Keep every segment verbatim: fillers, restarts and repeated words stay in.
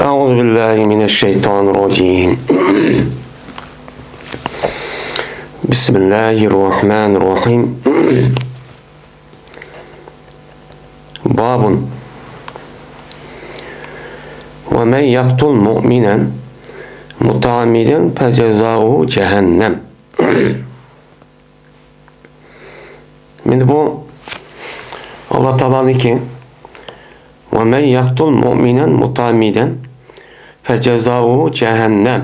أعوذ بالله من الشيطان الرجيم. بسم الله الرحمن الرحيم. باب ومن يقتل مؤمنا متعمدا فجزاؤه جهنم. مانا بۇ ئاللا تائالانىڭكى، ومن يقتل مؤمنا متعمدا فجزاؤه جهنم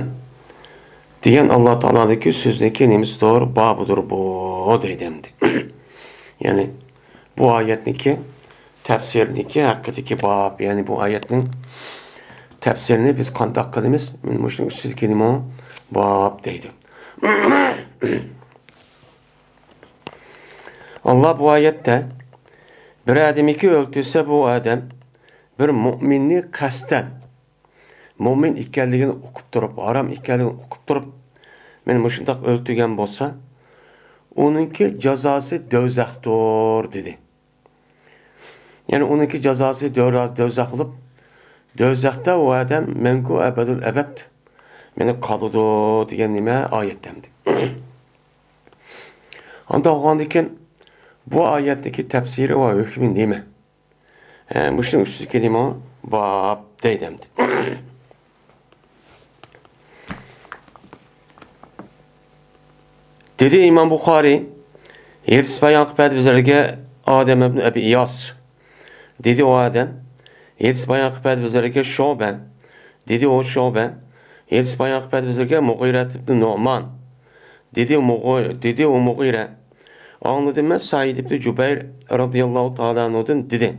دېگەن ئاللا تائالانىڭكى سۆزىنىڭكى نېمىسىدۇر؟ بابىدۇر بۇ، دەيدۇ ئەمدى. يەنى بۇ ئايەتنىڭكى تەپسىرىنىڭكى ھەققىدىكى باب، يەنى بۇ ئايەتنىڭ تەپسىرىنى بىز قانداق قىلىمىز؟ مانا مۇشۇنىڭ ئۈستىدىكى نېمە؟ باب دەيدۇ. ئاللا بۇ ئايەتتە بىر ئادەمنى ئۆلتۈرسە، بۇ ئادەم بىر مۇئمىننى قەستەن، مۇئمىن ئىكەنلىكىنى ئۇقۇپ تۇرۇپ، ھارام ئىكەنلىكىنى ئۇقۇپ تۇرۇپ، مانا مۇشۇنداق ئۆلتۈرگەن بولسا، ئۇنىڭكى جازاسى دوزاختۇر، دېدى. يەنى ئۇنىڭكى جازاسى دۆ-، دوزاخ بولۇپ، دوزاختا ئۇ ئادەم مەڭگۈ ئەبەدۇل ئەبەد مانا قالىدۇ دېگەن نېمە؟ ئايەت ئەمدى. ئانداق بولغاندىكىن بۇ ئايەتتىكى تەپسىرى ۋە ھۆكمى نېمە؟ ھە، مۇشۇنىڭ ئۈستىدىكى نېمە؟ باب دەيدۇ ئەمدى. دېدى ئىمام بۇخارىي، ھەدىس بايان قىلىپ بەردى بىزلەرگە ئادەم ئىبن ئەبى ئىياس. دېدى ئۇ ئادەم، ھەدىس بايان قىلىپ بەردى بىزلەرگە شۇبە. دېدى ئۇ شۇبە، ھەدىس بايان قىلىپ بەردى بىزلەرگە مۇغىرەت ئىبن نۇئمان. دېدى ئۇ مۇغۇ-، دېدى ئۇ مۇغىرە، ئاڭلىدىم مەن سەئىد ئىبن جۇبەير رەزىياللاھۇ تائالا ئەنھۇدىن، دېدى.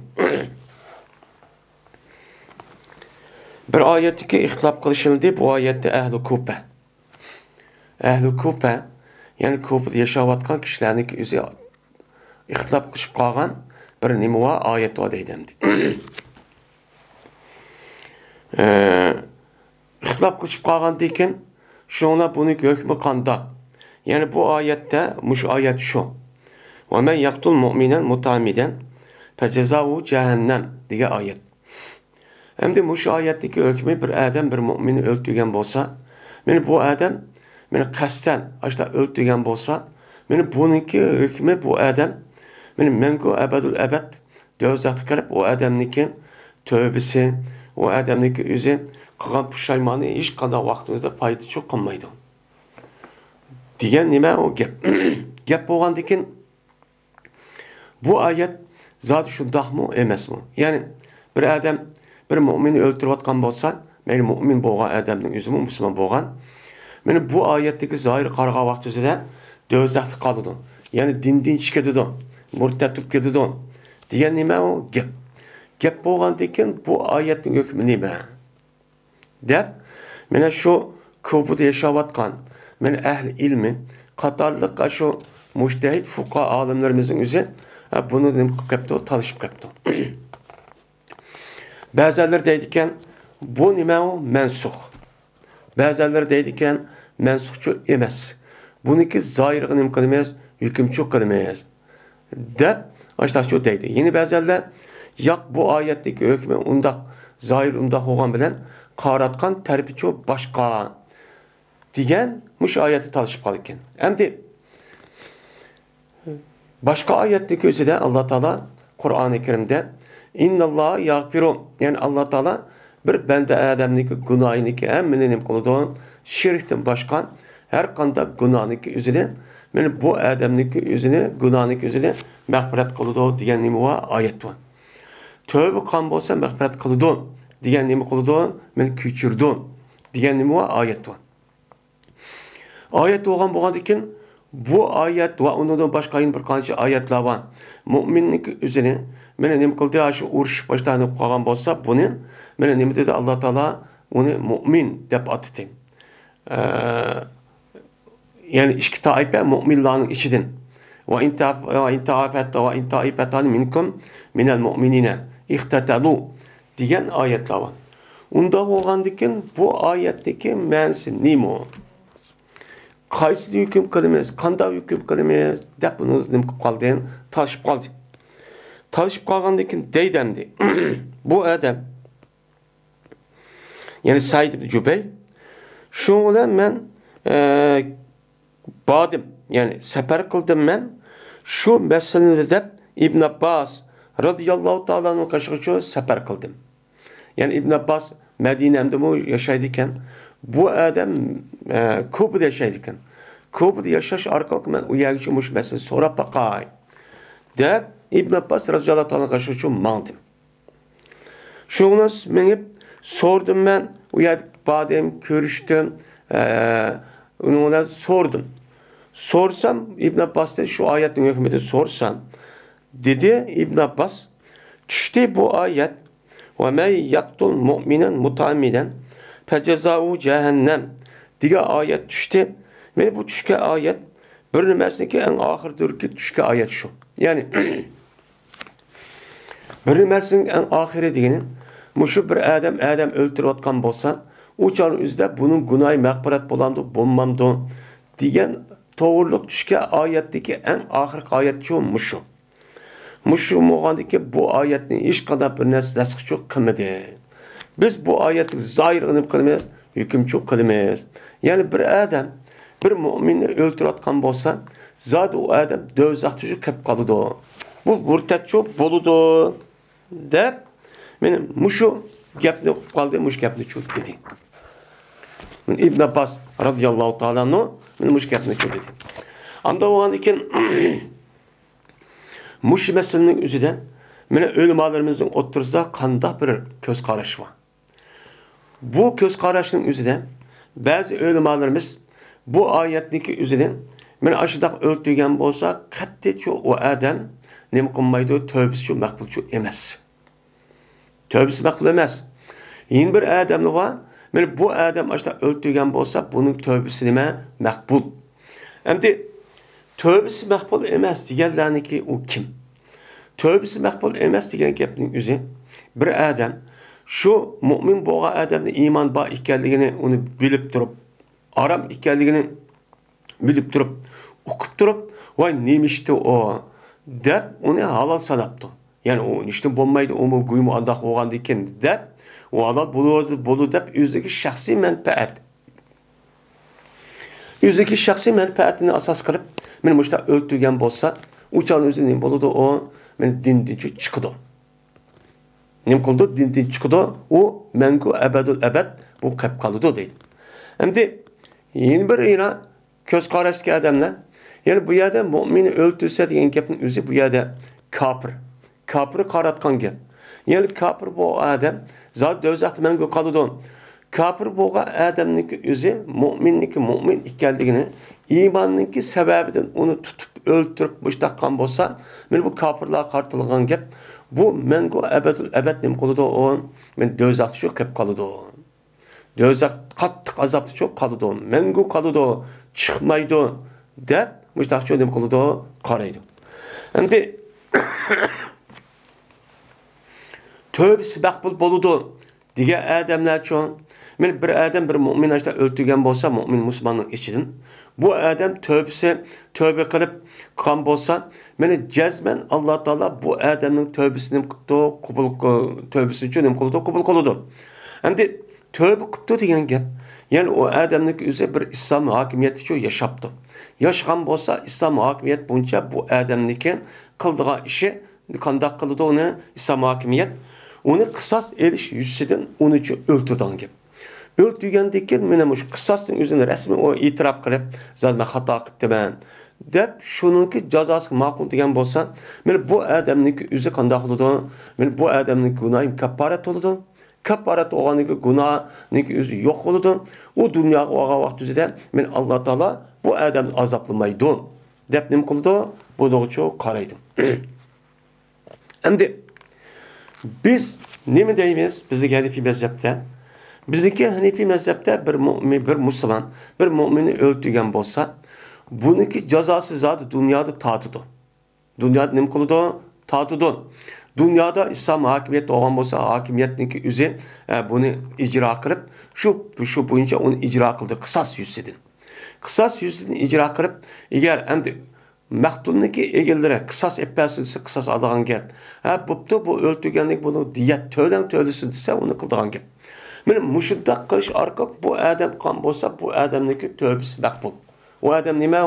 بىر ئايەتتىكى ئىختىلاپ قىلىشىلدى، بۇ ئايەتتە ئەھلى كۇپە. ئەھلى كۇپە، يەنى كۇپىدا ياشاۋاتقان كىشىلەرنىڭكى ئۆزى ئىختىلاپ قىلىشىپ قالغان بىر نېمە بار، ئايەت بار دەيدۇ ئەمدى. ئە، ئىختىلاپ قىلىشىپ قالغاندىكىن، شۇڭلار بۇنىڭ ھۆكمى قانداق؟ يەنى بۇ ئايەتتە، مۇشۇ ئايەت شۇ. ومن يقتل مؤمنا متعمدا فجزاؤه جهنم دېگەن ئايەت. ئەمدى مۇشۇ ئايەتتىكى ھۆكمى، بىر ئادەم بىر مۇئمىننى ئۆلتۈرگەن بولسا، مانا بۇ ئادەم مانا قەستەن ئاشۇنداق ئۆلتۈرگەن بولسا، مانا بۇنىڭكى ھۆكمى، بۇ ئادەم مانا مەڭگۈ ئەبەدۇل ئەبەد دوزاختا قېلىپ، ئۇ ئادەمنىڭكى تۆۋبىسى، ئۇ ئادەمنىڭكى ئۆزى قىلغان پۇشايمانى ھېچقانداق ۋاقىتتا پايدا قىلمايدۇ دېگەن نېمە ئۇ گەپ. گەپ بولغاندىكىن، بۇ ئايەت زادى شۇنداقمۇ ئەمەسمۇ؟ يەنى بىر ئادەم بىر مۇئمىننى ئۆلتۈرۈۋاتقان بولسا، مەيلى مۇئمىن بولغان ئادەمنىڭ ئۆزىمۇ، مۇسۇلمان بولغان، مانا بۇ ئايەتتىكى زاھىرىغا قارىغان ۋاقتىمىزدا دوزاختا قالىدۇ. يەنى دىندىن چىقىدۇ، مۇرتەت بولۇپ كېتىدۇ دېگەن نېمە ئۇ گەپ؟ گەپ بولغاندىكىن، بۇ ئايەتنىڭ ھۆكمى نېمە؟ دەپ، مانا شۇ كۇپىدا ياشاۋاتقان، مانا ئەھلى ئىلمى قاتارلىق شۇ مۇجتەھىد فۇقاھا ئالىملىرىمىزنىڭ ئۆزى، ھە، بۇنى نېمە قىلىپ قاپتۇ؟ تالىشىپ قاپتۇ. بەزىلەر دەيدىكەن، بۇ نېمە ئۇ؟ مەنسۇخ. بەزىلەر دەيدىكەن، مەنسۇخچۇ ئەمەس. بۇنىڭكى زاھىرىغا نېمە قىلىمىز؟ ھۆكۈمچۇ قىلىمىز. دەپ، ئاشۇنداقچۇ دەيدۇ. يەنە بەزىلەر، ياق، بۇ ئايەتتىكى ھۆكمى ئۇنداق، زاھىر ئۇنداق بولغان بىلەن، قاراتقان تەرىپىچۇ باشقا، دېگەن مۇشۇ ئايەتتە تالىشىپ قالىدىكەن. ئەمدى باشقا ئايەتنىڭكى ئۆزىدە ئاللا تائالا قۇرئانى كەرىمدە، ئىنناللاھا يەغفىرۇ، يەنى ئاللا تائالا بىر بەندە ئادەمنىڭكى گۇناھىنىڭكى ھەممىنى نېمە قىلىدۇ؟ شىركتىن باشقا ھەر قانداق گۇناھنىڭكى ئۆزىنى، مانا بۇ ئادەمنىڭكى ئۆزىنى، گۇناھنىڭكى ئۆزىنى مەغپىرەت قىلىدۇ دېگەن نېمە بار؟ ئايەت بار. تۆۋە قىلغان بولسا مەغپىرەت قىلىدۇ دېگەن نېمە قىلىدۇ؟ مانا كۆچۈرىدۇ دېگەن نېمە بار؟ ئايەت بار. ئايەت بولغان بولغاندىكىن، بۇ ئايەت ۋە ئۇنىڭدىن باشقا يەنە بىر قانچە ئايەتلەر بار. مۇئمىننىڭكى ئۆزىنى، مانا نېمە قىلدى، شۇ ئۇرۇشۇپ باشلاپ قالغان بولسا، بۇنى، مانا نېمە دېدى ئاللا تائالا؟ ئۇنى مۇئمىن دەپ ئاتىدى. ئە، يەنى ئىككى تائىپە مۇئمىنلارنىڭ ئىچىدىن. وإن طائف-، وإن طائفت-، وإن طائفتان منكم من المؤمنين اقتتلوا دېگەن ئايەتلەر بار. ئۇنداق بولغاندىكىن، بۇ ئايەتتىكى مەنىسى نېمە؟ قايسىنى ھۆكۈم قىلىمىز، قانداق ھۆكۈم قىلىمىز دەپ، بۇنى نېمە قىلىپ قالدى؟ تالىشىپ قالدى. تالىشىپ قالغاندىن كېيىن دەيدۇ ئەمدى، بۇ ئادەم يەنى سەئىد ئىبن جۇبەير. شۇنىڭ بىلەن مەن، ئە، باردىم، يەنى سەپەر قىلدىم مەن شۇ مەسىلىنى دەپ ئىبن ئابباس رەزىياللاھۇ تائالا ئەنھۇ قېشىغىچۇ سەپەر قىلدىم. يەنى ئىبن ئابباس مەدىنەمدىمۇ ياشايدىكەن. بۇ ئادەم، ئە، كۇبىدا ياشايدىكەن. كۇبىدا ياشاش ئارقىلىق مەن ئۇ يەرگىچۇ مۇشۇ مەسىلىنى سوراپ باقاي دەپ ئىبن ئابباس رەزىياللاھۇ تائالا قېشىغىچۇ ماڭدىم. شۇڭا مېڭىپ سورىدىم مەن، ئۇ يەردە باردىم، كۆرۈشتۈم، ئە، ئۇنىڭ بىلەن سورىدىم. سورىسام، ئىبن ئابباستىن شۇ ئايەتنىڭ ھۆكمىدە سورىسام، دېدى ئىبن ئابباس، چۈشتى بۇ ئايەت، «ومن يقتل مؤمنا متعمدا فجزاؤه جهنم» دېگەن ئايەت چۈشتى. مانا بۇ چۈشكەن ئايەت بىر نېمىسىنىڭكى ئەڭ ئاخىرىدىكى چۈشكەن ئايەت شۇ. يەنى، بىر نېمىسىنىڭ ئەڭ ئاخىرى دېگىنى، مۇشۇ بىر ئادەم ئادەم ئۆلتۈرۈۋاتقان بولسا، ئۇ چاغنىڭ ئۆزىدە بۇنىڭ گۇناھى مەغپىرەت بولامدۇ، بولمامدۇ دېگەن توغرۇلۇق چۈشكەن ئايەتتىكى ئەڭ ئاخىرقى ئايەت شۇ، مۇشۇ. مۇشۇ بولغاندىكىن بۇ ئايەتنى ھېچقانداق بىر نەرسە دەسخىچۇ قىلمىدى. بىز بۇ ئايەتنىڭ زاھىرىغا نېمە قىلىمىز؟ ھۆكۈمچۇ قىلىمىز. يەنى بىر ئادەم بىر مۇئمىننى ئۆلتۈرۈۋاتقان بولسا، زادى ئۇ ئادەم دوزاختىچۇ كىرىپ قالىدۇ. بۇ مۇرتەتچۇ بولىدۇ، دەپ، مانا مۇشۇ گەپنى ئۇقۇپ قالدى، مۇشۇ گەپنىچۇ دېدى. مانا ئىبن ئابباس رەزىياللاھۇ تائالا ئەنھۇ مانا مۇشۇ گەپنىچۇ دېدى. ئاندا بولغاندىن كېيىن، مۇشۇ مەسىلىنىڭ ئۆزىدە مانا ئۆلىمالىرىمىزنىڭ ئوتتۇرىسىدا قانداق بىر كۆز قاراش بار؟ بۇ كۆز قاراشنىڭ ئۆزىدە بەزى ئۆلىمالىرىمىز بۇ ئايەتنىڭكى ئۆزىنى مانا ئاشۇنداق ئۆلتۈرگەن بولسا، قەتئىيچۇ ئۇ ئادەم نېمە قىلمايدۇ، تۆۋبىسىچۇ مەقبۇلچۇ ئەمەس. تۆۋبىسى مەقبۇل ئەمەس. يەنە بىر ئادەمنى بار، مانا بۇ ئادەم ئاشۇنداق ئۆلتۈرگەن بولسا، بۇنىڭ تۆۋبىسى نېمە؟ مەقبۇل. ئەمدى تۆۋبىسى مەقبۇل ئەمەس دېگەنلەرنىڭكى ئۇ كىم؟ تۆۋبىسى مەقبۇل ئەمەس دېگەن گەپنىڭ ئۆزى، بىر ئادەم شۇ مۇئمىن بولغان ئادەمدە ئىمان بار ئىكەنلىكىنى ئۇنى بىلىپ تۇرۇپ، ھارام ئىكەنلىكىنى بىلىپ تۇرۇپ، ئۇقۇپ تۇرۇپ، ۋاي نېمە ئىشتى ئۇ دەپ ئۇنى ھالال ساناپتۇ. يەنى ئۇ ئىشتىن بولمايدۇ، ئۇمۇ گۇيمۇ ئانداق بولغاندىكىن دەپ، ئۇ ھالال بولىدۇ، بولىدۇ دەپ ئۆزىدىكى شەخسىي مەنپەئەت. ئۆزىدىكى شەخسىي مەنپەئەتىنى ئاساس قىلىپ، مانا مۇشۇنداق ئۆلتۈرگەن بولسا، ئۇ چاغنىڭ ئۆزى نېمە بولىدۇ ئۇ؟ مانا دىندىن چىقىدۇ. نېمە قىلىدۇ؟ دىندىن چىقىدۇ. ئۇ مەڭگۈ ئەبەدۇل ئەبەد بۇ قېلىپ قالىدۇ دەيدۇ. ئەمدى يەنە بىر يەنە كۆز قاراشتىكى ئادەملەر، يەنى بۇ يەردە مۇئمىننى ئۆلتۈرسە دېگەن گەپنىڭ ئۆزى بۇ يەردە كاپىر. كاپىرغا قاراتقان گەپ. يەنى كاپىر بولغان ئادەم زادى دوزاختا مەڭگۈ قالىدۇ. كاپىر بولغان ئادەمنىڭكى ئۆزى مۇئمىننىڭكى مۇئمىن ئىكەنلىكىنى، ئىماننىڭكى سەۋەبىدىن ئۇنى تۇتۇپ ئۆلتۈرۈپ مۇشتاق قىلغان بولسا، مانا بۇ كاپىرلارغا قارىتىلغان گەپ. بۇ مەڭگۈ ئەبەدۇل ئەبەد نېمە قىلىدۇ ئۇ؟ مانا دوزاختا شۇ قېلىپ قالىدۇ. دوزاخ قاتتىق ئازابتا شۇ قالىدۇ، مەڭگۈ قالىدۇ، چىقمايدۇ دەپ مۇشتاقچۇ نېمە قىلىدۇ؟ قارايدۇ. ئەمدى تۆۋبىسى مەقبۇل بولىدۇ دېگەن ئادەملەرچۇ، مانا بىر ئادەم بىر مۇئمىن ئاشتا ئۆلتۈرگەن بولسا، مۇئمىن مۇسۇلماننىڭ ئىچىدىن، بۇ ئادەم تۆۋبىسى، تۆۋبە قىلىپ قىلغان بولسا، مانا جەزمەن ئاللا تائالا بۇ ئادەمنىڭ تۆۋبىسىنى قىپتۇ، قوبۇل، تۆۋبىسىنىچۇ نېمە قىلىدۇ؟ قوبۇل قىلىدۇ. ئەمدى تۆۋبە قىپتۇ دېگەن گەپ، يەنى ئۇ ئادەمنىڭكى ئۆزى بىر ئىسلام ھاكىمىيەتتىچۇ ياشاپتۇ. ياشىغان بولسا، ئىسلام ھاكىمىيەت بويىچە بۇ ئادەمنىڭكى قىلىدىغان ئىشى قانداق قىلىدۇ ئۇنى ئىسلام ھاكىمىيەت؟ ئۇنى قىساس ئېلىش يۈزىسىدىن ئۇنىچۇ ئۆلتۈرىدىغان گەپ. ئۆلتۈرگەندىن كېيىن، مانا مۇشۇ قىساستىن ئۆزىنى رەسمىي ئۇ ئېتىراپ قىلىپ، زادى مەن خاتا قىپتىمەن دەپ، شۇنىڭكى جازاسىغا ماقۇل دېگەن بولسا، مانا بۇ ئادەمنىڭكى ئۆزى قانداق بولىدۇ؟ مانا بۇ ئادەمنىڭكى گۇناھى كاپپارەت بولىدۇ. كاپپارەت بولغاندىن كېيىن گۇناھنىڭكى ئۆزى يوق بولىدۇ. ئۇ دۇنياغا بارغان ۋاقتى ئۆزىدە، مانا ئاللا تائالا بۇ ئادەمنى ئازابلىمايدۇ دەپ نېمە قىلىدۇ؟ بۇنىڭغىچۇ قارايدۇ. ئەمدى بىز نېمە دەيمىز؟ بىزنىڭ ھەنىفىي مەزھەپتە، بىزنىڭكى ھەنىفىي مەزھەپتە بىر مۇئمىن، بىر مۇسۇلمان بىر مۇئمىننى ئۆلتۈرگەن بولسا، بۇنىڭكى جازاسى زادى دۇنيادا تارتىدۇ. دۇنيادا نېمە قىلىدۇ؟ تارتىدۇ. دۇنيادا ئىسلام ھاكىمىيەت بولغان بولسا، ھاكىمىيەتنىڭكى ئۆزى، ئە، بۇنى ئىجرا قىلىپ، شۇ، شۇ بويىچە ئۇنى ئىجرا قىلدى، قىساس يۈزىسىدىن. قىساس يۈزىسىدىن ئىجرا قىلىپ، ئەگەر ئەمدى مەقتۇلنىڭكى ئىگىلىرى قىساس ئېلىپ بەرسۇن دېسە، قىساس ئالىدىغان گەپ. ھە، بوپتۇ، بۇ ئۆلتۈرگەنلىك بۇنىڭ دىيەت تۆلەڭ تۆلىسۇن دېسە، ئۇنى قىلىدىغان گەپ. مانا مۇشۇنداق قىلىش ئارقىلىق بۇ ئادەم قىلغان بولسا، بۇ ئادەمنىڭكى تۆبىسى مەقبۇل. ئۇ ئادەم نېمە؟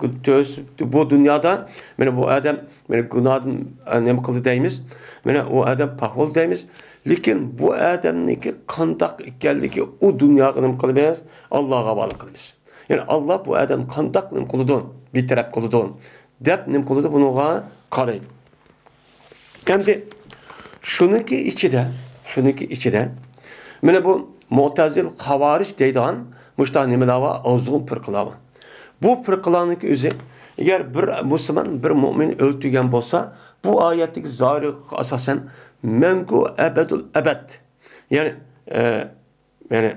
ئۇ تۆبىسى بۇ دۇنيادا، مانا بۇ ئادەم، مانا گۇناھدىن، ئە، نېمە قىلدى دەيمىز؟ مانا ئۇ ئادەم پاك بولدى دەيمىز. لېكىن بۇ ئادەمنىڭكى قانداق ئىكەنلىكى ئۇ دۇنياغا نېمە قىلىمىز؟ ئاللاغا ھاۋالە قىلىمىز. يەنى ئاللا بۇ ئادەم قانداق نېمە قىلىدۇ؟ بىتەرەپ قىلىدۇ؟ دەپ نېمە قىلىدۇ؟ بۇنىڭغا قارايدۇ. ئەمدى شۇنىڭكى ئىچىدە، شۇنىڭكى ئىچىدە، مانا بۇ مۇئتەزىل، خاۋارىج دەيدىغان مۇشۇنداق نېمىلەر بار، ئازغۇن پىرقىلار بار. بۇ پىرقىلارنىڭكى ئۆزى، ئەگەر بىر مۇسۇلمان بىر مۆمىننى ئۆلتۈرگەن بولسا، بۇ ئايەتتىكى زاھىرىغا ئاساسەن، مەڭگۈ ئەبەدۇل ئەبەد. يەنى، ئە، يەنى،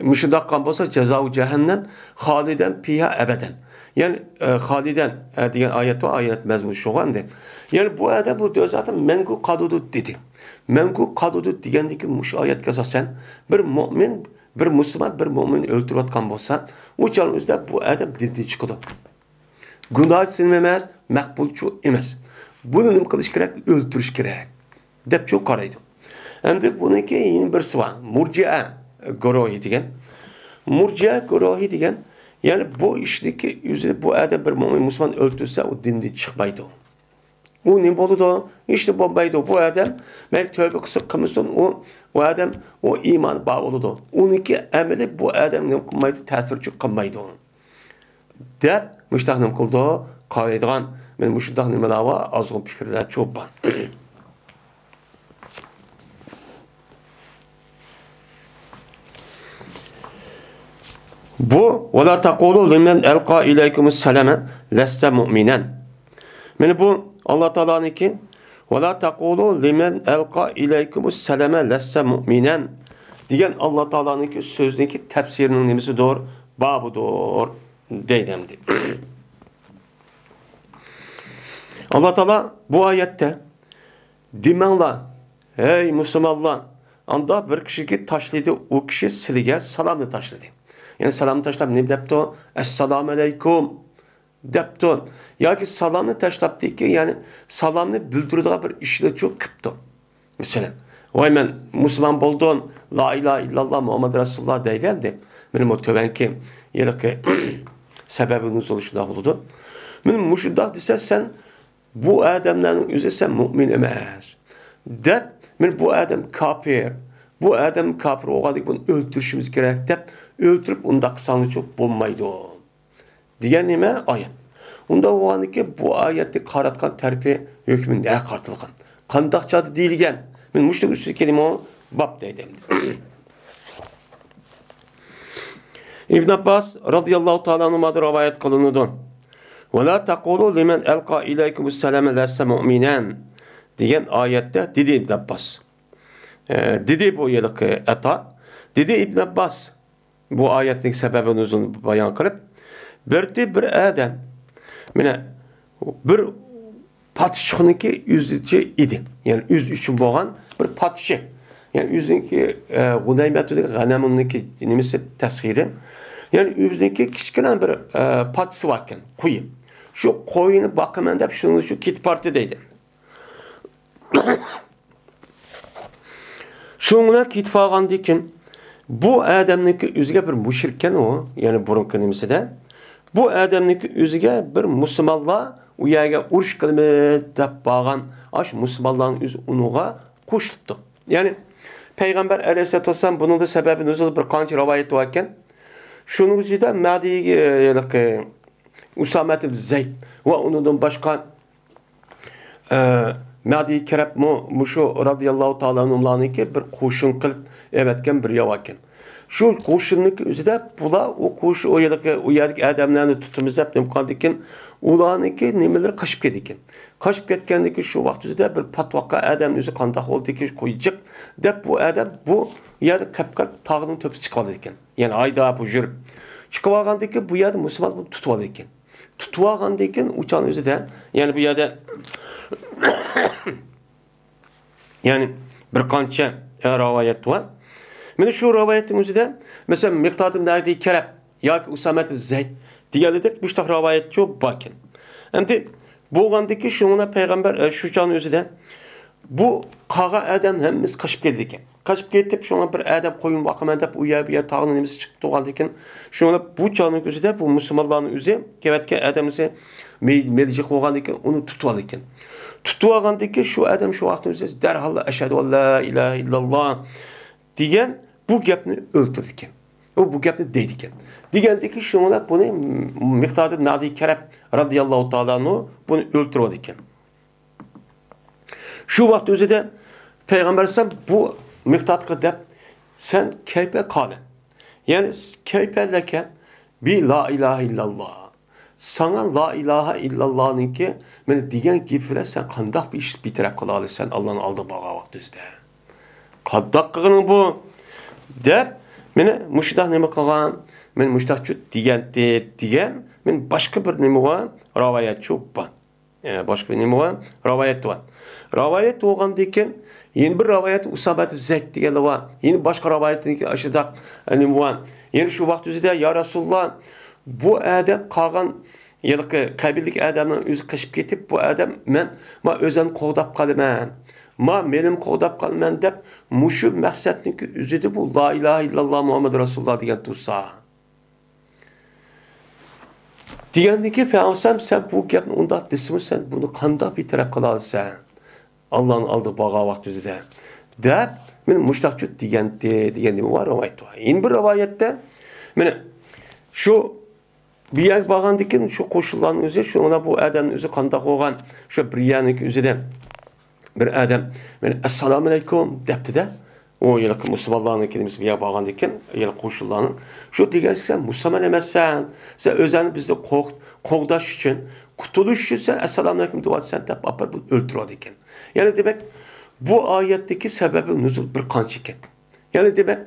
مۇشۇنداق قىلغان بولسا، جازاۋۇ جەھەننەم، خالىدەن پىھا ئەبەدەن. يەنى، ئە، خالىدەن، ئە، دېگەن ئايەت بار، ئايەت مەزمۇنى شۇغۇ ئەمدى. يەنى بۇ ئادەم بۇ دوزاختا مەڭگۈ قالىدۇ دېدى. مەڭگۈ قالىدۇ دېگەندىن كېيىن مۇشۇ ئايەتكە ئاساسەن، بىر مۆمىن، بىر مۇسۇلمان بىر مۆمىننى ئۆلتۈرۈۋاتقان بولسا، ئۇ چاغنىڭ ئۆزىدە بۇ ئادەم دىندىن چىقىدۇ. گۇناھچىمۇ ئەمەس، مەقبۇلچۇ ئەمەس. بۇنى نېمە قىلىش كېرەك؟ ئۆلتۈرۈش كېرەك، دەپچۇ قارايدۇ. ئەمدى بۇنىڭكى يەنە بىرسى بار، مۇرجىئە گۇرۇھى دېگەن. مۇرجىئە گۇرۇھى دېگەن، يەنى بۇ ئىشنىڭكى ئۆزى، بۇ ئادەم بىر مۆمىن مۇسۇلمان ئۆلتۈرسە، ئۇ دىندىن چىقمايدۇ. ئۇ نېمە بولىدۇ؟ ھېچنېمە بولمايدۇ. بۇ ئادەم، مەيلى تۆبە قىلسۇن، قىلمىسۇن، ئۇ، ئۇ ئادەم، ئۇ ئىمانى بار بولىدۇ. ئۇنىڭكى ئەمىلى بۇ ئادەمگە نېمە قىلمايدۇ؟ تەسىرچۇ قىلمايدۇ. دەپ مۇشۇنداق نېمە قىلىدۇ؟ قارايدىغان، مانا مۇشۇنداق نېمىلەر بار، ئازغۇن پىكىرلەر چوپ بار. بۇ، «ۋەلا تەقۇلۇ لىمەن ئەلقا ئىلەيكۇمۇس سەلامە لەستە مۇئمىنەن.» مانا بۇ ئاللا تائالانىڭكى، «ۋەلا تەقۇلۇ لىمەن ئەلقا ئىلەيكۇمۇس سەلامە لەستە مۇئمىنەن» دېگەن ئاللا تائالانىڭكى سۆزىنىڭكى تەپسىرىنىڭ نېمىسىدۇر؟ بابىدۇر، دەيدۇ ئەمدى. ئاللا تائالا بۇ ئايەتتە، دېمەڭلار، ھەي مۇسۇلمانلار، ئانداق بىر كىشىگە تاشلىدى، ئۇ كىشى سىلىگە سالامنى تاشلىدى. يەنى سالامنى تاشلاپ نېمە دەپتۇ؟ ئەسسالامۇ ئەلەيكۇم دەپتۇ. ياكى سالامنى تاشلاپتىكى، يەنى سالامنى بىلدۈرىدىغان بىر ئىشنى چۇ قىپتۇ. مەسىلەن، ۋاي، مەن مۇسۇلمان بولدۇم، لا ئىلاھە ئىللاللا مۇھەممەد رەسۇلۇللا دەيدۇ ئەمدى. مانا بۇ تۆۋەنكى ھېلىقى سەبەبى نۇزۇلى شۇنداق بولىدۇ. مانا مۇشۇنداق دېسە، سەن بۇ ئادەملەرنىڭ ئۆزى سەن مۆمىن ئەمەس دەپ، مانا بۇ ئادەم كاپىر، بۇ ئادەم كاپىر بولغاندىكىن بۇنى ئۆلتۈرۈشىمىز كېرەك دەپ، ئۆلتۈرۈپ ئۇنداق قىلساڭلىچۇ بولمايدۇ دېگەن نېمە؟ ئايەت. ئۇنداق بولغاندىكىن بۇ ئايەتنى قاراتقان تەرىپى ھۆكمى نەگە قارىتىلغان؟ قانداق چاغدا دېيىلگەن؟ مانا مۇشۇنىڭ ئۈستىگە كېلىمۇ باب دەيدۇ ئەمدى. ئىبن ئابباس رازىياللاھۇ تائالا ئەنھۇمادىن رىۋايەت قىلىنىدۇ. «ۋەلا تەقۇلۇ لىمەن ئەلقا ئىلەيكۇمۇس سەلامە لەستە مۇئمىنەن» دېگەن ئايەتتە دېدى ئىبن ئابباس. ئە، دېدى بۇ ھېلىقى ئەتا. دېدى ئىبن ئابباس بۇ ئايەتنىڭ سەبەبى نۇزۇلىنى بايان قىلىپ، بىردە بىر ئادەم، مانا، بىر پاتۇچقىنىڭكى ئۆزىچە ئىدى. يەنى ئۆزى ئۈچۈن بولغان بىر پاتۇچى. يەنى ئۆزىنىڭكى، ئە، غۇنەيمەتۇنىڭكى، غەنەمۇنىڭكى نېمىسى، تەسغىرى. يەنى ئۆزىنىڭكى كىچىككىنە بىر، ئە، پاتىسى باركەن، قويى. شۇ قويىنى باقىمەن دەپ شۇنىڭ ئۈچۈن كېتىپ باردى دەيدۇ. شۇنىڭ بىلەن كېتىپ قالغاندىن كېيىن، بۇ ئادەمنىڭكى ئۆزىگە بىر مۇشرىككەن ئۇ، يەنى بۇرۇنقى نېمىسىدە. بۇ ئادەمنىڭكى ئۆزىگە بىر مۇسۇلمانلار ئۇ يەرگە ئۇرۇش قىلىمىز دەپ بارغان، ئاشۇ مۇسۇلمانلارنىڭ ئۆزى ئۇنىڭغا قوشۇلۇپتۇ. يەنى پەيغەمبەر ئەلەيھىسسالاتۇ ۋەسسالام بۇنىڭدا سەبەبى نۇزۇل بىر قانچە رىۋايەت باركەن. شۇنىڭ ئىچىدە مەدىيىگە، ھېلىقى ئۇسامەت ئىبن زەيد ۋە ئۇنىڭدىن باشقا ئە، مەدىيە كىرىپمۇ مۇشۇ رازىياللاھۇ تائالا ئەنھۇملارنىڭكى بىر قوشۇن قىلىپ ئەۋەتكەن بىر ياۋ ئىكەن. شۇ قوشۇننىڭكى ئۆزىدە بۇلار ئۇ قوشۇن، ئۇ يەردىكى، ئۇ يەردىكى ئادەملەرنى تۇتىمىز دەپ نېمە قىلغاندىكىن، ئۇلارنىڭكى نېمىلىرى قېچىپ كېتىدىكەن. قېچىپ كەتكەندىكىن شۇ ۋاقىت ئۆزىدە بىر پاتۋاققا ئادەمنىڭ ئۆزى قانداق بولىدىكىن، قويى جىق دەپ بۇ ئادەم بۇ يەردە قەپقەت تاغنىڭ تۆپىسىگە چىقىپ قالىدىكەن. يەنى ھايداپ يۈرۈپ. چىقىۋالغاندىن كېيىن بۇ يەردە مۇسۇلمان بۇنى تۇتۇۋالىدىكەن. تۇتۇۋالغاندىن كېيىن ئۇ چاغنىڭ ئۆزىدە، يەنى بۇ يەردە، يەنى بىر قانچە، ئە، رىۋايەت بار. مانا شۇ رىۋايەتنىڭ ئۆزىدە، مەسىلەن، مىقداد ئىبن ئەدى كەرەب ياكى ئۇسامەت ئىبن زەيد دېگەنلىدەك مۇشۇنداق رىۋايەتچۇ باركەن. ئەمدى بولغاندىكى شۇڭا پەيغەمبەر، ئە، شۇ چاغنىڭ ئۆزىدە بۇ قالغان ئادەم ھەممىسى قېچىپ كېتىدىكەن. قېچىپ كېتىپ، شۇڭا بىر ئادەم قويۇن باقىمەن دەپ، ئۇ يەر، بۇ يەر تاغنىڭ نېمىسى چىقىپ تۇرغاندىكىن، شۇڭا بۇ چاغنىڭ ئۆزىدە بۇ مۇسۇلمانلارنىڭ ئۆزى، كېۋەتكەن ئادەمسى مېي-، مېلىجىق بولغاندىكىن، ئۇنى تۇتۇۋالىدىكەن. تۇتۇۋالغاندىكىن، شۇ ئادەم شۇ ۋاقىتنىڭ ئۆزىدە دەرھاللا «ئەشھەدۇ ئەن لا ئىلاھە ئىللاللا» دېگەن بۇ گەپنى ئۆلتۈرىدىكەن. ئۇ بۇ گەپنى دەيدىكەن. دېگەندىكىن، شۇڭا بۇنى مىقداد ئىبن مەدى كەرەب رازىياللاھۇ تائالا ئەنھۇ بۇنى ئۆلتۈرۈۋالىدىكەن. شۇ ۋاقىت ئۆزىدە پەيغەمبەر ئەلەيھىسسالام بۇ مىقدادقا دەپ، سەن كەيپە قالە. يەنى كەيپە لەكە بى لا ئىلاھە ئىللاللا. ساڭا لا ئىلاھە ئىللاللانىڭكى مېنى دېگەن گېپى بىلەن سەن قانداق بىر ئىش بىتەرەپ قىلالىسەن ئاللانىڭ ئالدىغا بارغان ۋاقىت ئۆزىدە؟ قانداق قىلغىنىڭ بۇ؟ دەپ، مېنى مۇشۇنداق نېمە قىلغان، مېنى مۇشۇنداق چۇت دېگەنتى دېگەن، مېنى باشقا بىر نېمە بار، راۋايەتچۇ بار. ئە، باشقا نېمە بار؟ راۋايەت بار. راۋايەت بولغاندىن كېيىن، يەنە بىر راۋايەت ئۇسامە ئىبن زەيد دېگەنلەر بار. يەنە باشقا راۋايەتتىن كېيىن ئاشۇنداق، ئە، نېمە بار؟ يەنە شۇ ۋاقىت ئۆزىدە، يا رەسۇلاللا، بۇ ئادەم قالغان ھېلىقى قەبىلىدىكى ئادەمنىڭ ئۆزى قېچىپ كېتىپ، بۇ ئادەم، مەن، ما ئۆزۈمنى قوغداپ قالىمەن، ما مېلىمنى قوغداپ قالىمەن دەپ، مۇشۇ مەقسەتنىڭكى ئۆزىدە بۇ لا ئىلاھە ئىللاللا مۇھەممەد رەسۇلۇللا دېگەن تۇرسا. دېگەندىن كېيىن پەيغەمبەر ئەلەيھىسسالام، سەن بۇ گەپنى ئۇنداق دېسىمۇ، سەن بۇنى قانداق بىتەرەپ قىلالىسەن؟ ئاللانىڭ ئالدىغا بارغان ۋاقتىمىزدا، دەپ، مېنى مۇشتاق چۇت دېگەنتى، دېگەن نېمە بار، رىۋايەت بار. يەنە بىر رىۋايەتتە، مېنى شۇ بۇ يەرگە بارغاندىن كېيىن، شۇ قوشۇنلارنىڭ ئۆزى، شۇ بۇ ئادەمنىڭ ئۆزى قانداق بولغان، شۇ بىر يەرنىڭ ئۆزىدە بىر ئادەم مېنى «ئەسسالامۇئەلەيكۇم» دەپتىدە، ئۇ ھېلىقى مۇسۇلمانلارنىڭ كېلىمىسى بۇ يەرگە بارغاندىن كېيىن، ھېلىقى قوشۇنلارنىڭ شۇ دېگەن، سەن مۇسۇلمان ئەمەسسەن، سەن ئۆزۈڭنى بىزنى قوغ-، قوغداش ئۈچۈن، قۇتۇلۇش ئۈچۈن سەن «ئەسسالامۇئەلەيكۇم» دېۋاتىسەن دەپ ئاپىرىپ ئۆلتۈرۈۋالىدىكەن. يەنى دېمەك، بۇ ئايەتتىكى سەۋەبى نۇزۇل بىر قانچە ئىكەن. يەنى دېمەك،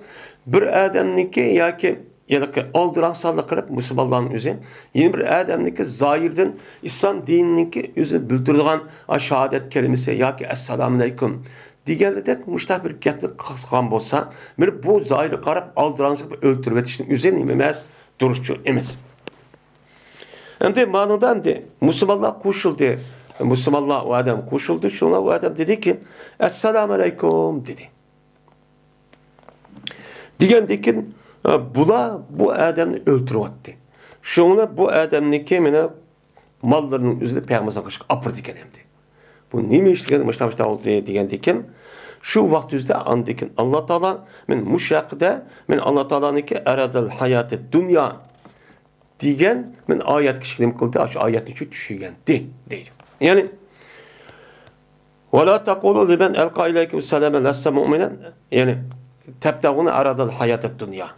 بىر ئادەمنىڭكى ياكى ھېلىقى ئالدىرانسانلىق قىلىپ مۇسۇلمانلارنىڭ ئۆزى، يەنە بىر ئادەمنىڭكى زاھىردىن ئىسلام دىنىنىڭكى ئۆزىنى بىلدۈرىدىغان شاھادەت كەلىمىسى ياكى «ئەسسالامۇئەلەيكۇم» دېگەندەك مۇشۇنداق بىر گەپنى قىلغان بولسا، مانا بۇ زاھىرغا قاراپ ئالدىرانسىلىق ئۆلتۈرۈۋېتىشنىڭ ئۆزى نېمە ئەمەس؟ دۇرۇسچۇ ئەمەس. ئەمدى مانىڭدا ئەمدى مۇسۇلمانلار قوشۇلدى. مۇسۇلمانلار ئۇ ئادەم قوشۇلدى. شۇڭا ئۇ ئادەم دېدىكى، «ئەسسالامۇئەلەيكۇم» دېدى. دېگەندىن كېيىن، ئە، بۇلار بۇ ئادەمنى ئۆلتۈرۈۋەتتى. شۇڭا بۇ ئادەمنىڭكى مانا ماللىرىنىڭ ئۆزىنى پەيغەمبەر قىلىشقا ئاپىرىدىكەن ئەمدى. بۇ نېمە ئىش دېگەن، مۇشۇنداق، مۇشۇنداق بولدى دېگەندىن كېيىن، شۇ ۋاقىت ئۆزىدە ئاندىن كېيىن ئاللا تائالا، مەن مۇشۇ ھەققىدە، مەن ئاللا تائالانىڭكى «ئەرەدەل ھاياتىد دۇنيا» دېگەن مەن ئايەتكە نېمە قىلدى، شۇ ئايەتنى شۇ چۈشۈرگەنتى دەيدۇ. يەنى، «ۋەلا تەقۇلۇ لىمەن ئەلقا ئىلەيكۇم سەلامە لەستە مۇئمىنەن»، يەنى، «تەبتەغۇنە ئەرەدەل ھاياتەد دۇنيا».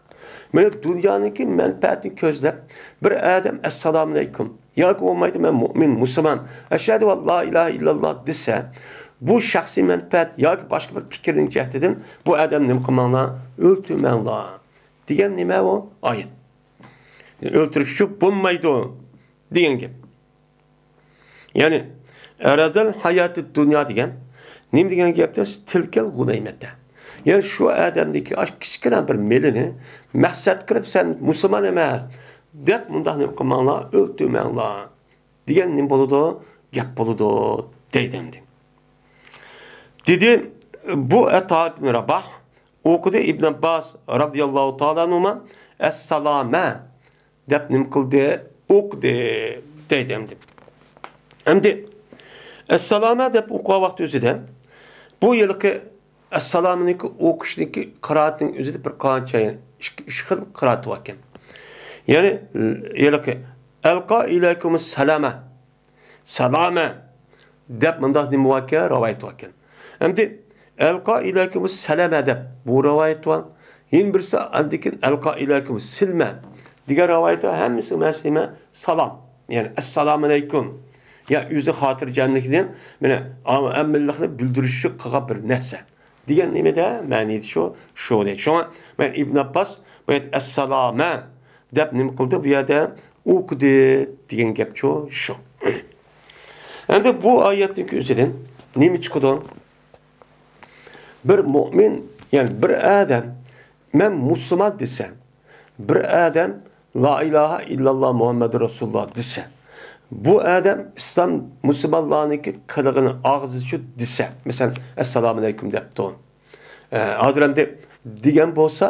مانا دۇنيانىڭكى مەنپەئەتىنى كۆزلەپ، بىر ئادەم «ئەسسالامۇئەلەيكۇم» ياكى بولمايدۇ «مەن مۇئمىن، مۇسۇلمان، ئەشھەدۇ ئەن لا ئىلاھە ئىللاللا» دېسە، بۇ شەخسىي مەنپەئەت ياكى باشقا بىر پىكىرنىڭ جەھىتىدىن بۇ ئادەمنى نېمە قىلماڭلار، ئۆلتۈرمەڭلار دېگەن نېمە ئۇ؟ ئايەت. ئۆلتۈرۈش ئۈچۈن بولمايدۇ دېگەن گەپ. يەنى، «ئەرەدەل ھاياتىد دۇنيا» دېگەن نېمە دېگەن گەپ دېسە، «تىلكەل غۇنەيمەتە». يەنى شۇ ئادەمدىكى ئاشۇ كىچىككىنە بىر مېلىنى مەقسەت قىلىپ، «سەن مۇسۇلمان ئەمەس» دەپ مۇنداق نېمە قىلماڭلار، ئۆلتۈرمەڭلار دېگەن نېمە بولىدۇ؟ گەپ بولىدۇ دەيدۇ ئەمدى. دېدى، بۇ ئەتا ئىبن راباھ ئوقۇدى، ئىبن ئابباس رازىياللاھۇ تائالا ئەنھۇما «ئەسسالامە» دەپ نېمە قىلدى؟ ئوقۇدى دەيدۇ ئەمدى. ئەمدى «ئەسسالامە» دەپ ئوقۇغان ۋاقتى ئۆزىدە بۇ ھېلىقى «ئەسسالامە»نىڭكى ئوقۇشنىڭكى قىرائەتنىڭ ئۆزىدە بىر قانچە، يەنى ئىككى، ئۈچ خىل قىرائەت باركەن. يەنى ھېلىقى «ئەلقا ئىلەيكۇمۇس سالامە»، «سالامە» دەپ مۇنداق نېمە باركەن، رىۋايەت باركەن. ئەمدى «ئەلقا ئىلەيكۇمۇس سالامە» دەپ بۇ رىۋايەت بار. يەنە بىرسى ئاندىن كېيىن «ئەلقا ئىلەيكۇمۇس سىلمە» دېگەن رىۋايەت بار. ھەممىسىنىڭ مەنىسى نېمە؟ سالام. يەنى «ئەسسالامۇئەلەيكۇم». يا ئۆزى خاتىرجەملىكىدىن، مانا، ئاممىلىقنى بىلدۈرۈش ئۈچۈن قىلغان بىر نەرسە. دېگەن نېمىدە؟ مەنىدە شۇ، شۇ دەيدۇ. شۇڭا مەن ئىبن ئابباس بۇ يەردە «ئەسسالامە» دەپ نېمە قىلدى؟ بۇ يەردە «ئوقۇدى» دېگەن گەپچۇ شۇ. ئەمدى بۇ ئايەتنىڭ ئۆزىدىن نېمە چىقىدۇ؟ بىر مۇئمىن، يەنى بىر ئادەم «مەن مۇسۇلمان» دېسە، بىر ئادەم «لا ئىلاھە ئىللاللا مۇھەممەدۇر رەسۇلۇللا» دېسە، بۇ ئادەم ئىسلام مۇسۇلمانلارنىڭكى قىلىقىنى ئاغزىدا شۇ دېسە، مەسىلەن، ئەسسالامۇئەلەيكۇم دەپتۇ. ئە، ھازىر ئەمدى دېگەن بولسا،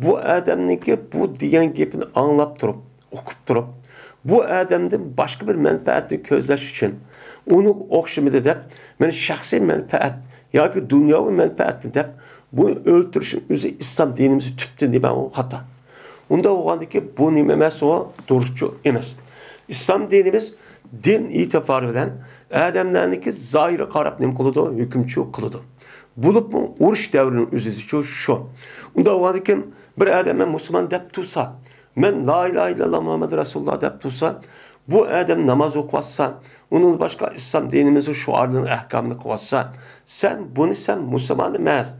بۇ ئادەمنىڭكى بۇ دېگەن گېپىنى ئاڭلاپ تۇرۇپ، ئۇقۇپ تۇرۇپ، بۇ ئادەمدىن باشقا بىر مەنپەئەتنى كۆزلەش ئۈچۈن، ئۇنىڭغا ئوخشىمىدى دەپ، مېنى شەخسىي مەنپەئەت ياكى دۇنياۋى مەنپەئەتنى دەپ، بۇنى ئۆلتۈرۈشنىڭ ئۆزى ئىسلام دىنىمىزدا تۈپتىن نېمە خاتا. ئۇنداق بولغاندىكىن بۇ نېمە ئەمەس، ئۇ دۇرۇسچۇ ئەمەس. ئىسلام دىنىمىز دىن ئېتىبارى بىلەن ئادەملەرنىڭكى زاھىرىغا قاراپ نېمە قىلىدۇ؟ ھۆكۈمچۇ قىلىدۇ. بولۇپمۇ ئۇرۇش دەۋرىنىڭ ئۆزىدىچۇ شۇ. ئۇنداق بولغاندىكىن بىر ئادەم مەن مۇسۇلمان دەپ تۇرسا، مەن لا ئىلاھە ئىللاللا مۇھەممەد رەسۇلۇللا دەپ تۇرسا، بۇ ئادەم ناماز ئوقۇۋاتسا، ئۇنىڭدىن باشقا ئىسلام دىنىمىزنىڭ شوئارلىرىنىڭ ئەھكامىنى قىلىۋاتسا، سەن بۇنى سەن مۇسۇلمان ئەمەس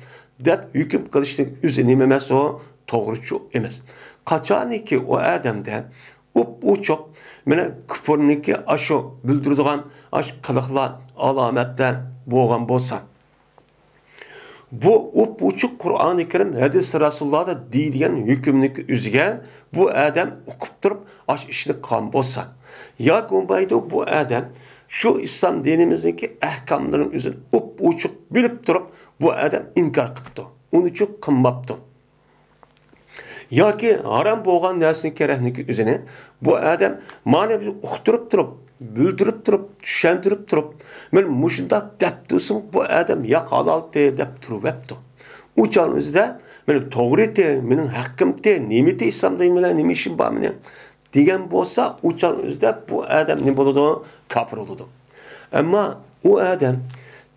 دەپ ھۆكۈم قىلىشنىڭ ئۆزى نېمە ئەمەس ئۇ؟ توغرىچۇ ئەمەس. قاچانكى ئۇ ئادەمدە ئوپئوچۇق، مانا، كۇپۇرنىڭكى ئاشۇ بىلدۈرىدىغان ئاشۇ قىلىقلار، ئالامەتلەر بولغان بولسا، بۇ ئوپئوچۇق قۇرئانى كەرىم، ھەدىس رەسۇلۇللادا دېيىلگەن ھۆكۈمنىڭكى ئۆزىگە بۇ ئادەم ئۇقۇپ تۇرۇپ ئاشۇ ئىشنى قىلغان بولسا، ياكى بولمايدۇ بۇ ئادەم شۇ ئىسلام دىنىمىزنىڭكى ئەھكاملىرىنىڭ ئۆزىنى ئوپئوچۇق بىلىپ تۇرۇپ بۇ ئادەم ئىنكار قىپتۇ، ئۇنىچۇ قىلماپتۇ. ياكى ھارام بولغان نەرسىنى كېرەكنىكى ئۆزىنى بۇ ئادەم مانا بىز ئۇقتۇرۇپ تۇرۇپ، بىلدۈرۈپ تۇرۇپ، چۈشەندۈرۈپ تۇرۇپ، مانا مۇشۇنداق دەپ تۇرسىمۇ بۇ ئادەم ياق ھالالتى دەپ تۇرۇۋەپتۇ. ئۇ چاغنىڭ ئۆزىدە مېنىڭ توغرىتى، مېنىڭ ھەققىمتى، نېمىتى ئىسلام دىنى بىلەن نېمە ئىشىم بار مېنىڭ؟ دېگەن بولسا، ئۇ چاغ ئۆزىدە بۇ ئادەم نېمە بولىدۇ؟ كاپىر بولىدۇ. ئەمما ئۇ ئادەم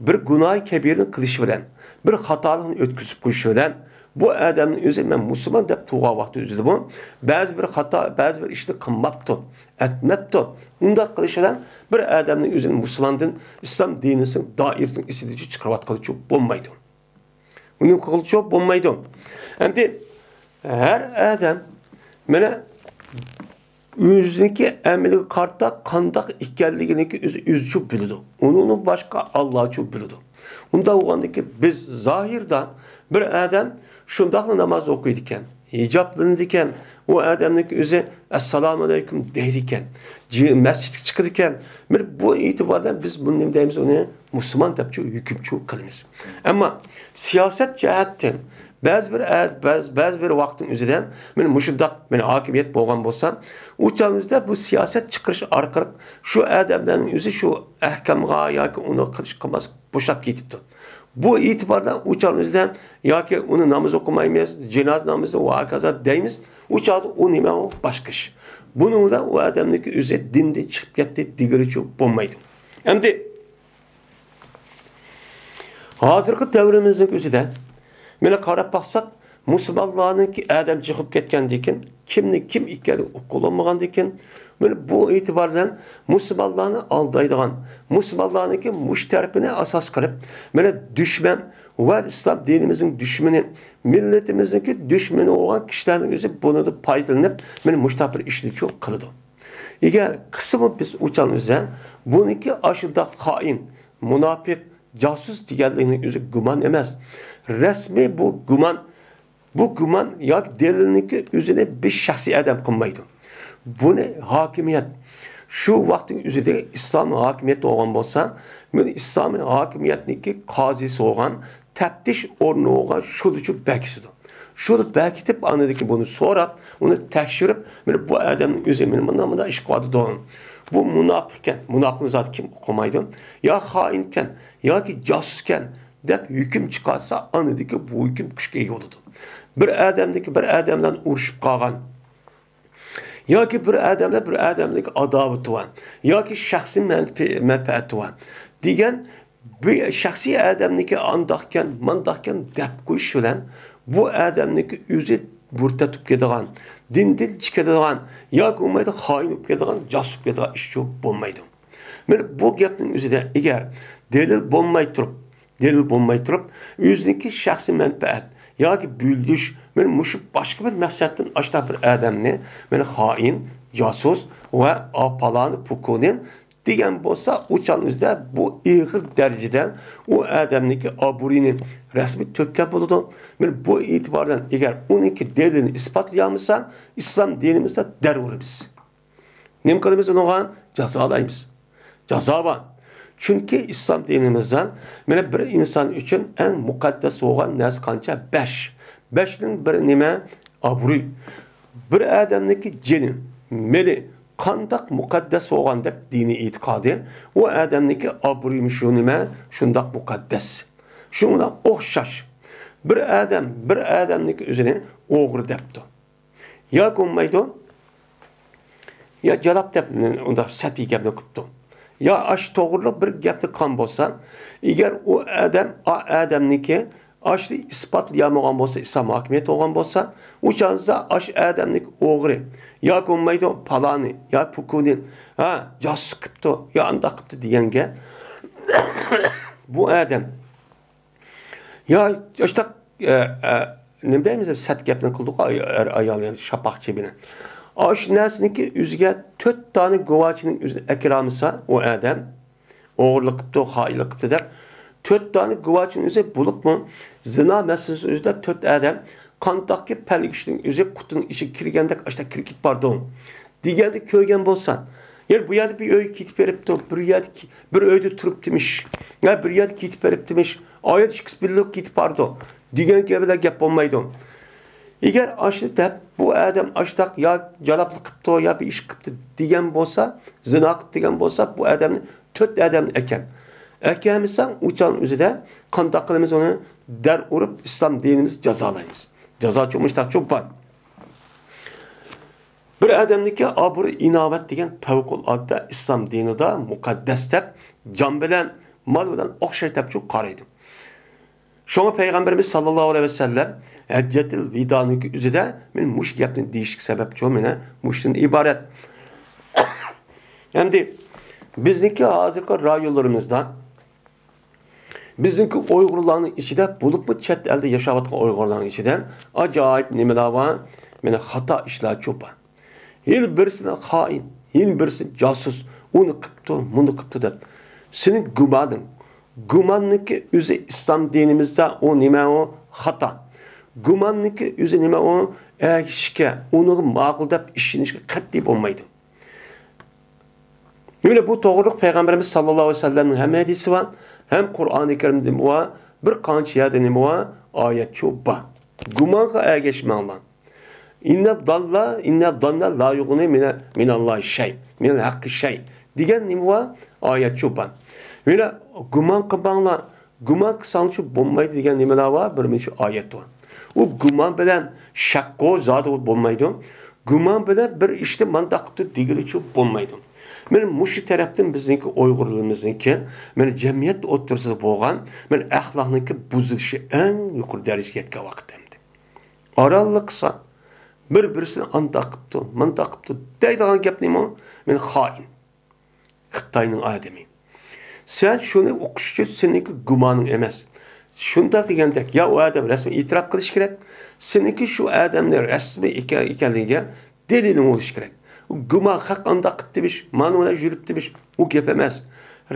بىر گۇناھى كەبىرىنى قىلىشى بىلەن، بىر خاتالىقنى ئۆتكۈزۈپ قويۇشى بىلەن، بۇ ئادەمنىڭ ئۆزى مەن مۇسۇلمان دەپ تۇرغان ۋاقتى ئۆزىدىمۇ بەزى بىر خاتا، بەزى بىر ئىشنى قىلماپتۇ، ئەتمەپتۇ. ئۇنداق قىلىشى بىلەن بىر ئادەمنىڭ ئۆزىنى مۇسۇلماندىن، ئىسلام دىنىسىنىڭ دائىرىسىنىڭ ئىچىدىن چىقىرىۋاتقىلىچۇ بولمايدۇ. ئۇنى قىلغىلىچۇ بولمايدۇ. ئەمدى ھەر ئادەم مانا ئۆزىنىڭكى ئەمىلىگە قارىتا قانداق ئىكەنلىكىنىڭكى ئۆزى، ئۆزىچۇ بىلىدۇ. ئۇنىڭدىن باشقا ئاللاچۇ بىلىدۇ. ئۇنداق بولغاندىكى بىز زاھىردا بىر ئادەم شۇنداقلا ناماز ئوقۇيدىكەن، ھىجابلىنىدىكەن، ئۇ ئادەمنىڭكى ئۆزى ئەسسالامۇئەلەيكۇم دەيدىكەن، جى-، مەسچىتكە چىقىدىكەن. مانا بۇ ئېتىبار بىلەن بىز بۇنى نېمە دەيمىز؟ ئۇنى مۇسۇلمان دەپچۇ ھۆكۈمچۇ قىلىمىز. ئەمما سىياسەت جەھەتتىن بەزى بىر ئە-، بەزى، بەزى بىر ۋاقىتنىڭ ئۆزىدە مانا مۇشۇنداق مانا ھاكىمىيەت بولغان بولسا، ئۇ چاغنىڭ ئۆزىدە بۇ سىياسەت چىقىرىش ئارقىلىق شۇ ئادەملەرنىڭ ئۆزى شۇ ئەھكامغا ياكى ئۇنى قىلىش قىلماس بوشاپ كېتىپتۇ. بۇ ئېتىباردا ئۇ چاغنىڭ ئۆزىدە ياكى ئۇنى ناماز ئوقۇمايمىز، جىناز نامىزى ۋە ھاكازا دەيمىز، ئۇ چاغدا ئۇ نېمە، ئۇ باشقا ئىش. بۇنىڭدا ئۇ ئادەمنىڭكى ئۆزى دىندىن چىقىپ كەتتى دېگىلىچۇ بولمايدۇ. ئەمدى ھازىرقى دەۋرىمىزنىڭ ئۆزىدە مانا قاراپ باقساق، مۇسۇلمانلارنىڭكى ئادەم جىقىپ كەتكەندىكىن، كىمنىڭ كىم ئىكەنلىكى ئۇقۇلۇنمىغاندىكىن، مانا بۇ ئېتىبار بىلەن مۇسۇلمانلارنى ئالدايدىغان، مۇسۇلمانلارنىڭكى مۇشۇ تەرىپىنى ئاساس قىلىپ، مانا دۈشمەن ۋە ئىسلام دىنىمىزنىڭ دۈشمىنى، مىللىتىمىزنىڭكى دۈشمىنى بولغان كىشىلەرنىڭ ئۆزى بۇنىڭدىن پايدىلىنىپ، مانا مۇشۇنداق بىر ئىشنى چۇ قىلىدۇ. ئەگەر قىلسىمۇ بىز ئۇ چاغنىڭ ئۆزىدە بۇنىڭكى ئاشۇنداق خائىن، مۇناپىق، جاسۇس دېگەنلىكنىڭ ئۆزى گۇمان ئەمەس. رەسمىي بۇ گۇمان، بۇ گۇمان ياكى دەلىلنىڭكى ئۆزىنى بىر شەخسىي ئادەم قىلمايدۇ. بۇنى ھاكىمىيەت، شۇ ۋاقىتنىڭ ئۆزىدە ئىسلامىي ھاكىمىيەت بولغان بولسا، مانا ئىسلامىي ھاكىمىيەتنىڭكى قازىسى بولغان، تەپتىش ئورنى بولغان شۇدىچۇ بەكىتىدۇ. شۇدا بەكىتىپ، ئاندىن كېيىن بۇنى سوراپ، ئۇنى تەكشۈرۈپ، مانا بۇ ئادەمنىڭ ئۆزى مانا مۇنداق، مۇنداق ئىش قىلىۋاتىدۇ. بۇ مۇناپىقكەن، مۇناپىقنى زادى كىم قىلمايدۇ؟ يا خائىنكەن، ياكى جاسۇسكەن دەپ ھۆكۈم چىقارسا، ئاندىن كېيىن بۇ ھۆكۈم كۈچكە ئىگە بولىدۇ. بىر ئادەمدىكى بىر ئادەم بىلەن ئۇرۇشۇپ قالغان، ياكى بىر ئادەم بىلەن بىر ئادەمنىڭكى ئاداۋىتى بار، ياكى شەخسىي مەنپى-، مەنپەئەتى بار دېگەن بىر شەخسىي ئادەمنىڭكى ئانداقكەن، مانداقكەن دەپ قويۇش بىلەن بۇ ئادەمنىڭكى ئۆزى مۇرتەت بولۇپ كېتىدىغان، دىندىن چىقىدىغان ياكى بولمايدۇ خائىن بولۇپ كېتىدىغان، جاسۇس بولۇپ كېتىدىغان ئىش يوق بولمايدۇ. مانا بۇ گەپنىڭ ئۆزىدە ئەگەر دەلىل بولماي تۇرۇپ، دەلىل بولماي تۇرۇپ، ئۆزىنىڭكى شەخسىي مەنپەئەت ياكى بۆلۈش، مانا مۇشۇ باشقا بىر مەقسەتتىن ئاشتا بىر ئادەمنى، مانا خائىن، جاسۇس ۋە پالانى، پۇكۇنى دېگەن بولسا، ئۇ چاغنىڭ ئۆزىدە بۇ ئېغىر دەرىجىدە ئۇ ئادەمنىڭكى ئابرۇيىنى رەسمىي تۆككەن بولىدۇ. مانا بۇ ئېتىبار بىلەن ئەگەر ئۇنىڭكى دەلىلىنى ئىسپاتلىيالمىسا، ئىسلام دىنىمىزدا دەر ئۇرىمىز. نېمە قىلىمىز ئۇنىڭغا؟ جازالايمىز. جازا بار. چۈنكى ئىسلام دىنىمىزدا مانا بىر ئىنسان ئۈچۈن ئەڭ مۇقەددەس بولغان نەرسە قانچە؟ بەش. بەشنىڭ بىرى نېمە؟ ئابرۇي. بىر ئادەمنىڭكى جېنى، مېلى قانداق مۇقەددەس بولغاندەك دىنىي ئېتىقادى، ئۇ ئادەمنىڭكى ئابرۇيىمۇ شۇ نېمە؟ شۇنداق مۇقەددەس. شۇنىڭ بىلەن ئوخشاش. بىر ئادەم بىر ئادەمنىڭكى ئۆزىنى ئوغرى دەپتۇ. ياكى بولمايدۇ، يا جالاپ دەپ ئۇنداق سەپىي گەپنى قىپتۇ. يا ئاشۇ توغرىلىق بىر گەپنى قىلغان بولسا، ئەگەر ئۇ ئادەم، ئا ئادەمنىڭكى ئاشۇنى ئىسپاتلىيالمىغان بولسا، ئىسلام ھاكىمىيەت بولغان بولسا، ئۇ چاغدا ئاشۇ ئادەمنىڭكى ئوغرى، ياكى بولمايدۇ پالانى، يا پۇكۇنى، ھە، جاسۇس قىپتۇ، يا ئانداق قىپتۇ دېگەنگە، بۇ ئادەم يا ئاشتاق، ئە، ئە، نېمە دەيمىز، سەت گەپنى قىلدۇق، ئەر ئايال شاپاق چېبىنى. ئاشۇ نەرسىنىڭكى ئۆزىگە تۆت دانە گۇۋاچىنىڭ ئۆزىنى ئەكىرالمىسا، ئۇ ئادەم ئوغرىلىق قىپتۇ، خائىنلىق قىپتۇ دەپ، تۆت دانە گۇۋاچىنىڭ ئۆزى بولۇپمۇ، زىنا مەسىلىسىنىڭ ئۆزىدە تۆت ئادەم قانداقكى پەلگە چۈشتىن ئۆزى قۇتىنىڭ ئىچىگە كىرگەندەك ئاشتاق كىرىپ كېتىپ بارىدۇ. دېگەندە كۆرگەن بولسا، يەنە بۇ يەردە بىر ئۆيگە كېتىپ بېرىپتۇ، بىر يەردە، بىر ئۆيدە تۇرۇپتىمىش، يا بىر يەردە كېتىپ بېرىپتىمىش، ئايال ئىككىسى بىللە كېتىپ بارىدۇ دېگەن گەپ بىلەن گەپ بولمايدۇ. ئەگەر ئاشۇ دەپ، بۇ ئادەم ئاشتاق يا جالاپلىق قىپتۇ، يا بىر ئىش قىپتۇ دېگەن بولسا، زىنا قىپتۇ دېگەن بولسا، بۇ ئادەمنى تۆت ئادەمنى ئەكەل. ئەكەلمىسەڭ، ئۇ چاغنىڭ ئۆزىدە قانداق قىلىمىز ئۇنى؟ دەر ئۇرۇپ، ئىسلام دىنىمىز جازالايمىز. جازا چوقۇم مۇشتاق چوقۇم بار. بىر ئادەمنىڭكى ئابرۇي ئىناۋەت دېگەن پەۋقۇلئاددە ئىسلام دىنىدا مۇقەددەس دەپ، جان بىلەن، مال بىلەن ئوخشاش دەپ چوقۇم قارايدۇ. شۇڭا پەيغەمبىرىمىز ساللاللاھۇ ئەلەيھى ۋەسەللەم ھەججەتىل ۋىدانىڭكى ئۆزىدە مەن مۇشۇ گەپنى دېيىشلىك سەۋەب چوقۇم مانا مۇشۇدىن ئىبارەت. ئەمدى بىزنىڭكى ھازىرقى رايونلىرىمىزدا بىزنىڭكى ئۇيغۇرلارنىڭ ئىچىدە، بولۇپمۇ چەت ئەلدە ياشاۋاتقان ئۇيغۇرلارنىڭ ئىچىدە ئاجايىپ نېمىلەر بار؟ مانا خاتا ئىشلار چوقۇم بار. يەنە بىرسىنى خائىن، يەنە بىرسى جاسۇس، ئۇنى قىپتۇ، مۇنى قىپتۇ دەپ. سېنىڭ گۇمانىڭ، گۇماننىڭكى ئۆزى ئىسلام دىنىمىزدا ئۇ نېمە ئۇ؟ خاتا. گۇماننىڭكى ئۆزى نېمە ئۇ؟ ئەگىشىشكە، ئۇنىڭغا ماقۇل دەپ ئىشىنىشكە قەتئىي بولمايدۇ. يەنە بۇ توغرىلىق پەيغەمبىرىمىز ساللاللاھۇ ئەلەيھى ۋەسەللەمنىڭ ھەم ھەدىسى بار، ھەم قۇرئانى كەرىمدە نېمە بار، بىر قانچە يەردە نېمە بار، ئايەت چوقۇم بار. گۇمانغا ئەگەشمەڭلار. ئىننە داللا، ئىننە داننا لا يۇغنى مىنە-، مىناللاھى شەي، مىنەل ھەققى شەي دېگەن نېمە بار؟ ئايەت چوقۇم بار. يەنە گۇمان قىلماڭلار، گۇمان قىلساڭچۇ بولمايدۇ دېگەن نېمىلەر بار؟ بىر مۇنچە ئايەت بار. ئۇ گۇمان بىلەن شەككۇ زادى بولمايدۇ. گۇمان بىلەن بىر ئىشنى مانداق قىپتۇ دېگىلىچۇ بولمايدۇ. مانا مۇشۇ تەرەپتىن بىزنىڭكى ئۇيغۇرلىرىمىزنىڭكى، مانا جەمئىيەت ئوتتۇرىسىدا بولغان، مانا ئەخلاقنىڭكى بۇزۇلۇشى ئەڭ يۇقىرى دەرىجىگە يەتكەن ۋاقىت ئەمدى. ئارانلا قىلسا، بىر-بىرسىنى ئانداق قىپتۇ، مانداق قىپتۇ دەيدىغان گەپ نېمە؟ مانا خائىن. خىتاينىڭ ئادىمى. سەن شۇنى ئۇقۇش ئۈچۈن سېنىڭكى گۇمانىڭ ئەمەس. شۇنداق دېگەندەك، يا ئۇ ئادەم رەسمىي ئېتىراپ قىلىشى كېرەك، سېنىڭكى شۇ ئادەمنى رەسمىي ئىكەن-، ئىكەنلىكىگە دەلىلىڭ بولۇشى كېرەك. گۇمان خەق ئانداق قىپتىمىش، مانا ئۇلار يۈرۈپتىمىش، ئۇ گەپ ئەمەس.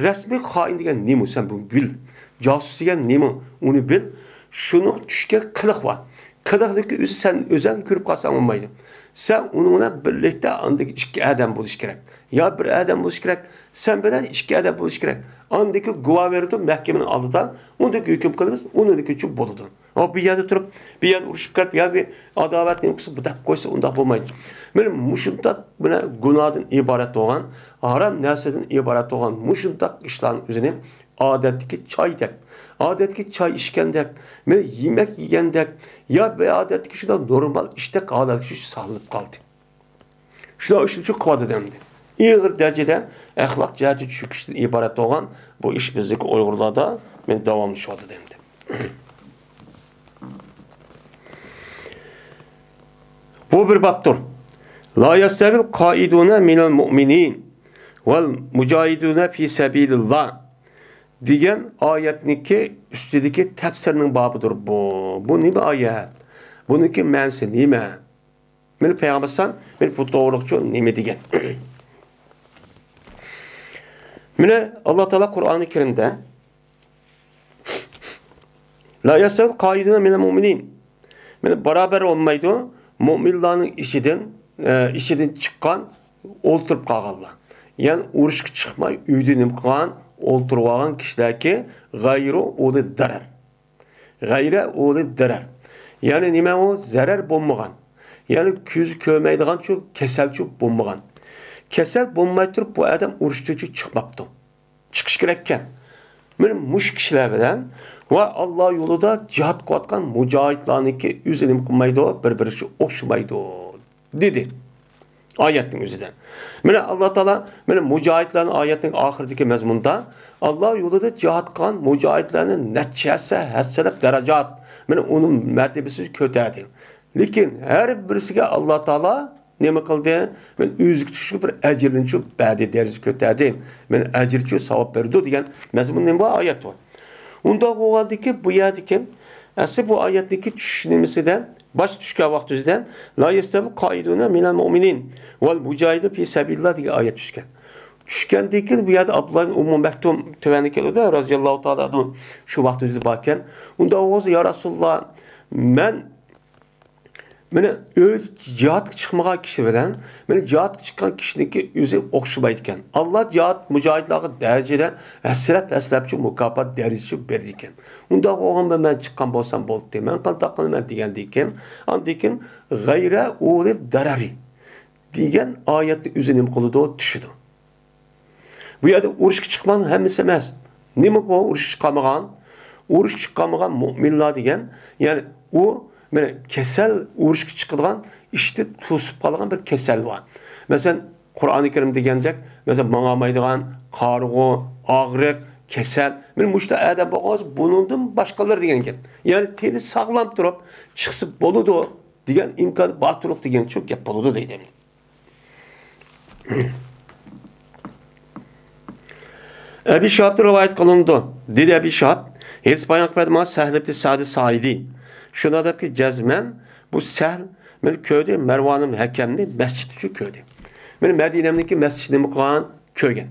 رەسمىي خائىن دېگەن نېمە؟ سەن بۇنى بىل. جاسۇس دېگەن نېمە؟ ئۇنى بىل. شۇنىڭ چۈشكەن قىلىق بار. قىلىقنىڭكى ئۆزى سەن ئۆزۈڭ كۆرۈپ قالساڭ بولمايدۇ. سەن ئۇنىڭ بىلەن بىرلىكتە ئاندىكى ئىككى ئادەم بولۇشى كېرەك. يا بىر ئادەم بولۇشى كېرەك، سەن بىلەن ئىككى ئادەم بولۇشى كېرەك. ئاندىكى گۇۋاھ بېرىدۇ مەھكىمىنىڭ ئالدىدا، ئۇندىكى ھۆكۈم قىلىمىز، ئۇنىڭدىكىچۇ بولىدۇ. ئۇ بۇ يەردە تۇرۇپ، بۇ يەردە ئۇرۇشۇپ كېتىپ، ياكى ئاداۋەت نېمە قىلسا، بۇ دەپ قويسا، ئۇنداق بولمايدۇ. مانا مۇشۇنداق مانا گۇناھدىن ئىبارەت بولغان، ھارام نەرسىدىن ئىبارەت بولغان مۇشۇنداق ئىشلارنىڭ ئۆزىنى ئادەتتىكى چايدەك، ئادەتتىكى چاي ئىچكەندەك، مانا يېمەك يېگەندەك، يا بىر ئادەتتىكى شۇنداق نورمال ئىشتەك ھالەتكە چۈشۈپ ساقلىنىپ قالدى. شۇنداق ئىشنى شۇ قىلىۋاتىدۇ ئەمدى. ئېغىر دەرىجىدە ئەخلاق جەھەتتە چۆكۈشتىن ئىبارەت بولغان بۇ ئىش بىزدىكى ئۇيغۇرلاردا مانا داۋاملىشىۋاتىدۇ ئەمدى. بۇ بىر بابتۇر. لا يستوي القاعدون من المؤمنين والمجاهدون في سبيل الله دېگەن ئايەتنىڭكى ئۈستىدىكى تەپسىرنىڭ بابىدۇر بۇ. بۇ نېمە ئايەت؟ بۇنىڭكى مەنىسى نېمە؟ مانا پەيغەمبەر ئەلەيھىسسالام مانا بۇ توغرىلىقچۇ نېمە دېگەن؟ مانا ئاللا تائالا قۇرئانى كەرىمدە لا يستوي القاعدون من المؤمنين. مانا بارابەر بولمايدۇ مۆمىنلارنىڭ ئىچىدىن، ئە، ئىچىدىن چىققان، ئولتۇرۇپ قالغانلار. يەنى ئۇرۇشقا چىقماي ئۆيدە نېمە قىلغان، ئولتۇرۇۋالغان كىشىلەركى غەيرۇ ئۇلى دەرەر. غەيرە ئۇلى دەرەر. يەنى نېمە ئۇ؟ زەرەر بولمىغان. يەنى كۆزى كۆرمەيدىغانچۇ، كېسەلچۇ بولمىغان. كېسەل بولماي تۇرۇپ بۇ ئادەم ئۇرۇشتىنچۇ چىقماپتۇ. چىقىش كېرەككەن. مانا مۇشۇ كىشىلەر بىلەن ۋە ئاللا يولىدا جىھاد قىلىۋاتقان مۇجاھىدلارنىڭكى ئۆزى نېمە قىلمايدۇ، بىر-بىرىگە ئوخشىمايدۇ، دېدى. ئايەتنىڭ ئۆزىدە. مانا ئاللا تائالا، مانا مۇجاھىدلارنىڭ ئايەتنىڭ ئاخىرىدىكى مەزمۇندا، ئاللا يولىدا جىھاد قىلغان مۇجاھىدلارنى نەچچە ھەسسە، ھەسسىلەپ دەرىجات، مانا ئۇنىڭ مەرتىۋىسىنى كۆتەردى. لېكىن ھەر بىرسىگە ئاللا تائالا نېمە قىلدى؟ مانا ئۆزىگە تۇشلۇق بىر ئەجىرنىچۇ بەردى، دەرىجە كۆتەردى. مانا ئەجىرچۇ ساۋاب بەردى دېگەن مەزمۇن نېمە بار؟ ئايەت بار. ئۇنداق بولغاندىكىن بۇ يەردىكى ئەسلى بۇ ئايەتنىڭكى چۈشۈش نېمىسىدە، باش چۈشكەن ۋاقتىمىزدا، لا يەستەۋىل قائىدۇنە مىنەل مۇئمىنىن ۋەل مۇجاھىدۇ فى سەبىلىللا دېگەن ئايەت چۈشكەن. چۈشكەندىن كېيىن بۇ يەردە ئابدۇللا ئىبن ئۇممۇ مەكتۇم تۆۋەندە كېلىدۇ، رازىياللاھۇ تائالا ئەنھۇ شۇ ۋاقتىمىزدا باركەن. ئۇنداق بولسا، يا رەسۇلاللا، مەن مانا ئۆيدە جىھادقا چىقمىغان كىشى بىلەن مانا جىھادقا چىققان كىشىنىڭكى ئۆزى ئوخشىمايدىكەن. ئاللا جىھاد مۇجاھىدلارغا دەرىجىدە ھەسسىلەپ، ھەسسىلەپچۇ مۇكاپات دەرىجىسى بېرىدىكەن. ئۇنداق بولغاندا مەن چىققان بولسام بولدى، مەن قانداق قىلىمەن دېگەندىن كېيىن، ئاندىن كېيىن غەيرە ئۇلى دەرەرى دېگەن ئايەتنى ئۆزى نېمە قىلىدۇ؟ چۈشىدۇ. بۇ يەردە ئۇرۇشقا چىقمىغان ھەممىسى ئەمەس. نېمە بۇ ئۇرۇشقا چىقالمىغان؟ ئۇرۇشقا چىقالمىغان مۇئمىنلار دېگەن، يەنى ئۇ مانا كېسەل، ئۇرۇشقا چىقىدىغان ئىشتىن توسۇپ قالغان بىر كېسەل بار. مەسىلەن، قۇرئانى كەرىم دېگەندەك، مەسىلەن، ماڭالمايدىغان، قارىغۇ، ئاغرىق، كېسەل. مانا مۇشۇنداق ئادەم بولغان بولسا، بۇنىڭدىن باشقىلار دېگەن گەپ. يەنى تېنى ساغلام تۇرۇپ چىقسا بولىدۇ دېگەن ئىمكان بار تۇرۇق دېگەن شۇ گەپ بولىدۇ دەيدۇ. ئەبى شىھابتىن رىۋايەت قىلىنىدۇ. دېدى ئەبى شىھاب، ھېس بايان قىلىپ ماڭا سەھل ئىبن سەئد سائىدى. شۇنداق دەپكى، جەزمەن بۇ سەھل مېنى كۆردى، مەرۋانىم ھەكەمنى مەسچىتتە كۆردى. مېنى مەدىنەمدىكى مەسچىتنى نېمە قىلغان؟ كۆرگەن.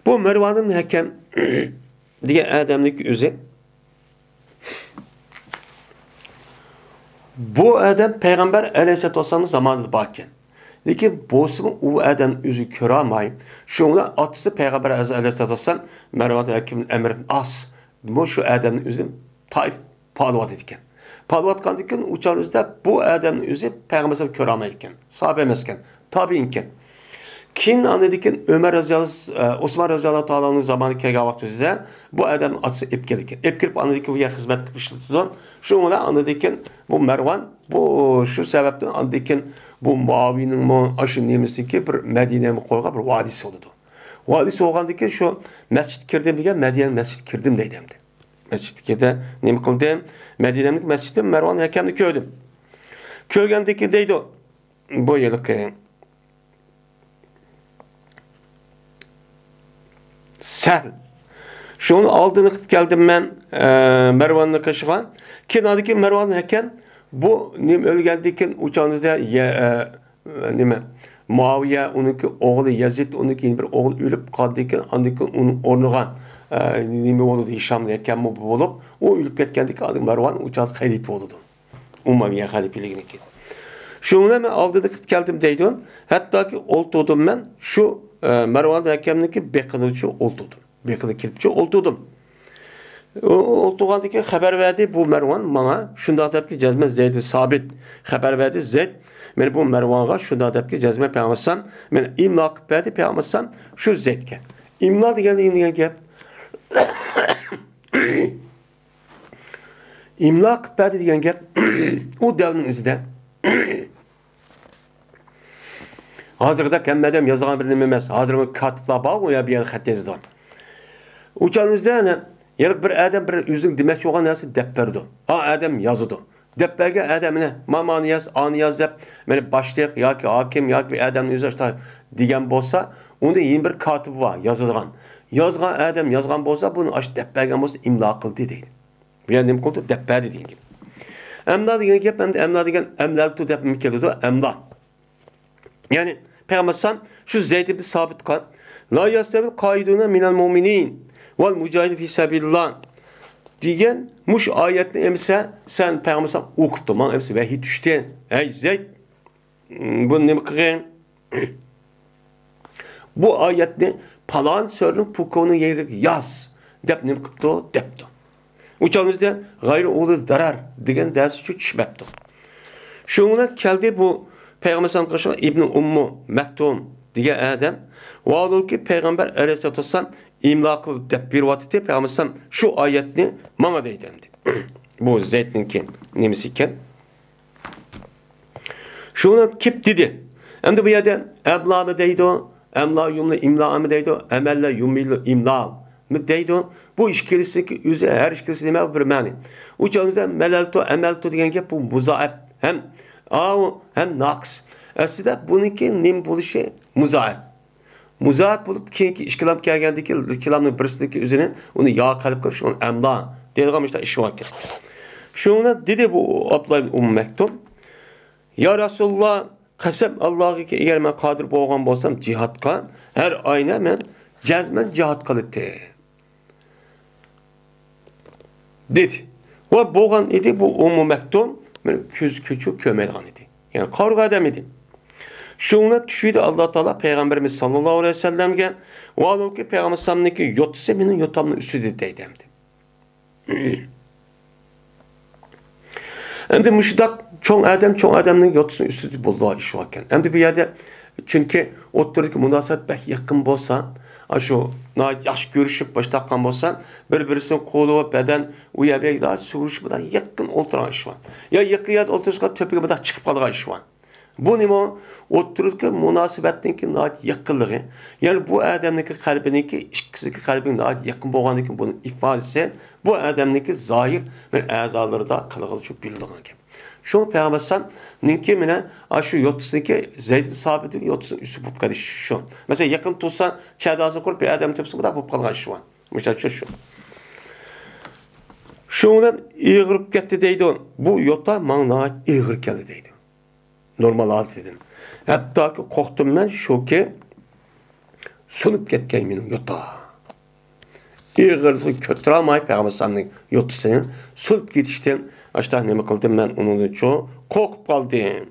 بۇ مەرۋانىم ھەكەم دېگەن ئادەمنىڭكى ئۆزى بۇ ئادەم پەيغەمبەر ئەلەيھىسسالاتۇ ۋەسسالامنىڭ زامانىدا باركەن. لېكىن بولسىمۇ ئۇ ئادەم ئۆزى كۆرالماي، شۇنىڭ بىلەن ئاتىسى پەيغەمبەر ئەلەيھىسسالاتۇ ۋەسسالام مەرۋان ھەكىم ئەمر ئىبن ئاس، بۇ شۇ ئادەمنى ئۆزى تائىپ پالىۋاتىدىكەن. پالىۋاتقاندىن كېيىن ئۇ چاغدا بۇ ئادەمنى ئۆزى پەيغەمبەر ئەلەيھىسسالام كۆرەلمەيدىكەن. ساھابە ئەمەسكەن. تابىئىنكەن. كېيىن ئاندىن كېيىن ئۆمەر رەزىياللاھۇ، ئوسمان رەزىياللاھۇ تائالا ئەنھۇ زامانى كەلگەن ۋاقتىدا بۇ ئادەمنىڭ ئاتىسى ئېلىپ كېلىدىكەن. ئېلىپ كېلىپ ئاندىن كېيىن بۇ يەرگە خىزمەتكە ئىشلىتىدۇ. شۇنىڭ بىلەن ئاندىن كېيىن بۇ مەرۋان، بۇ شۇ سەۋەبتىن ئاندىن كېيىن بۇ مۇئاۋىيىنىڭمۇ ئاشۇ نېمىسىدىكى بىر مەدىنەگە قويغان بىر ۋالىسى بولىدۇ. ۋالىسى بولغاندىن كېيىن شۇ مەسچىتكە كىردىم دېگەن، مەدىنە مەسچىتكە كىردىم دەيدۇ ئەمدى. مەسچىتكە كىردى، نېمە قىلدىم؟ مەدىنەمدىكى مەسچىتتىن مەرۋان ھەكەمنى كۆردۈم. كۆرگەندىن كېيىن دەيدۇ، بۇ ھېلىقى سەھل. شۇنىڭ ئالدىنى قىلىپ كەلدىم مەن، ئە، مەرۋاننىڭ قېشىغا. كېيىن ئاندىن كېيىن مەرۋان ھەكەم بۇ نېمە ئۆلگەندىن كېيىن ئۇ چاغدا يە-، ئە، نېمە، مۇئاۋىيە، ئۇنىڭكى ئوغلى يەزىد، ئۇنىڭكى يەنە بىر ئوغلى ئۆلۈپ قالدىن كېيىن، ئاندىن كېيىن ئۇنىڭ ئورنىغا، ئە، نېمە بولىدۇ، ھىشام ھەكەممۇ بولۇپ، ئۇ ئۆلۈپ كەتكەندىن كېيىن ئاندىن مەرۋان ئۇ چاغدا خەلىپە بولىدۇ. ئۇمەۋىيە خەلىپىلىكىدىكى. شۇنىڭ بىلەن مەن ئالدىدا قىلىپ كەلدىم دەيدۇ. ھەتتاكى ئولتۇردۇم مەن شۇ، ئە، مەرۋان ھەكەمنىڭكى بېقىنىچۇ ئولتۇردۇم. بېقىنى كېلىپچۇ ئولتۇردۇم. ئۇ ئولتۇرغاندىن كېيىن خەۋەر بەردى بۇ مەرۋان ماڭا. شۇنداق دەپكى جەزمەن زەيد بىن سابىت خەۋەر بەردى. زەيد مېنى بۇ مەرۋانغا شۇنداق دەپكى جەزمەن پەيغەمبەر ئەلەيھىسسالام مېنى ئىملا قىلىپ بەردى. پەيغەمبەر ئەلەيھىسسالام شۇ زەيدكە. ئىملا دېگەن نېمە دېگەن گەپ؟ ئىملا قىلىپ بەردى دېگەن گەپ ئۇ دەۋرنىڭ ئۆزىدە. ھازىرقىدەك ھەممە ئادەم يازىدىغان بىر نېمە ئەمەس. ھازىر كاتىپلار بارغۇ، يا بۇ يەردە خەت يازىدىغان. ئۇ چاغنىڭ ئۆزىدە ئەنە، يەنە بىر ئادەم بىر ئۆزىنىڭ دېمەكچى بولغان نەرسىنى دەپ بەردى. ئا ئادەم يازىدۇ. دەپ بەرگەن ئادەم مېنى، ما-، مانى ياز، ئانى ياز دەپ، مېنى باشلىق ياكى ھاكىم ياكى بىر ئادەمنى ئۆزى ئاشتا دېگەن بولسا، ئۇنىڭ يەنە بىر كاتىپى بار، يازىدىغان. يازغان ئادەم يازغان بولسا، بۇنى ئاشتا دەپ بەرگەن بولسا، ئىملا قىلدى دەيدۇ. بۇ يەردە نېمە قىلدى؟ دەپ بەردى دېگەن گەپ. ئەملا دېگەن گەپ، ئەمدى ئەملا دېگەن ئەملەلتۇ دەپ كېلىدۇ، ئەملا. يەنى پەيغەمبەر ئەلەيھىسسالام شۇ زەيد ئىبن سابىتقا، لا يەستەۋىل قائىدۇنە مىنەل مۇئمىنىن ۋەل مۇجاھىدۇ فى سەبىلىللا دېگەن مۇشۇ ئايەتنى ئەمىسە سەن پەيغەمبەر ئەلەيھىسسالام ئوقۇپتۇ، ماڭا ئەمىسە ۋەھىي چۈشتى. ھەي زەيد، بۇنى نېمە قىلغىن؟ بۇ ئايەتنى پالان سۈرىنىڭ پۇكونىڭ يېرىگە ياز دەپ نېمە قىپتۇ دەپتۇ. ئۇ چاغدا غەيرى ئۇلى زەرەر دېگەن دەرسىچۇ چۈشمەپتۇ. شۇنىڭ بىلەن كەلدى بۇ پەيغەمبەر ئەلەيھىسسالام قېشىغا ئىبنى ئۇممۇ مەكتۇم دېگەن ئادەم. ۋاھالۇنكى پەيغەمبەر ئەلەيھىسسالام ئىملا قىلىپ دەپ بېرىۋاتىتتى. پەيغەمبەر ئەلەيھىسسالام شۇ ئايەتنى ماڭا دەيدۇ ئەمدى. بۇ زەيدنىڭكى نېمىسى ئىكەن؟ شۇنى كېلىپ دېدى. ئەمدى بۇ يەردە ئەملامۇ دەيدۇ، ئەملا يۇملى ئىملامۇ دەيدۇ، ئەمەللە يۇمىلۇ ئىملامۇ دەيدۇ. بۇ ئىككىلىسىنىڭكى ئۆزى، ھەر ئىككىلىسى نېمە؟ بىر مەنى. ئۇ چاغدا مەلەلتۇ، ئەمەلتۇ دېگەن گەپ بۇ مۇزائەپ ھەم ئاۋۇ ھەم ناقىس. ئەسلىدە بۇنىڭكى نېمە بولۇشى؟ مۇزائەپ. مۇزائەپ بولۇپ، كېيىنكى ئىككىلام كەلگەندىكى، ئىككىلامنىڭ بىرسىدىكى ئۆزىنى، ئۇنى يا قەلب قىلىپ، شۇنى ئەملا دەيدىغان مۇشۇنداق ئىش باركەن. شۇنى دېدى بۇ ئابدۇللا ئىبن ئۇممۇ مەكتۇم، يا رەسۇلاللا، قەسەم ئاللاغىكى، ئەگەر مەن قادىر بولغان بولسام جىھادقا، ھەر ئاينى مەن جەزمەن جىھاد قىلاتتىم. دېدى. ۋە بولغان ئىدى، بۇ ئۇممۇ مەكتۇم مېنىڭ كۆز كۆچۈپ كۆرمەيدىغان ئىدى. يەنى قارىغۇ ئادەم ئىدى. شۇڭا چۈشىدە ئاللا تائالا پەيغەمبىرىمىز ساللاللاھۇ ئەلەيھى ۋەسەللەمگە، ۋاھالەنكى پەيغەمبەر ئەلەيھىسسالامنىڭكى يوتىسى مېنىڭ يوتامنىڭ ئۈستىدە دەيدۇ ئەمدى. ئەمدى مۇشۇنداق چوڭ ئادەم چوڭ ئادەمنىڭ يوتىسىنىڭ ئۈستىدە بولىدىغان ئىش باركەن. ئەمدى بۇ يەردە، چۈنكى ئوتتۇرىدىكى مۇناسىۋەت بەك يېقىن بولسا، ئاشۇ ناھايىتى ياخشى كۆرۈشۈپ باشلاققان بولسا، بىر-بىرسىنى قولىۋاپ بەدەن ئۇ يەرگە سۈرۈشۈپ بۇنداق يېقىن ئولتۇرغان ئىش بار. يا يېقىن يەردە ئولتۇرسا تۆپىگە بۇنداق چىقىپ قالىدىغان ئىش بار. بۇ نېمە؟ ئوتتۇرىدىكى مۇناسىۋەتنىڭكى ناھايىتى يېقىنلىقى. يەنى بۇ ئادەمنىڭكى قەلبىنىڭكى، ئىككىسىنىڭكى قەلبىنىڭ ناھايىتى يېقىن بولغاندىكىن بۇنىڭ ئىپادىسى، بۇ ئادەمنىڭكى زاھىر بىر ئەزالىرىدا قىلغىلى شۇ بىلىدىغان گەپ. شۇ پەيغەمبەر ئەلەيھىسسالامنىڭكى مانا ئاشۇ يوتىسىنىڭكى زەيد سابىتنىڭ يوتىسىنىڭ ئۈستى بولۇپ قېلىشى شۇ. مەسىلەن، يېقىن تۇرسا، چەداسىنى قۇرۇپ بىر ئادەم تېپسا، بۇنداق بولۇپ قالغان ئىش بار. مىسال شۇ، شۇ. شۇنىڭ بىلەن ئېغىرىپ كەتتى دەيدۇ. بۇ يوتا ماڭا ناھايىتى ئېغىر كەلدى دەيدۇ. نورمال ھالىتىدىن. ھەتتاكى قورقتۇم مەن شۇكى، سۇنۇپ كەتكەي مېنىڭ يوتا. ئېغىرلىقىنى كۆتۈرەلمەي پەيغەمبەر ئەلەيھىسسالامنىڭ يوتىسىنى سۇنۇپ كېتىشتىن ئاشۇنداق نېمە قىلدىم مەن ئۇنىڭدىن چوڭ قورقۇپ قالدىم.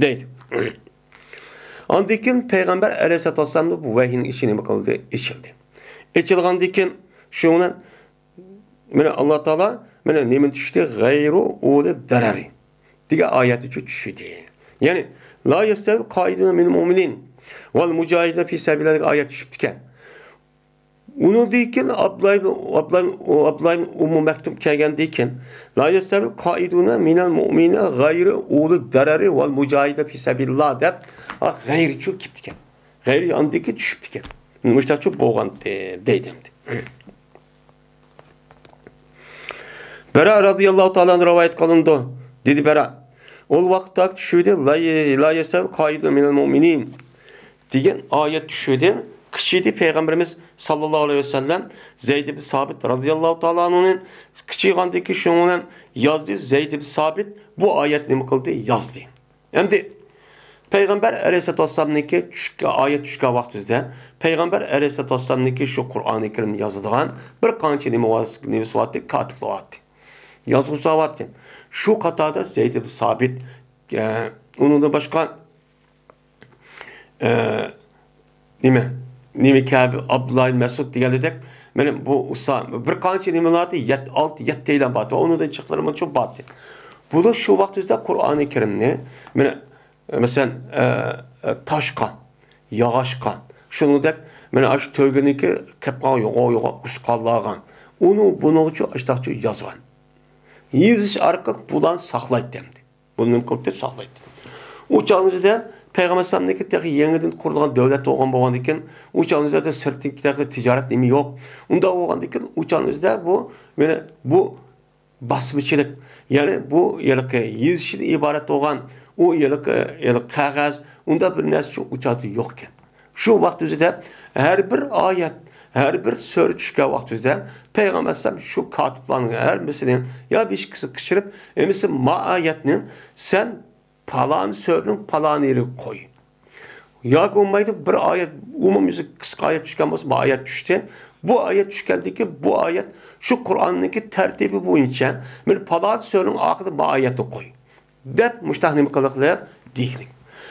دەيدۇ. ئاندىن كېيىن پەيغەمبەر ئەلەيھىسسالاتۇ ۋەسسالامنىڭ بۇ ۋەھىينىڭ ئىشى نېمە قىلدى؟ ئېچىلدى. ئېچىلغاندىن كېيىن شۇنىڭ بىلەن، مانا، ئاللا تائالا، مانا، نېمە چۈشتى؟ غەيرۇ ئۇلى زەرەرى دېگەن ئايەت چۈشتى. يەنى، لا يەستەۋىل قائىدۇنە مىنەل مۇئمىنىن ۋەل مۇجاھىدۇنە فى سەبىلىللاھ دېگەن ئايەت چۈشۈپتىكەن. ئۇنىڭدىن كېيىن ئابدۇللا ئىبن، ئابدۇللا ئىبن، ئابدۇللا ئىبن ئۇممۇ مەكتۇم كەلگەندىن كېيىن، لا يەستەۋىل قائىدۇنە مىنەل مۇئمىنىنە غەيرۇ ئۇلى زەرەرى ۋەل مۇجاھىدۇنە فى سەبىلىللاھ دەپ، ھە، غەيرى چۈشۈپ كېتىدىكەن. غەيرى ئاندىن كېيىن چۈشۈپتىكەن. مۇشۇنداق چۈشۈپ بولغانتى دەيدۇ ئەمدى. بەرا رازىياللاھۇ تائالا ئەنھۇ رىۋايەت قىلىنىدۇ. دېدى بەرا، ئۇ ۋاقىتتا چۈشۈدى، لا، لا يەستەۋىل قائىدۇنە مىنەل مۇئمىنىن دېگەن ئايەت چۈشۈدى. قىچىدى پەيغەمبىرىمىز ساللاللاھۇ ئەلەيھى ۋەسەللەم زەيد ئىبن سابىت رازىياللاھۇ تائالا ئەنھۇنى قىچىغاندىكى شۇنىڭ بىلەن يازدى. زەيد ئىبن سابىت بۇ ئايەت نېمە قىلدى؟ يازدى. ئەمدى پەيغەمبەر ئەلەيھىسسالاتۇ ۋەسسالامنىڭكى چۈشكە، ئايەت چۈشكەن ۋاقتىدا پەيغەمبەر ئەلەيھىسسالاتۇ ۋەسسالامنىڭكى شۇ قۇرئانى كەرىمنى يازىدىغان بىر قانچە نېمە ۋاز-، نېمىسى بارتتى، كاتىپلار بارتتى. يازغۇچىلار بارتتى. شۇ قاتاردا زەيد ئىبن سابىت، ئە، ئۇنىڭدىن باشقا، ئە، نېمە، نېمە كەبى، ئابدۇللا ئىبن مەسئۇد دېگەندەك، مانا بۇ ئۇسا-، بىر قانچە نېمىلەردە يەت-، ئالتە، يەتتەيلەن بارتتى. ئۇنىڭدىن چىققىنىمۇ شۇ بارتتى. بۇلار شۇ ۋاقتىمىزدا قۇرئانى كەرىمنى، مانا، مەسىلەن، ئە، ئە، تاشقا، ياغاچقا، شۇنىڭدەك مانا ئاشۇ تۆگىنىڭكى قېپقان يوغا-يوغا ئۇسقانلارغا، ئۇنىڭ بۇنىڭغىچۇ ئاشتاقچۇ يازغان. يېزىش ئارقىلىق بۇلارنى ساقلايتتى ئەمدى. بۇنى نېمە قىلدى؟ ساقلايتتى. ئۇ چاغنىڭ ئۆزىدە پەيغەمبەر ئەلەيھىسسالامنىڭكى تېخى يېڭىدىن قۇرۇلغان دۆلەت بولغان بولغاندىكىن، ئۇ چاغنىڭ ئۆزىدە سىرتتىكى تېخى تىجارەت نېمە يوق. ئۇنداق بولغاندىكىن، ئۇ چاغنىڭ ئۆزىدە بۇ، مانا بۇ باسمىچىلىق، يەنى بۇ ھېلىقى يېزىشتىن ئىبارەت بولغان ئۇ ھېلىقى، ھېلىقى قەغەز، ئۇنداق بىر نەرسە ئۇ چاغدا يوق ئىكەن. شۇ ۋاقىت ئۆزىدە ھەر بىر ئايەت، ھەر بىر سۈرە چۈشكەن ۋاقىت ئۆزىدە پەيغەمبەر ئەلەيھىسسالام شۇ كاتىپلارنىڭ ھەر بىرسىنى يا بېشى كېسىپ قىچىرىپ، ئەمىسە ما ئايەتنى سەن پالان سۈرىنىڭ پالان يېرىگە قوي. ياكى بولمايدۇ، بىر ئايەت، ئومۇميۈزلۈك قىسقا ئايەت چۈشكەن بولسا، بۇ ئايەت چۈشتى. بۇ ئايەت چۈشكەندىكىن، بۇ ئايەت شۇ قۇرئاننىڭكى تەرتىپى بويىچە، مانا پالان سۈرىنىڭ ئاخىرىدا بۇ ئايەتنى قوي، دەپ مۇشتاق نېمە قىلىقلىق دېيىلىك.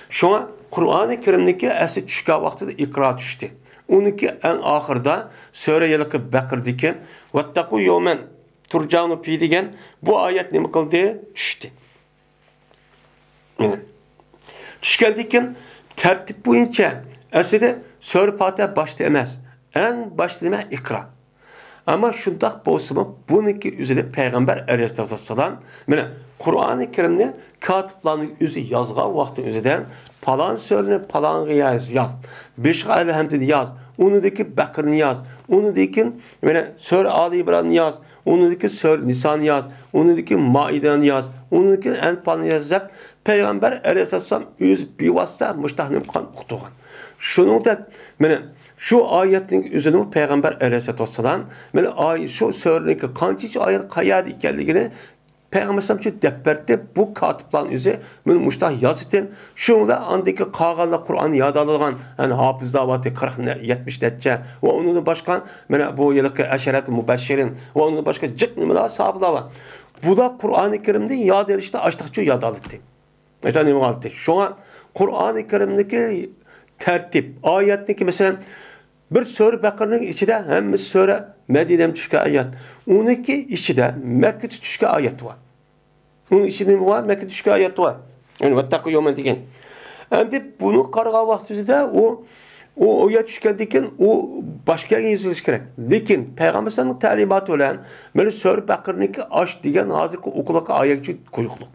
شۇڭا قۇرئانى كەرىمنىڭكى ئەسلى چۈشكەن ۋاقتىدا ئىقرا چۈشتى. ئۇنىڭكى ئەڭ ئاخىرىدا سۈرە ھېلىقى بەقىرىدىكى «ۋەتتەقۇ يەۋمەن تۇرجەئۇنە فىھى» دېگەن بۇ ئايەت نېمە قىلدى؟ چۈشتى. مانا. چۈشكەندىن كېيىن تەرتىپ بويىچە ئەسلىدە سۈرە پاتىھە باشتا ئەمەس، ئەڭ باشتا نېمە؟ ئىقرا. ئەمما شۇنداق بولسىمۇ، بۇنىڭكى ئۆزىدە پەيغەمبەر ئەلەيھىسسالاتۇ ۋەسسالام، مانا، قۇرئانى كەرىمنى كاتىپلارنىڭ ئۆزى يازغان ۋاقتىنىڭ ئۆزىدە، پالان سۈرىنى پالانغا ياز، ياز، بېشىغا ئەلھەمدىنى ياز، ئۇنىڭدىكى بەقىرىنى ياز، ئۇنىڭدىن كېيىن، مانا، سۈرە ئالى ئىمراننى ياز، ئۇنىڭدىكى سۈرە نىسانى ياز، ئۇنىڭدىكى مائىدەنى ياز، ئۇنىڭدىكى ئەنپالنى ياز دەپ، پەيغەمبەر ئەلەيھىسسالام ئۆزى بىۋاسىتە مۇشۇنداق نېمە قىلغان، ئۇقتۇرغان. شۇنىڭدەك، مانا، شۇ ئايەتنىڭ ئۆزىنىمۇ پەيغەمبەر ئەلەيھىسسالاتۇ ۋەسسالام، مانا، ئاي-، شۇ سۈرىنىڭكى قانچىنچى ئايەت قەيەردە ئىكەنلىكىنى پەيغەمبەر ئەلەيھىسسالام شۇ دەپ بەردى، بۇ كاتىپلارنىڭ ئۆزى مانا مۇشۇنداق يازىتىن. شۇنىڭ بىلەن ئاندىكى قالغانلار قۇرئاننى ياد ئالىدىغان، يەنى ھاپىزلار بارتى، قىرىق نە-، يەتمىش نەچچە ۋە ئۇنىڭدىن باشقا، مانا، بۇ ھېلىقى ئەشەرەتۇل مۇبەششىرىن ۋە ئۇنىڭدىن باشقا جىق نېمىلەر، ساھابىلار بار. بۇلار قۇرئانى كەرىمنى ياد ئېلىشتا ئاشتاقچۇ ياد ئالاتتى. مەسىلەن، نېمە قىلاتتى؟ شۇڭا قۇرئانى كەرىمدىكى تەرتىپ، ئايەتنىڭكى، مەسىلەن، بىر سۈرە بەقەرىنىڭ ئىچىدە ھەممە سۈرە مەدىنەدە چۈشكەن ئايەت. ئۇنىڭكى ئىچىدە مەككىدە چۈشكەن ئايەت بار. ئۇنىڭ ئىچىدە نېمە بار؟ مەككىدە چۈشكەن ئايەت بار. يەنى «ۋەتتەقۇ يەۋمەن» دېگەن. ئەمدى بۇنى قارىغان ۋاقتىمىزدا ئۇ، ئۇ، ئۇ يەر چۈشكەندىن كېيىن ئۇ باشقا يەرگە يېزىلىشى كېرەك. لېكىن پەيغەمبەر ئەلەيھىسسالامنىڭ تەلىماتى بىلەن مانا سۈرە بەقەرىنىڭكى ئاش دېگەن ھازىرقى ئوقۇلۇۋاتقان ئايەتكە قويۇقلۇق.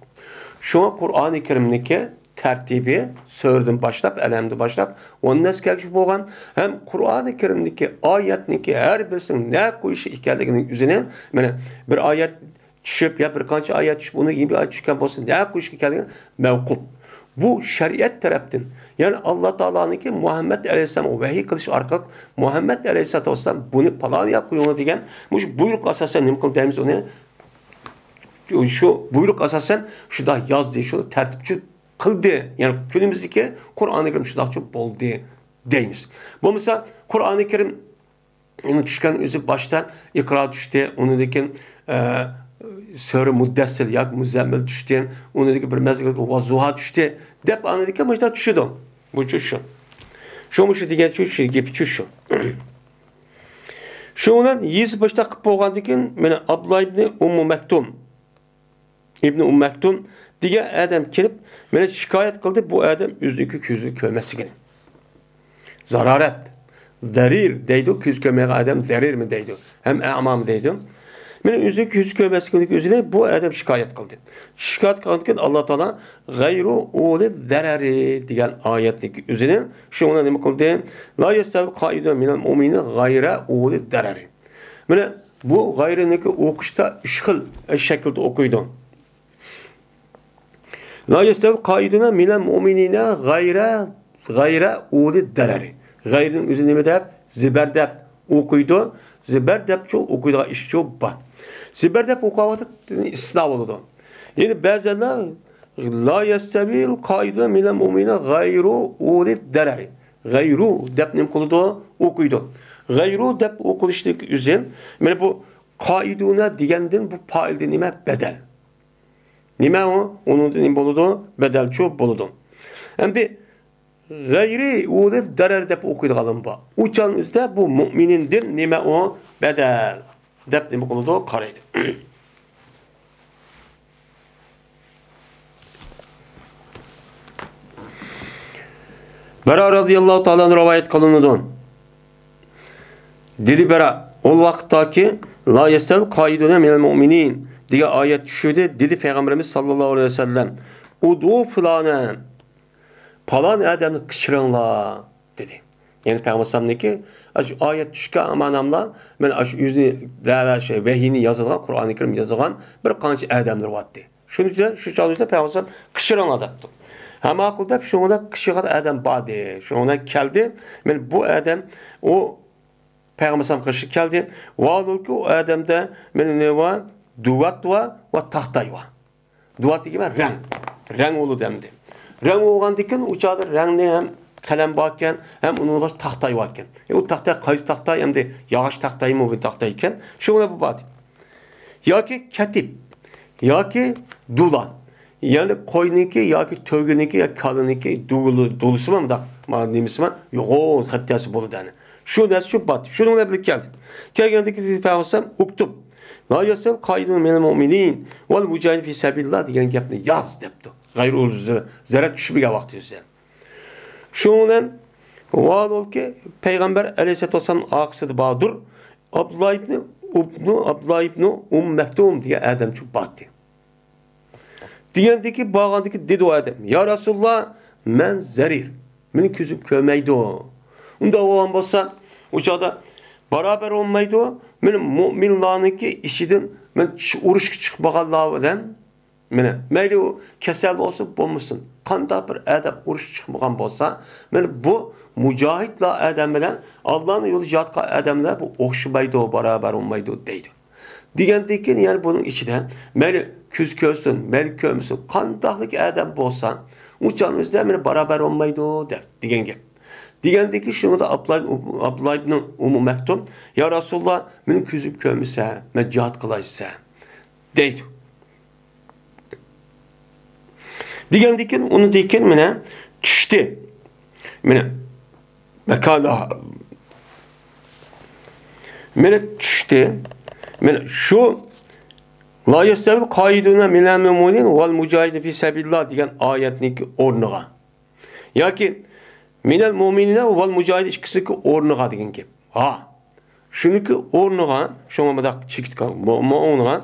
شۇڭا قۇرئانى كەرىمنىڭكى تەرتىپى سۈرىدىن باشلاپ، ئەلھەمدىن باشلاپ، ئون نەسكەگىچە بولغان ھەم قۇرئانى كەرىمدىكى ئايەتنىڭكى ھەر بىرسىنىڭ نە قويۇش ئىكەنلىكىنىڭ ئۆزىنى، مانا، بىر ئايەت چۈشۈپ يا بىر قانچە ئايەت چۈشۈپ، ئۇنىڭ يەنە بىر ئايەت چۈشكەن بولسا، نە قويۇش ئىكەنلىكى مەۋقۇپ. بۇ شەرىئەت تەرەپتىن، يەنى ئاللا تائالانىڭكى مۇھەممەد ئەلەيھىسسالامغا ۋەھىي قىلىش ئارقىلىق، مۇھەممەد ئەلەيھىسسالاتۇ ۋەسسالام بۇنى پالان يەرگە قويۇڭلار دېگەن مۇشۇ بۇيرۇق ئاساسەن نېمە قىل دەيمىز ئۇنى؟ شۇ بۇيرۇق ئاساسەن شۇنداق يازدى، شۇ تەرتىپچە قىلدى. يەنى كۈنىمىزدىكى قۇرئانى كەرىم شۇنداقچە بولدى دەيمىز. بولمىسا قۇرئانى كەرىم ئۇنىڭ چۈشكەن ئۆزى باشتا ئىقرا چۈشتى، ئۇنىڭدىن كېيىن، ئە، سۈرە مۇددەسسىر ياكى مۇزەممىل چۈشتى، ئۇنىڭدىن كېيىن بىر مەزگىل ۋەززۇھا چۈشتى دەپ ئاندىن كېيىن مۇشۇنداق چۈشىدۇ. بۇچۇ شۇ. شۇ مۇشۇ دېگەنچۇ شۇ گېپىچۇ شۇ. شۇ بىلەن يېزا باشلاپ قىلىپ بولغاندىن كېيىن مانا ئابدۇللا ئىبنى ئۇممۇ مەكتۇم، ئىبنى ئۇم مەكتۇم دېگەن ئادەم كېلىپ، مانا شىكايەت قىلدى، بۇ ئادەم ئۆزىنىڭكى كۆزىنى كۆرمەسلىكىنى. زارارەت، زەرىر دەيدۇ، كۆز كۆرمەيدىغان ئادەم زەرىرمۇ دەيدۇ، ھەم ئەمامۇ دەيدۇ. مانا ئۆزىنىڭ كۆز كۆرمەسلىكىنى ئۆزىنى بۇ ئادەم شىكايەت قىلدى. شىكايەت قىلغاندىن كېيىن ئاللا تائالا «غەيرۇ ئۇلى زەرەرى» دېگەن ئايەتنىڭكى ئۆزىنى شۇنىڭ بىلەن نېمە قىلدى؟ «لا يەستەۋىل قائىدۇنە مىنەل مۇئمىنىنە غەيرە ئۇلى زەرەرى». مانا بۇ غەيرىنىڭكى ئوقۇشتا ئۈچ خىل شەكىلدە ئوقۇيدۇ. لا يەستەۋىل قائىدۇنە مىنەل مۇئمىنىنە غەيرە، غەيرە ئۇلى دەرەرى. غەيرىنىڭ ئۆزى نېمە دەپ؟ زىبەر دەپ ئوقۇيدۇ. زىبەر دەپچۇ ئوقۇيدىغان ئىشچۇ بار. زىبەر دەپ ئوقۇغان ۋاقىتتا ئىستىسنا بولىدۇ. يەنى بەزەنلەر لا يەستەۋىل قائىدۇنە مىنەل مۇئمىنىنە غەيرۇ ئۇلى دەرەرى. غەيرۇ دەپ نېمە قىلىدۇ؟ ئوقۇيدۇ. غەيرۇ دەپ ئوقۇلۇشتىكى ئۆزى، مانا بۇ قائىدۇنە دېگەندىن بۇ پائىلدىن نېمە؟ بەدەل. نېمە ئۇ؟ ئۇنىڭدىن نېمە بولىدۇ؟ بەدەلچۇ بولىدۇ. ئەمدى غەيرى ئۇلى دەرەر دەپ ئوقۇيدىغانلىرىمۇ بار. ئۇ چاغنىڭ ئۆزىدە بۇ مۇئمىنىندىن نېمە ئۇ؟ بەدەل دەپ نېمە قىلىدۇ؟ قارايدۇ. بەرا رەزىياللاھۇ تائالا ئەنھۇ رىۋايەت قىلىنىدۇ. دېدى بەرا، ئۇ ۋاقىتتاكى «لا يەستەۋىل قائىدۇنە مىنەل مۇئمىنىن» دېگەن ئايەت چۈشتى، دېدى پەيغەمبىرىمىز ساللاللاھۇ ئەلەيھى ۋەسەللەم، «ئۇدۇ فۇلانە، پالان ئادەمنى قىچىرىڭلار» دېدى. يەنى پەيغەمبەر ئەلەيھىسسالامنىڭكى ئاشۇ ئايەت چۈشكەن ئامانەملار، مەن ئاشۇ ئۆزىنى دەۋە، شۇ ۋەھىينى يازىدىغان، قۇرئانى كەرىم يازىدىغان بىر قانچە ئادەملەر بارتى. شۇنى دېسە، شۇ چاغدا دېسە پەيغەمبەر ئەلەيھىسسالام «قىچىرىڭلار» دەپتۇ. ھەممە قىل دەپ، شۇڭا قىچىرغان ئادەم باردى. شۇڭا كەلدى. مەن بۇ ئادەم ئۇ پەيغەمبەر ئەلەيھىسسالام قېشىغا كەلدى. ۋاھالۇلكى ئۇ ئادەمدە مەن نېمە بار؟ دۇۋات بار ۋە تاختاي بار. دۇۋات دېگەن رەڭ. رەڭ بولىدۇ ئەمدى. رەڭ بولغاندىن كېيىن ئۇ چاغدا رەڭنى ھەم قەلەم باركەن، ھەم ئۇنىڭ باشقا تاختاي باركەن. ئە، ئۇ تاختاي قايسى تاختاي؟ ئەمدى ياغاچ تاختايمۇ بۇ تاختاي ئىكەن. شۇ بىلەن بۇ باردى. ياكى كەتىپ، ياكى دۇلا، يەنى قوينىڭكى ياكى تۆگىنىڭكى ياكى كالىنىڭكى دۇلىسىمۇ مۇنداق، نېمىسىمۇ يوغان خەتتەسى بولىدۇ ئەنە. شۇ نەرسە شۇ بات. شۇنىڭ بىلەن بىللە كەلدى. كەلگەندىكى دېدى پەيغەمبەر ئۇكتۇب. لا يەستەۋىل قائىدۇنە مىنەل مۇئمىنىن ۋەل مۇجاھىدىن فى سەبىلىللا دېگەن گەپنى ياز دەپتۇ. غەيرۇ ئۇزر، زەرەر چۈشمىگەن ۋاقتى ئۆزى. شۇنىڭ بىلەن ۋاھالۇلكى پەيغەمبەر ئەلەيھىسسالاتۇ ۋەسسالامنىڭ ئارقىسىدا باردۇر. ئابدۇللا ئىبنى ئۇبنۇ، ئابدۇللا ئىبنى ئۇم مەكتۇم دېگەن ئادەمچۇ باتتى. دېگەندىكى بارغاندىكى دېدى ئۇ ئادەم، يا رەسۇلاللا، مەن زەرىر، مېنى كۆزۈم كۆرمەيدۇ. ئۇنداق بولغان بولسا، ئۇ چاغدا بارابەر بولمايدۇ. مېنى مۇئمىنلارنىڭكى ئىچىدىن مەن چى-، ئۇرۇشقا چىقمىغانلار بىلەن، مېنى مەيلى ئۇ كېسەل بولسۇن، بولمىسۇن، قانداق بىر ئادەم ئۇرۇشقا چىقمىغان بولسا، مېنى بۇ مۇجاھىدلار ئادەم بىلەن ئاللانىڭ يولىدا جىھاد قىلغان ئادەملەر بۇ ئوخشىمايدۇ، بارابەر بولمايدۇ دەيدۇ. دېگەندىن كېيىن، يەنە بۇنىڭ ئىچىدە مەيلى كۆز كۆرسۇن، مەيلى كۆرمىسۇن، قانداقلىك ئادەم بولسا، ئۇ چاغنىڭ ئۆزىدە مېنى بارابەر بولمايدۇ دەپ دېگەن گەپ. دېگەندىن كېيىن شۇنىڭدا ئابدۇللا، ئابدۇللا ئىبنى ئۇممۇ مەكتۇم، يا رەسۇلاللا، مېنى كۆزۈم كۆرمىسە، مەن جىھاد قىلايسە دەيدۇ. دېگەندىن كېيىن، ئۇنىڭدىن كېيىن مانا چۈشتى. مانا، ماكاندا. مانا چۈشتى. مانا شۇ، لا يەستەۋىل قائىدۇنە مىنەل مۇئمىنىن ۋەل مۇجاھىدىن فى سەبىلىللا دېگەن ئايەتنىڭكى ئورنىغا. ياكى مىنەل مۇئمىنىنە ۋەل مۇجاھىدىن ئىككىسىنىڭكى ئورنىغا دېگەن گەپ. ھا. شۇنىڭكى ئورنىغا، شۇڭا مۇنداق چېكىتكەن، مۇ-، مۇ-، ئورنىغا،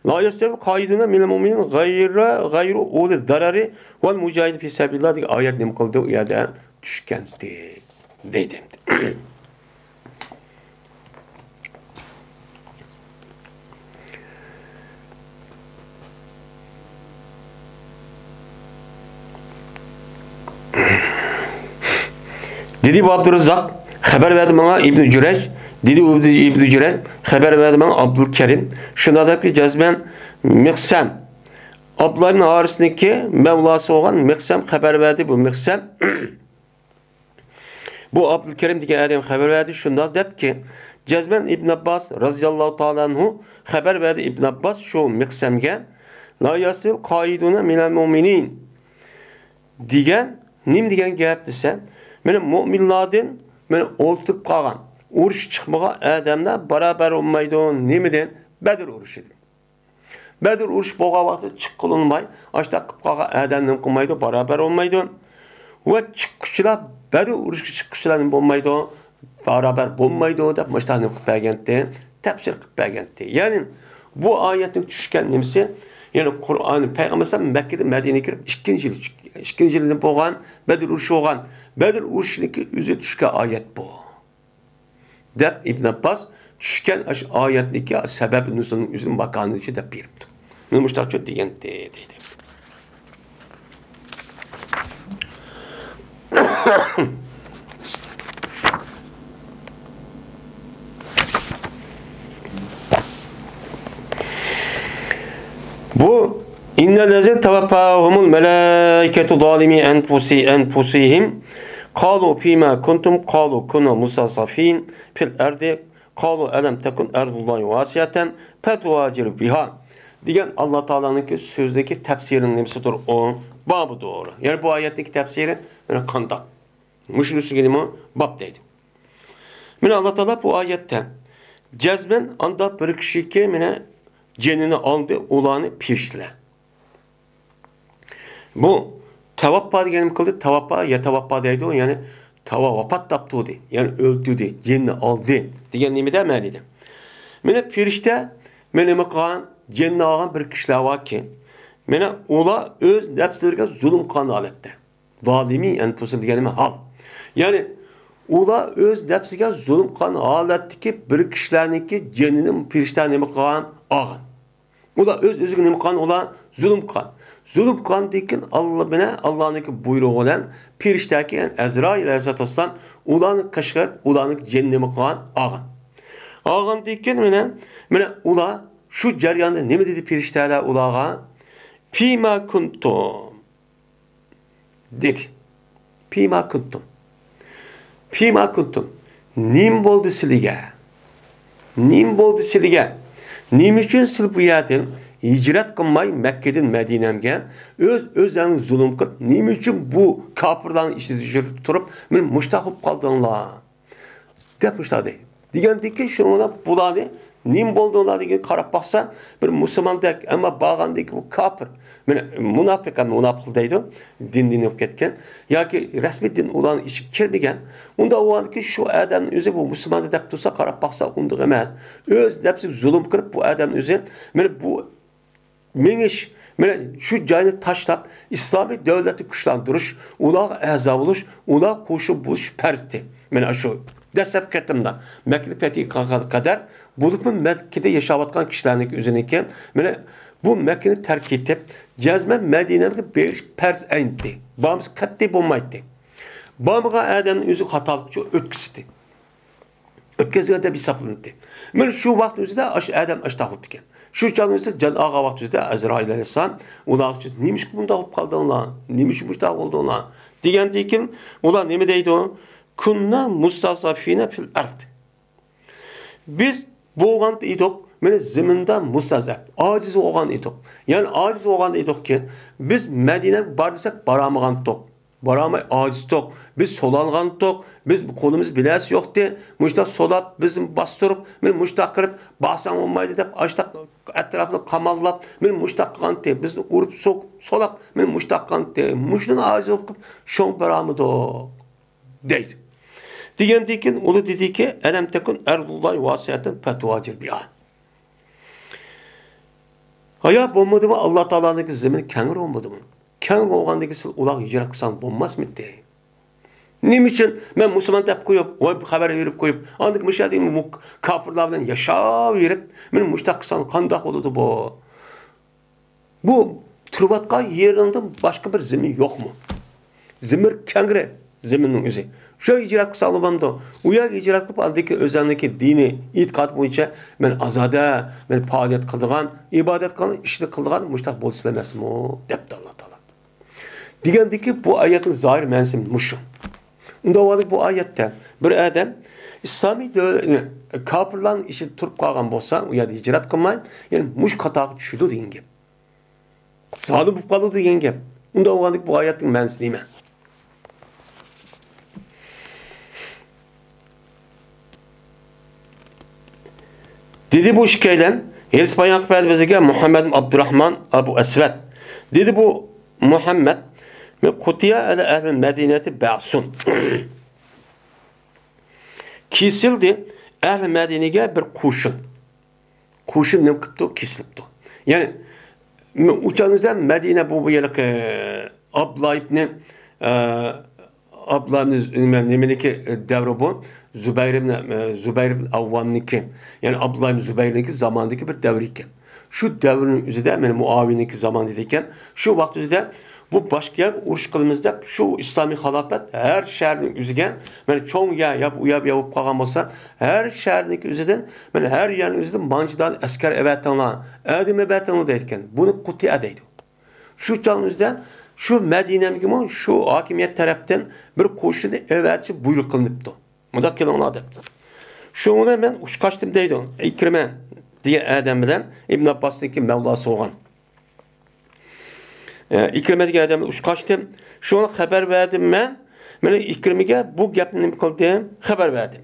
لا يەستەۋىل قائىدۇنە مىنەل مۇئمىنىن غەيرە، غەيرۇ ئۇلىز دارارى ۋەل مۇجاھىدىن فى سەبىلىللا دېگەن ئايەت نېمە قىلدى؟ ئۇ يەردە چۈشكەنتى. دەيدۇ ئەمدى. دېدى ئابدۇراززاق، خەۋەر بەردى ماڭا ئىبنى جۈرەيج. دېدى ئىبنى جۈرەيج، خەۋەر بەردى ماڭا ئابدۇلكەرىم. شۇنداق دەپكى، جەزمەن مىقسەم. ئابدۇللا ئىبنى ھارىسنىڭكى مەۋلاسى بولغان مىقسەم خەۋەر بەردى. بۇ مىقسەم بۇ ئابدۇلكەرىم دېگەن ئادەم خەۋەر بەردى، شۇنداق دەپكى، جەزمەن ئىبن ئابباس رازىياللاھۇ تائالا ئەنھۇ خەۋەر بەردى، ئىبن ئابباس شۇ مىقسەمگە، لا يەستەۋىل قائىدۇنە مىنەل مۇئمىنىن دېگەن، نېمە دېگەن گەپ دېسە، مانا مۇئمىنلاردىن مانا ئولتۇرۇپ قالغان، ئۇرۇشقا چىقمىغان ئادەملەر بارابەر بولمايدۇ. نېمىدىن؟ بەدر ئۇرۇشىدىن. بەدر ئۇرۇشى بولغان ۋاقىتتا چىققىلى بولماي، ئاشۇنداق قىلىپ قالغان ئادەم نېمە قىلمايدۇ؟ بارابەر بولمايدۇ. ۋە چىققۇچىلار، بەدر ئۇرۇشىغا چىققۇچىلار نېمە بولمايدۇ؟ بارابەر بولمايدۇ دەپ مۇشۇنداق نېمە قىلىپ بەرگەنتى؟ تەپسىر قىلىپ بەرگەنتى. يەنى بۇ ئايەتنىڭ چۈشكەن نېمىسى، يەنى قۇرئان، پەيغەمبەر ئەلەيھىسسالام مەككىدىن مەدىنىگە كىرىپ ئىككىنچى يىل، ئىككىنچى يىلى بولغان بەدر ئۇرۇشى بولغان، بەدر ئۇرۇشىنىڭكى ئۆزى چۈشكەن ئايەت بۇ. دەپ ئىبن ئابباس چۈشكەن ئاشۇ ئايەتنىڭكى سەۋەب نۇزۇلىنىڭ ئۆزىنىڭ ماكانىچە دەپ بېرىپتۇ. مانا مۇشۇنداقچۇ دېگەنتى دەيدۇ. بۇ، إن الذين توفاهم الملائكة ظالمي أنفسهم قالوا فيما كنتم قالوا كنا مستضعفين في الأرض قالوا ألم تكن أرض الله واسعة فتهاجروا فيها دېگەن ئاللا تائالانىڭكى سۆزىدىكى تەپسىرىنىڭ نېمىسىدۇر ئۇ؟ بابىدۇر. يەنى بۇ ئايەتنىڭكى تەپسىرى يەنى قانداق؟ مۇشۇنىڭ ئۈستىگە نېمە؟ باب دەيدۇ. مانا ئاللا تائالا بۇ ئايەتتە جەزمەن ئاندا بىر كىشىكى مانا جېنىنى ئالدى، ئۇلارنى پېرىشتىلەر. بۇ تەۋەپپا دېگەن نېمە قىلدى؟ تەۋەپپا، يەتەۋەپپا دەيدۇ، يەنى تەۋە ۋاپات تاپتۇردى، يەنى ئۆلتۈردى، جېنىنى ئالدى دېگەن نېمىدە مەنىدە. مانا پېرىشتە، مانا نېمە قىلغان؟ جېنىنى ئالغان بىر كىشىلەر باركى، مانا ئۇلار ئۆز نەپسلىرىگە زۇلۇم قىلغان ھالەتتە. زالىمى ئەنفۇسىھىم دېگەن نېمە؟ ھال. يەنى ئۇلار ئۆز نەپسىگە زۇلۇم قىلغان ھالەتتىكى بىر كىشىلەرنىڭكى جېنىنى پېرىشتە نېمە قىلغان؟ ئالغان. ئۇلار ئۆز-ئۆزىگە نېمە قىلغان؟ ئۇلار زۇلۇم قىلغان. زۇلۇم قىلغاندىن كېيىن ئاللا بىلەن، ئاللانىڭكى بۇيرۇغى بىلەن پېرىشتەكى، يەنى ئەزرائىل ئەلەيھىسسالاتۇ ۋەسسالام ئۇلارنى قېشىغا ئېلىپ، ئۇلارنىڭكى جېنىنى نېمە قىلغان؟ ئالغان. ئالغاندىن كېيىن مانا، مانا ئۇلار شۇ جەرياندا نېمە دېدى پېرىشتەلەر ئۇلارغا؟ فيما كنتم دېدى. فيما كنتم. فيما كنتم. نېمە بولدى سىلىگە؟ نېمە بولدى سىلىگە؟ نېمە ئۈچۈن سىلى بۇ يەردىن ھىجرەت قىلماي مەككىدىن مەدىنەمگە ئۆز-ئۆزۈڭلار زۇلۇم قىلىپ، نېمە ئۈچۈن بۇ كاپىرلارنىڭ ئىچىدە يۈرۈپ تۇرۇپ، مېنى مۇشتاق قىلىپ قالدىڭلار؟ دەپ مۇشۇنداق دەيدۇ. دېگەندىن كېيىن شۇنىڭ بىلەن بۇلارنى نېمە بولدۇڭلار دېگەن قاراپ باقسا، بىر مۇسۇلماندەك، ئەمما بارغاندىن كېيىن بۇ كاپىر. مانا مۇناپىق ھەم مۇناپىق دەيدۇ. دىندىن ئۆپ كەتكەن. ياكى رەسمىي دىن ئۇلارنىڭ ئىچىگە كىرمىگەن. ئۇنداق بولغاندىن كېيىن شۇ ئادەمنىڭ ئۆزى بۇ مۇسۇلمان دەپ تۇرسا قاراپ باقسا ئۇنداق ئەمەس. ئۆز نەپسىگە زۇلۇم قىلىپ بۇ ئادەمنىڭ ئۆزى مانا بۇ مېڭىش، مانا شۇ جاينى تاشلاپ، ئىسلامىي دۆلەتنى كۈچلەندۈرۈش، ئۇلارغا ئەزا بولۇش، ئۇلارغا قوشۇن بولۇش پەرز ئىدى. مانا شۇ دەسلەپكى قېتىمدا مەككىنى پەتھى قىلغانغا قەدەر، بولۇپمۇ مەككىدە ياشاۋاتقان كىشىلەرنىڭكى ئۆزىنىڭكى، مانا بۇ مەككىنى تەرك ئېتىپ، جەزمەن مەدىنەگە بېرىش پەرز ئەينىدى. بارمىسا قەتئىي بولمايتتى. بارمىغان ئادەمنى ئۆزى خاتالىقچى ئۆتكۈزدى. ئۆتكۈزگەن دەپ ھېسابلىناتتى. مانا شۇ ۋاقىت ئۆزىدە ئاشۇ ئادەم ئاشتاق بوپتىكەن. شۇ چاغ ئۆزىدە جان ئالغان ۋاقىت ئۆزىدە ئەزرائىل ئەلەيھىسسالام ئۇلارغا، نېمىشقا بۇنداق بولۇپ قالدىڭلار؟ نېمە ئۈچۈن مۇشۇنداق بولدۇڭلار؟ دېگەندىن كېيىن ئۇلار نېمە دەيدۇ؟ كۇننا مۇستەزئەفىنە فىل ئەرد. بىز بولغان ئىدۇق، مانا زېمىندا مۇستەزئەپ، ئاجىز بولغان ئىدۇق. يەنى ئاجىز بولغان ئىدۇقكى، بىز مەدىنەگە بار دېسەك بارالمىغانتۇق. بارالماي ئاجىزتۇق. بىز سولانغانتۇق. بىز قولىمىز بىلەسى يوقتى. مۇشتاق سولاپ، بىزنى باستۇرۇپ، مانا مۇشتاق قىلىپ، بارساڭ بولمايدۇ دەپ، ئاشتاق ئەتراپنى قاماللاپ، مانا مۇشتاق قىلغانتى. بىزنى ئۇرۇپ، سوقۇپ، سولاپ، مانا مۇشتاق قىلغانتى. مۇشۇنى ئاجىز بولۇپ، شۇڭا بارالمىدۇق دەيدۇ. دېگەندىن كېيىن ئۇلار دېدىكى، ئەلەم تەكۇن ئەرزۇللاھى ۋاسىئەتەن فتهاجر بىھا. ھايا بولمىدىمۇ؟ ئاللا تائالانىڭكى زېمىنى كەڭرى بولمىدىمۇ؟ كەڭرى بولغاندىن كېيىن سىز ئۇلارغا ھىجرەت قىلساڭ بولماسمىدى؟ نېمە ئۈچۈن مەن مۇسۇلمان دەپ قويۇپ، ۋاي خەۋەر بېرىپ قويۇپ، ئاندىن مۇشۇ يەردە مۇ-، كاپىرلار بىلەن ياشاۋېرىپ، مېنى مۇشتاق قىلساڭ قانداق بولىدۇ بۇ؟ بۇ تۇرۇۋاتقان يېرىڭدىن باشقا بىر زېمىن يوقمۇ؟ زېمىن كەڭرى، زېمىننىڭ ئۆزى. شۇ ھىجرەت قىلساڭلا بولامدۇ؟ ئۇ يەرگە ھىجرەت قىلىپ، ئاندىكى ئۆزۈڭنىڭكى دىنىي ئېتىقاد بويىچە مەن ئازادە، مەن پائالىيەت قىلىدىغان، ئىبادەت قىلىدىغان، ئىشنى قىلىدىغان مۇشتاق بولىسىلەر ئەمەسمۇ؟ دەپتۇ ئاللا تائالا. دېگەندىكى بۇ ئايەتنىڭ زاھىر مەنىسى مۇشۇ. ئۇنداق بولغاندا بۇ ئايەتتە بىر ئادەم ئىسلامىي دۆلەت، كاپىرلارنىڭ ئىچىدە تۇرۇپ قالغان بولسا، ئۇ يەردە ھىجرەت قىلماي، يەنى مۇشۇ قاتارغا چۈشىدۇ دېگەن گەپ. زالىم بولۇپ قالىدۇ دېگەن گەپ. ئۇنداق بولغاندىكى بۇ ئايەتنىڭ مەنىسى نېمە؟ دېدى بۇ ئىككىيلەن، ھېلىسى بايان قىلىپ بەردى بىزگە مۇھەممەد ئابدۇراخمان ئەبۇ ئەسۋەد. دېدى بۇ مۇھەممەد، مەن قۇتىيە ئەلە ئەھلى مەدىنەتى بەئسۇن. كېسىلدى ئەھلى مەدىنىگە بىر قوشۇن. قوشۇن نېمە قىپتۇ؟ كېسىلىپتۇ. يەنى، م-، ئۇچانىزدا مەدىنە بۇ، بۇ ھېلىقى ئابدۇللا ئىبنى، ئە، ئابدۇللا ئىبنى ز-، نېمە، نېمىنىڭكى دەۋرى بۇ؟ زۇبەير ئىبنى، ئە، زۇبەير ئىبنى ئەۋۋامنىڭكى، يەنى ئابدۇللا ئىبنى زۇبەيرنىڭكى زامانىدىكى بىر دەۋر ئىكەن. شۇ دەۋرنىڭ ئۆزىدە، مانا مۇئاۋىيەنىڭكى زامانىدا ئىكەن. شۇ ۋاقىت ئۆزىدە بۇ باشقا يەرگە ئۇرۇش قىلىمىز دەپ، شۇ ئىسلامىي خىلاپەت ھەر شەھەرنىڭ ئۆزىگە، مانا چوڭ يەر يا ئۇ يەر، بۇ يەر بولۇپ قالغان بولسا، ھەر شەھەرنىڭكى ئۆزىدىن، مانا ھەر يەرنىڭ ئۆزىدىن مانچە دانە ئەسكەر ئەۋەتىڭلار، ئادەم ئەۋەتىڭلار دەيدىكەن. بۇنى قۇتىئە دەيدۇ. شۇ چاغنىڭ ئۆزىدە شۇ مەدىنەگىمۇ شۇ ھاكىمىيەت تەرەپتىن بىر قوشۇننى ئەۋەتىش بۇيرۇق قىلىنىپتۇ. مۇنداق قىلىڭلار دەپتۇ. شۇڭا مەن ئۇچقاچتىم دەيدۇ. ئىكرىمە دېگەن ئادەم بىلەن ئىبن ئابباسنىڭكى مەۋلاسى بولغان. ئە، ئىكرىمە دېگەن ئادەم بىلەن ئۇچقاچتىم. شۇڭا خەۋەر بەردىم مەن. مانا ئىكرىمىگە بۇ گەپنى نېمە قىلدىم؟ خەۋەر بەردىم.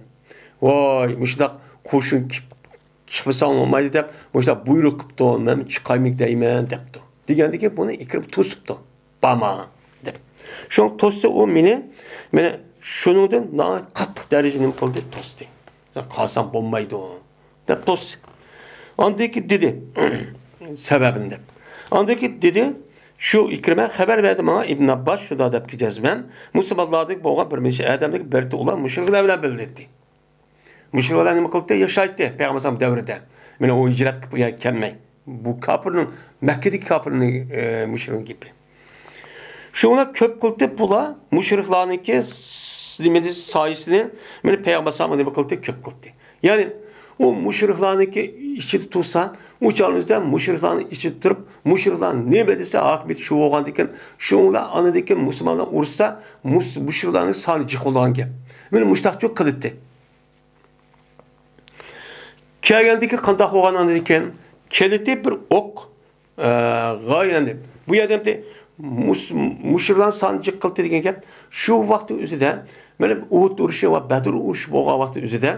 ۋاي، مۇشۇنداق قوشۇن كېلىپ چىقمىساڭ بولمايدۇ دەپ، مۇشۇنداق بۇيرۇق قىپتۇ، مەن چىقايمىك دەيمەن دەپتۇ. دېگەندىكىن بۇنى ئىكرىم توسۇپتۇ. بارما دەپ. شۇڭا توسسا ئۇ مېنى، مېنى شۇنىڭدىن ناھايىتى قاتتىق دەرىجىدە نېمە قىلدى؟ توستى. قالساڭ بولمايدۇ دەپ توستى. ئاندىن كېيىن دېدى، سەۋەبىنى دەپ. ئاندىن كېيىن دېدى، شۇ ئىكرىمە خەۋەر بەردى ماڭا، ئىبن ئابباس شۇنداق دەپ كېتىسىز، مەن مۇسۇلمانلاردىكى بولغان بىر نەچچە ئادەمدىكى بىرتى ئۇلار مۇشرىكلار بىلەن بىللە ئىدى. مۇشرىكلار نېمە قىلدى؟ ياشايتتى پەيغەمبەر ئەلەيھىسسالام دەۋرىدە. مانا ئۇ ھىجرەت قىلىپ بۇ يەرگە كەلمەي. بۇ كاپىرنىڭ، مەككىدىكى كاپىرنىڭ، ئە، مۇشرىكنىڭ گېپى. شۇڭا كۆپ قىلتى بۇلار مۇشرىكلارنىڭكى س-، نېمىدى، سايىسىنى، مانا پەيغەمبەر ئەلەيھىسسالامغا نېمە قىلتى؟ كۆپ قىلتى. يەنى ئۇ مۇشرىكلارنىڭكى ئىچىدە تۇرسا، ئۇ چاغنىڭ ئۆزىدە مۇشرىكلارنىڭ ئىچىدە تۇرۇپ، مۇشرىكلار نېمە دېسە ھاكىمىيىتى شۇ بولغاندىكىن، شۇڭلار ئاندىكىن مۇسۇلمانلار ئۇرۇشسا، مۇس-، مۇشرىكلارنىڭ سانى جىق بولىدىغان گەپ. مانا مۇشۇنداقچۇ قىلتى. كەلگەندىكى قانداق بولغان ئاندىن كېيىن؟ كېلىتى بىر ئوق، ئە، غايەنى. بۇ يەردە ئەمدى مۇس-، مۇشرىكلارنىڭ سانى جىق قىلدى دېگەن گەپ. شۇ ۋاقىتنىڭ ئۆزىدە، مانا ئۇھۇد ئۇرۇشى ۋە بەدر ئۇرۇشى بولغان ۋاقىتنىڭ ئۆزىدە،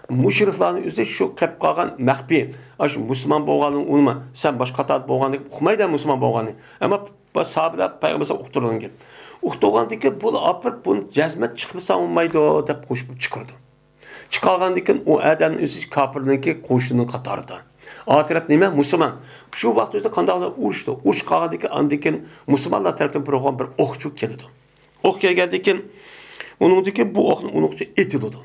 مۇشرىكلارنىڭ ئۆزى شۇ قېلىپ قالغان مەخپىي، ئاشۇ مۇسۇلمان بولغانلىقىنى ئۇنىما، سەن باشقا قاتاردا بولغانلىقىنى ئۇقمايدۇ مۇسۇلمان بولغاننى. ئەمما بۇ ساھابىلەر پەيغەمبەر ئۇقتۇرغان گەپ. ئۇقتۇرغاندىن كېيىن بۇنى ئاپىرىپ، بۇنى جەزمەن چىقمىساڭ بولمايدۇ دەپ قوشۇپ چىقىرىدۇ. چىقارغاندىن كېيىن ئۇ ئادەمنىڭ ئۆزى كاپىرنىڭكى قوشۇنىنىڭ قاتارىدا. ئا تەرەپ نېمە؟ مۇسۇلمان. شۇ ۋاقىت ئۆزىدە قانداقلا ئۇرۇشتۇ. ئۇرۇش قالغاندىن كېيىن، ئاندىن كېيىن مۇسۇلمانلار تەرەپتىن بىر بىر ئوقچى كېلىدۇ. ئوق كەلگەندىن كېيىن، ئۇنىڭدىن كېيىن بۇ ئوقنى ئۇنىڭ ئۈچۈن ئېتىلىدۇ.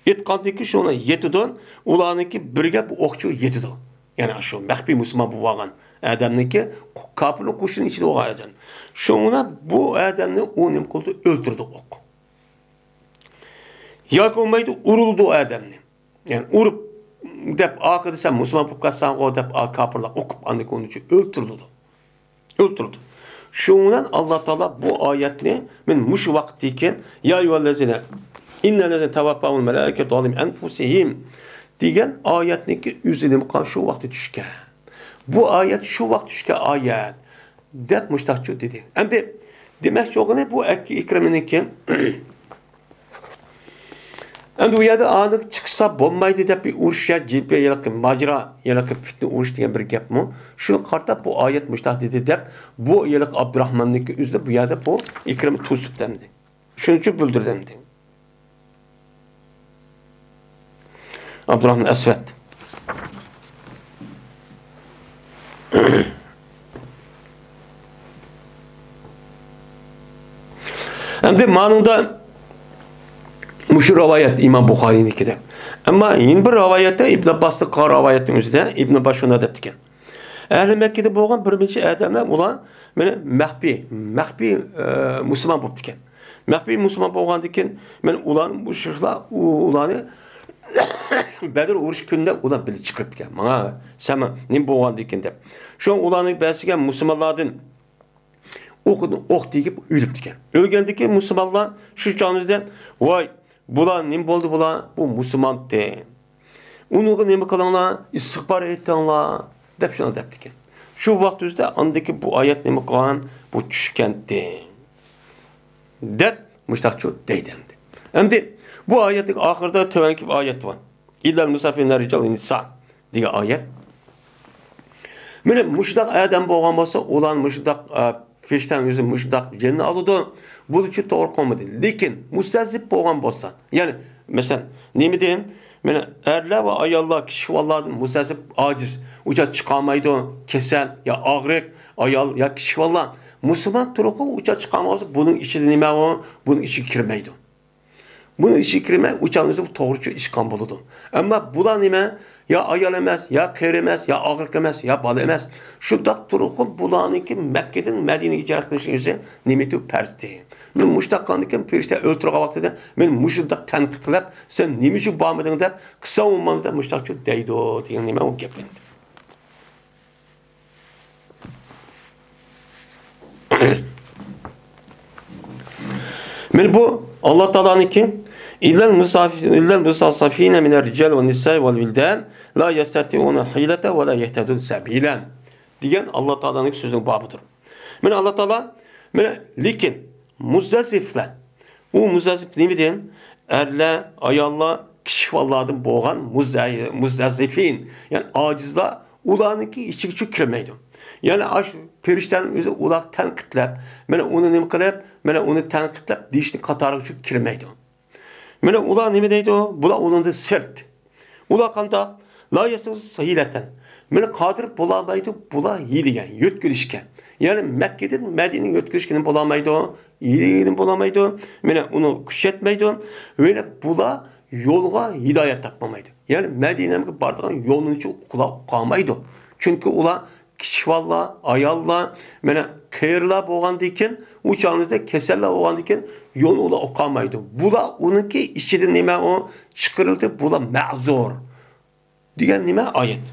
ئېتقاندىن كېيىن شۇنى يېتىدۇ. ئۇلارنىڭكى بىرگە بۇ ئوقچى يېتىدۇ. يەنى شۇ مەخپىي مۇسۇلمان بولۇپ قالغان ئادەمنىڭكى، كاپىرنىڭ قوشۇنى ئىچىدە بولغان ئادەم. شۇڭا بۇ ئادەمنى ئۇ نېمە قىلىدۇ؟ ئۆلتۈرىدۇ ئوق. ياكى بولمايدۇ، ئۇرۇلىدۇ ئادەمنى. يەنى ئۇرۇپ دەپ، ئاخىرىدا سەن مۇسۇلمان بولۇپ قالساڭغۇ دەپ، ئا، كاپىرلار ئوقۇپ، ئاندىن كېيىن ئۇنى ئۆلتۈرۈلىدۇ. ئۆلتۈرۈلىدۇ. شۇنىڭ بىلەن ئاللا تائالا بۇ ئايەتنى، مەن مۇشۇ ۋاقىتتىن كېيىن، يا ئەييۇھەللەزىنە، ئىننەللەزىنە تەۋەففەھۇمۇل مەلائىكەتۇ زالىمى ئەنفۇسىھىم دېگەن ئايەتنىڭكى ئۆزى نېمە قىلغان؟ شۇ ۋاقىتتا چۈشكەن. بۇ ئايەت شۇ ۋاقىت چۈشكەن ئايەت. دەپ مۇشتاقچۇ دېدى. ئەمدى دېمەكچى بولغىنى بۇ ئەككە ئىكرىمىنىڭكى. ئەمدى بۇ يەردە ئاندىن چىقسا بولمايدۇ دەپ بىر ئۇرۇش يا جىددىي ھېلىقى ماجىرا، ھېلىقى پىتنە ئۇرۇش دېگەن بىر گەپمۇ؟ شۇنى قارىتاپ بۇ ئايەت مۇشتاق دېدى دەپ بۇ ھېلىقى ئابدۇراخماننىڭكى ئۆزىدە بۇ يەردە بۇ ئىكرىم توسۇپ دەمدى. شۇنچە بىلدۈردەمدى. ئابدۇراخمان ئەسۋەد. ئەمدى مانىڭدا مۇشۇ رىۋايەت ئىمام بۇخارىينىڭكىدە. ئەمما يەنە بىر رىۋايەتتە ئىبن ئابباسنىڭ قىلغان رىۋايەتنىڭ ئۆزىدە ئىبن ئابباس شۇنداق دەپتىكەن. ئەھلى مەككىدە بولغان بىر نەچچە ئادەملەر ئۇلار مانا مەخپىي، مەخپىي، ئە، مۇسۇلمان بوپتىكەن. مەخپىي مۇسۇلمان بولغاندىن كېيىن، مانا ئۇلار، مۇشرىكلار ئۇ-، ئۇلارنى بەدر ئۇرۇش كۈنىدە ئۇلار بىللە چىقىرىپتىكەن. ماڭا، سەن نېمە بولغاندىكىن دەپ. شۇڭا ئۇلارنىڭ بەزىسىگە مۇسۇلمانلاردىن ئوق، ئوق تېگىپ ئۆلۈپتىكەن. ئۆلگەندىن كېيىن مۇسۇلمانلار شۇ چاغدا، ۋاي، بۇلار نېمە بولدى بۇلار؟ بۇ مۇسۇلمانتى. ئۇنىڭغا نېمە قىلىڭلار؟ ئىستىغپار ئېيتىڭلار، دەپ شۇنداق دەپتىكەن. شۇ ۋاقىت ئۆزىدە ئاندىكى بۇ ئايەت نېمە قىلغان؟ بۇ چۈشكەنتى. دەپ مۇشتاقچۇ دەيدۇ ئەمدى. ئەمدى بۇ ئايەتنىڭ ئاخىرىدا تۆۋەنكى بىر ئايەت بار. ئىللەل مۇسافىرىنە رىجال ۋە نىسا دېگەن ئايەت. مانا مۇشۇنداق ئادەم بولغان بولسا، ئۇلار مۇشۇنداق، ئە، پېرىشتەنىڭ ئۆزى مۇشۇنداق جېنىنى ئالىدۇ. بۇنىڭ ئۈچۈن توغرا قىلمىدى. لېكىن مۇستەزىپ بولغان بولسا، يەنى، مەسىلەن، نېمىدىن؟ مانا ئەرلەر ۋە ئاياللار، كىچىك بالىلاردىن مۇستەزىپ، ئاجىز، ئۇچا چىقالمايدۇ، كېسەل يا ئاغرىق، ئايال يا كىچىك بالىلار. مۇسۇلمان تۇرۇقى ئۇچا چىقالمىغان بولسا، بۇنىڭ ئىچىدە نېمە بار؟ بۇنىڭ ئىچىگە كىرمەيدۇ. بۇنىڭ ئىچىگە كىرمەي، ئۇ چاغنىڭ ئۆزىدە بۇ توغرا ئىش قىلغان بولىدۇ. ئەمما بۇلار نېمە؟ يا ئايال ئەمەس، يا قېرى ئەمەس، يا ئاغرىق ئەمەس، يا بالا ئەمەس. شۇنداق تۇرۇققۇ بۇلارنىڭكى مەككىدىن مەدىنىگە ھىجرەت قىلىشنىڭ ئۆزى نېمىتۇ پەرزتى. مانا مۇشۇنداق قىلغاندىكىن پېرىشتە ئۆلتۈرگەن ۋاقتىدا مېنى مۇشۇنداق تەنقىدلەپ، سەن نېمە ئۈچۈن بارمىدىڭ دەپ، قىلساڭ بولمامدۇ دەپ مۇشۇنداقچۇ دەيدۇ دېگەن نېمە ئۇ گەپلەندى. مانا بۇ ئاللا تائالانىڭكى، «ئىللەل مۇساف-، ئىللەل مۇستەزئەفىنە مىنەر رىجال ۋە نىسائى ۋەل ۋىلدان لا يەستەتىئۇنە ھىيلەتەن ۋە لا يەھتەدۇنە سەبىلەن» دېگەن ئاللا تائالانىڭ سۆزىنىڭ بابىدۇر. مانا ئاللا تائالا، مانا لېكىن مۇستەزئەفلەر، ئۇ مۇستەزئەف نېمىدىن؟ ئەرلەر، ئاياللار، كىچىك بالىلاردىن بولغان مۇزە-، مۇستەزئەفىن، يەنى ئاجىزلار، ئۇلارنىڭكى ئىچىگە چۈ كىرمەيدۇ. يەنى ئاشۇ پېرىشتەنىڭ ئۆزى ئۇلارغا تەنقىدلەپ، مانا ئۇنى نېمە قىلىپ، مانا ئۇنى تەنقىدلەپ دېيىشنىڭ قاتارىغا چۈ كىرمەيدۇ. مانا ئۇلار نېمە دەيدۇ؟ بۇلار ئۇنىڭدىن سىرت. ئۇلار قانداق؟ لا يەستەتىئۇنە ھىيلەتەن. مانا قادىر بولالمايدۇ، بۇلار ھىيلىگە، يۆتكىلىشكە. يەنى مەككىدىن مەدىنىگە يۆتكىلىشكە نېمە بولالمايدۇ؟ ھىيلىگە بولالمايدۇ. مانا ئۇنى كۈچ يەتمەيدۇ. مانا بۇلار يولغا ھىدايەت تاپالمايدۇ. يەنى مەدىنەگە بارىدىغان يولنىچۇ ئۇلار ئۇقالمايدۇ. چۈنكى ئۇلار كىچىك بالىلار، ئاياللار، مانا قېرىلار بولغاندىكىن، ئۇ چاغىمىزدا كېسەللەر بولغاندىكىن يولنى ئۇلار ئۇقالمايدۇ. بۇلار ئۇنىڭكى ئىچىدىن نېمە ئۇ چىقىرىلدى، بۇلار مەزۇر دېگەن نېمە ئايەت.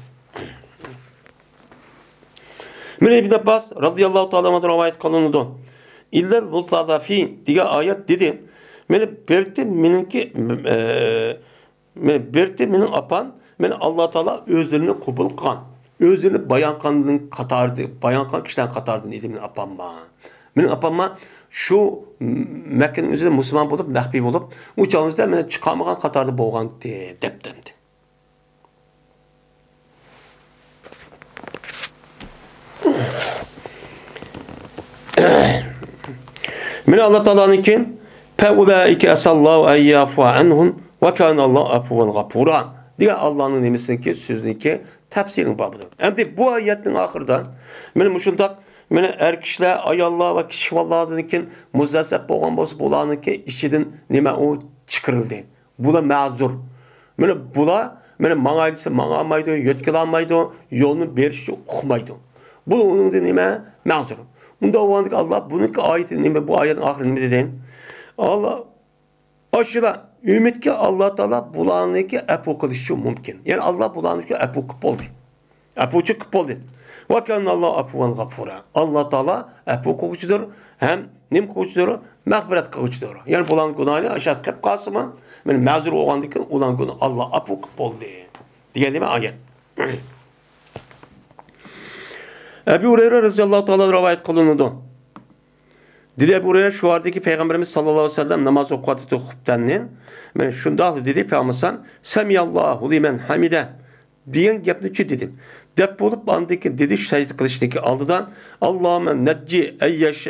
مانا ئىبن ئابباس رازىياللاھۇ تائالا ئەنھۇدىن رىۋايەت قىلىنىدۇ. «ئىللەل مۇستەزئەفىن» دېگەن ئايەت دېدى. مانا بىرتى مېنىڭكى، ئە، مانا بىرتى مېنىڭ ئاپام، مانا ئاللا تائالا ئۆزلىرىنى قوبۇل قىلغان. ئۆزىنى بايان قىلغان قاتارىدا، بايان قىلغان كىشىلەرنىڭ قاتارىدىن ئىدى مېنىڭ ئاپاممۇ. مېنىڭ ئاپاممۇ شۇ مەككىنىڭ ئۆزىدە مۇسۇلمان بولۇپ، مەخپىي بولۇپ، ئۇ چاغىمىزدا مېنى چىقارمىغان قاتاردا بولغانتى، دەپتىمدى. مانا ئاللا تائالانىڭكى، فَأُولَٰئِكَ عَسَى اللَّهُ أَن يَعْفُوَ عَنْهُمْ وَكَانَ اللَّهُ عَفُوًّا غَفُورًا دېگەن ئاللانىڭ نېمىسىنىڭكى، سۆزىنىڭكى تەپسىرىنىڭ بابىدۇر. ئەمدى بۇ ئايەتنىڭ ئاخىرىدا مانا مۇشۇنداق، مانا ئەر كىشىلەر، ئاياللار ۋە كىچىك بالىلاردىن كېيىن مۇزەسسەپ بولغان بولسا، بۇلارنىڭكى ئىچىدىن نېمە ئۇ چىقىرىلدى. بۇلار مەزۇر. مانا بۇلار، مانا ماڭاي دېسە ماڭالمايدۇ، يۆتكىلالمايدۇ، يولنى بېرىشنى ئۇقمايدۇ. بۇ ئۇنىڭدىن نېمە؟ مەزۇر. ئۇنداق بولغاندىكىن ئاللا بۇنىڭكى ئايىتى نېمە؟ بۇ ئايەتنىڭ ئاخىرى نېمە دېدى؟ ئاللا، ئاشۇلار ئۈمىدكى ئاللا تائالا بۇلارنىڭكى ئەپۇ قىلىشى مۇمكىن. يەنى ئاللا بۇلارنىڭكى ئەپۇ قىلىپ بولدى. ئەپۇچى قىلىپ بولدى. ۋە كاناللاھۇ ئەپۇۋەن غەفۇرا. ئاللا تائالا ئەپۇ قىلغۇچىدۇر ھەم نېمە قىلغۇچىدۇر؟ مەغپىرەت قىلغۇچىدۇر. يەنى بۇلارنىڭ گۇناھىنى ئاشۇ قىلىپ قالسىمۇ، مەن مەزۇر بولغاندىن كېيىن ئۇلارنىڭ گۇناھى ئاللا ئەپۇ قىلىپ بولدى، دېگەن نېمە ئايەت. ئەبۇ ھۇرەيرە رەزىياللاھۇ تائالا رىۋايەت قىلىنىدۇ. دېدى ئەبۇ ھۇرەيرە، شۇ ۋاقىتتىكى پەيغەمبىرىمىز ساللاللاھۇ ئەلەيھى ۋەسەللەم ناماز ئوقۇۋاتىدۇ، خۇپتەننى. مانا شۇنداقلا دېدى پەيغەمبەر، سەمىئەللاھۇ لىمەن ھەمىدە دېگەن گەپنىچۇ دېدى. دەپ بولۇپ، ئاندىن كېيىن دېدى، سەجدە قىلىشتىكى ئالدىدا، ئاللاھۇممە نەججى ئەيياش،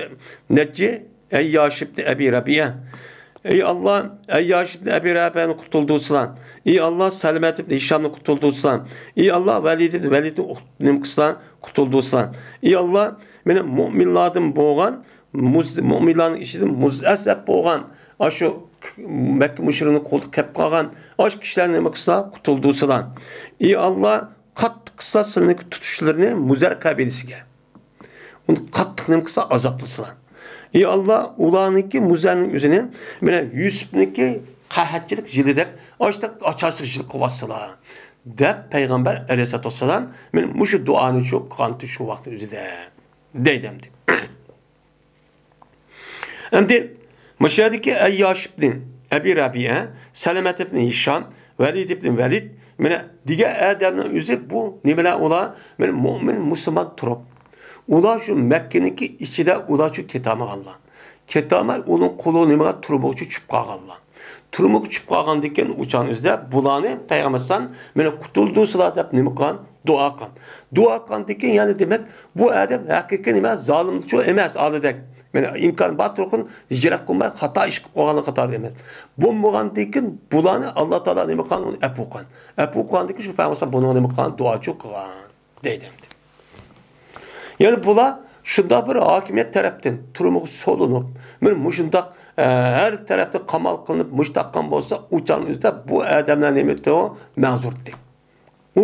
نەججى ئەيياش ئىبنى ئەبى رەبىئە. ئەي ئاللا، ئەيياش ئىبنى ئەبى رەبىئەنى قۇتۇلدۇرسىلا. ئەي ئاللا، سەلەمەت ئىبنى ھىشامنى قۇتۇلدۇرسىلا. ئەي ئاللا، ۋەلىد ئىبنى ۋەلىدنى نېمە قىلسىلا، قۇتۇلدۇرسىلا. ئەي ئاللا، مېنى مۇئمىنلاردىن بولغان مۇز-، مۇئمىنلارنىڭ ئىچىدىن مۇزەسسەپ بولغان، ئاشۇ مەككە مۇشرىكىنىڭ قولىدا قېلىپ قالغان ئاشۇ كىشىلەرنى نېمە قىلسا، قۇتۇلدۇرسىلا. ئى ئاللا، قاتتىق قىلسا سىلىنىڭ تۇتۇشلىرىنى مۇزەر قەبىلىسىگە. ئۇنى قاتتىق نېمە قىلسا، ئازابلىسىلا. ئى ئاللا، ئۇلارنىڭكى مۇزەرنىڭ ئۆزىنى مانا يۈسۈپنىڭكى قەھەتچىلىك يىلىدەك ئاشتاق ئاچارچىلىق يىل قىلىۋاتسىلا، دەپ پەيغەمبەر ئەلەيھىسسالاتۇ ۋەسسالام مانا مۇشۇ دۇئانى شۇ قىلغانتى شۇ ۋاقىت ئۆزىدە. دەيدۇ ئەمدى. ئەمدى مۇشۇ يەردىكى ئەيياش ئىبنى ئەبى رەبىئە، سەلەمەت ئىبنى ھىشام، ۋەلىد ئىبنى ۋەلىد، مانا دېگەن ئادەمنىڭ ئۆزى بۇ نېمىلەر ئۇلار؟ مانا مۇئمىن مۇسۇلمان تۇرۇپ، ئۇلار شۇ مەككىنىڭكى ئىچىدە ئۇلار شۇ كېتەلمىگەنلەر. كېتەلمەي ئۇنىڭ قولى نېمىگە تۈرمىگە چۈشۈپ قالغانلار. تۈرمىگە چۈشۈپ قالغاندىن كېيىن ئۇ چاغنىڭ ئۆزىدە بۇلارنى پەيغەمبەر ئەلەيھىسسالام مېنى قۇتۇلدۇرسىلا دەپ نېمە قىلغان؟ دۇئا قىلغان. دۇئا قىلغاندىن كېيىن يەنە دېمەك، بۇ ئادەم ھەقىقىي نېمە زالىمچۇ ئەمەس، ئالىدەك. مانا ئىمكان بار تۇرغۇن ھىجرەت قىلماي خاتا ئىش قىلىپ قالغانلار قاتارىدا ئەمەس. بولمىغاندىن كېيىن بۇلارنى ئاللا تائالا نېمە قىلغان؟ ئۇنى ئەپۇ قىلغان. ئەپۇ قىلغاندىن كېيىن شۇ پەيغەمبەر ئەلەيھىسسالام بۇنىڭغا نېمە قىلغان؟ دۇئاچۇ قىلغان. دەيدۇ ئەمدى. يەنى بۇلار شۇنداق بىر ھاكىمىيەت تەرەپتىن تۈرمىگە سولىنىپ، مانا مۇشۇنداق، ئە، ھەر تەرەپتىن قامال قىلىنىپ مۇشتاق قىلغان بولسا، ئۇ چاغنىڭ ئۆزىدە بۇ ئادەملەر نېمە ئېتىدۇ؟ مەزۇرتى. ئۇ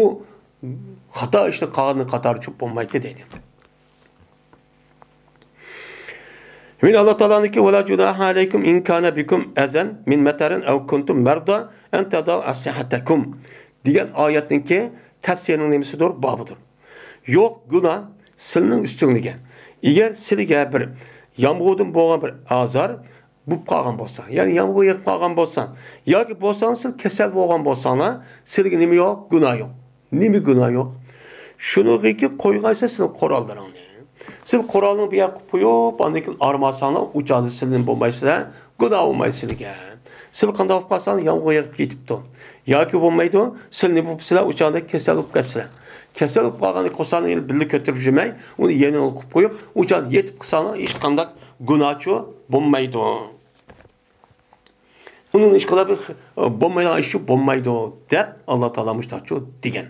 خاتا ئىشنى قىلغاننىڭ قاتارى چۈشۈپ بولمايتتى دەيدۇ. مانا ئاللا تائالانىڭكى، ۋەلا جۇناھە ئەلەيكۇم ئىن كانە بىكۇم ئەزەن مىن مەتەرىن ئەۋ كۇنتۇم مەردا ئەن تەدەئۇ ئەسلىھەتەكۇم دېگەن ئايەتنىڭكى تەپسىرىنىڭ نېمىسىدۇر؟ بابىدۇر. يوق گۇناھ سىلىنىڭ ئۈستۈڭلۈككە. ئەگەر سىلىگە بىر يامغۇردىن بولغان بىر ئازار بولۇپ قالغان بولسا، يەنى يامغۇر يېغىپ قالغان بولسا، ياكى بولساڭ سىل كېسەل بولغان بولساڭلار، سىلىگە نېمە يوق؟ گۇناھ يوق. نېمە گۇناھ يوق؟ شۇنىڭغىكى قويغايسىز سىلىڭ قوراللىرىڭنى. سىل قورالىڭنى بۇ يەرگە قويۇپ، ئاندىن كېيىن ئارماساڭلار، ئۇ چاغدا سىلىنى بولمايسىلەر، گۇناھ بولمايسىلەرگە. سىل قانداق بولۇپ قالساڭلار، يامغۇر يېغىپ كېتىپتۇ. ياكى بولمايدۇ، سىل نېمە بولۇپسىلەر، ئۇ چاغدا كېسەل بولۇپ قېلىپسىلەر. كېسەل بولۇپ قالغاندىن كېيىن قورساقنى بىللە كۆتۈرۈپ يۈرمەي، ئۇنى يېنىڭغا قويۇپ قويۇپ، ئۇ چاغدا يېتىپ قالساڭلار، ھېچقانداق گۇناھچۇ بولمايدۇ. ئۇنىڭ ھېچقانداق بىر خ-، بولمايدىغان ئىشچۇ بولمايدۇ، دەپ ئاللا تائالا مۇشۇنداقچۇ دېگەن.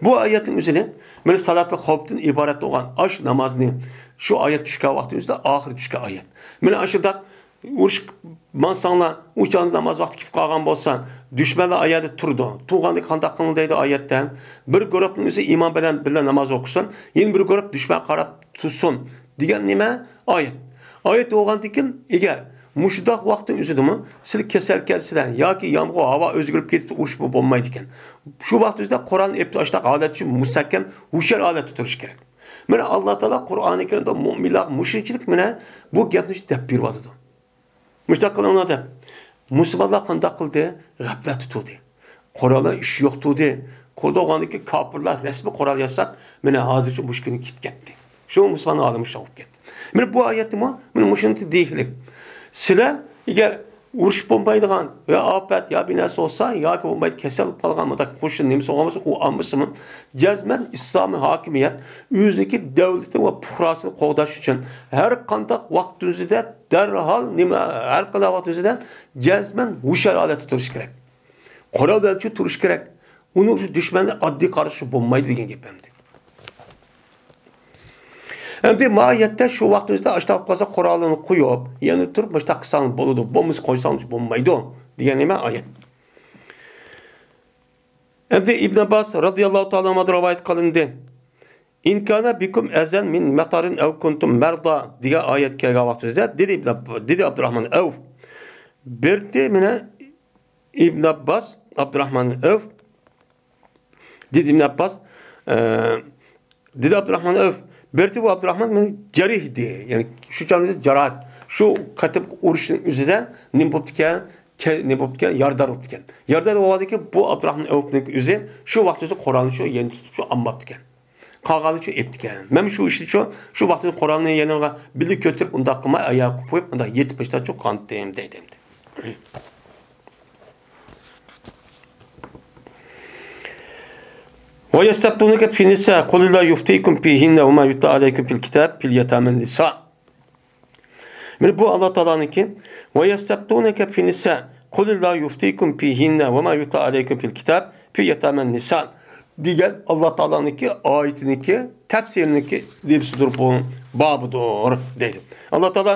بۇ ئايەتنىڭ ئۆزىنى، مانا سالاتۇل خەۋپتىن ئىبارەت بولغان ئاش نامازنى، شۇ ئايەت چۈشكەن ۋاقىتنىڭ ئۆزىدە ئاخىرى چۈشكەن ئايەت. مانا ئاشۇنداق ئۇرۇشقا ماڭساڭلار، ئۇ چاغدا ناماز ۋاقتى كېلىپ قالغان بولسا، دۈشمەنلەر ئايەردە تۇرىدۇ. تۇرغاندىكىن قانداق قىلىڭ دەيدۇ ئايەتتە. بىر گۇرۇپنىڭ ئۆزى ئىمان بىلەن بىللە ناماز ئوقۇسۇن، يەنە بىر گۇرۇپ دۈشمەنگە قاراپ تۇرسۇن، دېگەن نېمە؟ ئايەت. ئايەت بولغاندىكىن، ئەگەر مۇشۇنداق ۋاقىتنىڭ ئۆزىدىمۇ سىلەر كېسەلكەنسىلەر ياكى يامغۇر، ھاۋا ئۆزگىرىپ كېتىپ ئۇرۇش بولمايدىكەن. شۇ ۋاقىت ئۆزىدە قورالنى ئېلىپ ئاشۇنداق ھالەتتە مۇستەھكەم، ھوشيار ھالەتتە تۇرۇش كېرەك. مانا ئاللا تائالا قۇرئانى كەرىمدە مۇئمىنلارغا مۇشۇنچىلىك مانا بۇ گەپنى دەپ بېرىۋاتىدۇ. مۇشۇنداق قىلىڭلار دەپ. مۇسۇلمانلار قانداق قىلدى؟ غەپلەتتە تۇردى. قوراللار ئىش يوق تۇردى. قۇرۇلغاندىكى كاپىرلار رەسمىي قورال ياساپ، مانا ھازىرچە مۇشۇ كۈنگە كېلىپ كەتتى. شۇ مۇسۇلمان ئالىمى شۇ بولۇپ كەتتى. مانا بۇ ئايەتتىمۇ مانا مۇشۇنى دېيىشلىك. سىلەر ئەگەر ئۇرۇش بولمايدىغان يا ئاپەت يا بىر نەرسە بولسا ياكى بولمايدۇ كېسەل بولۇپ قالغان مۇنداق قوشۇن نېمىسى بولغان بولسا، ئۇ ئالمىسىمۇ، جەزمەن ئىسلامىي ھاكىمىيەت ئۆزىنىڭكى دۆلىتى ۋە پۇقراسىنى قوغداش ئۈچۈن ھەر قانداق ۋاقىت ئۆزىدە دەرھال نېمە، ھەر قانداق ۋاقىت ئۆزىدە جەزمەن ھوشيار ھالەتتە تۇرۇش كېرەك. قورال بىلەن تۇرۇش كېرەك. ئۇنىڭ ئۈچۈن دۈشمەنگە ئاددىي قارشى بولمايدۇ دېگەن گەپ ئەمدى. ئەمدى ماھىيەتتە شۇ ۋاقىت ئۆزىدە ئاشتاق قىلسا قورالىنى قويۇپ، يەنە تۇرۇپ مۇشتاق قىلساڭ بولىدۇ، بولمىسا قويساڭ بولمايدۇ دېگەن نېمە ئايەت. ئەمدى ئىبن ئابباس رازىياللاھۇ تائالا ئەنھۇدىن رىۋايەت قىلىندى. «إن كان بكم أذى من مطر أو كنتم مرضى» دېگەن ئايەت كەلگەن ۋاقتىمىزدا دېدى، دېدى ئابدۇراخمان ئەۋف. بىرتى مانا ئىبن ئابباس، ئابدۇراخمان ئەۋف، دېدى ئىبن ئابباس، ئە، دېدى ئابدۇراخمان ئەۋف. بىرتى بۇ ئابدۇراخمان مانا جەرىھ ئىدى. يەنى شۇ چاغدا جاراھەت. شۇ قېتىمقى ئۇرۇشنىڭ ئۆزىدە نېمە بوپتىكەن؟ كە-، نېمە بوپتىكەن؟ يارىدار بوپتىكەن. يارىدار بولغاندىكىن بۇ ئابدۇراخمان ئەۋفنىڭ ئۆزى شۇ ۋاقتىدا قورالنى شۇ يەنە تۇتۇپ شۇ ئالماپتىكەن. قالغانلىرى شۇ ئېپتىكەن. مەن شۇ ئىشنى شۇ، شۇ ۋاقتىدا قورالنى يەنە بىللە كۆتۈرۈپ ئۇنداق قىلماي ئاياغ قويۇپ ئۇنداق يېتىپ بېشىدا شۇ قانىتىم دەيدۇ ئەمدى. ويستفتونك في النساء قل الله يفتيكم فيهن وما يتلى عليكم في الكتاب في يتامى النساء. مانا بۇ ئاللا تائالانىڭكى، ويستفتونك في النساء قل الله يفتيكم فيهن وما يتلى عليكم في الكتاب في يتامى النساء دېگەن ئاللا تائالانىڭكى ئايىتىنىڭكى تەپسىرىنىڭكى نېمىسىدۇر بۇ، بابىدۇر دەيدۇ. ئاللا تائالا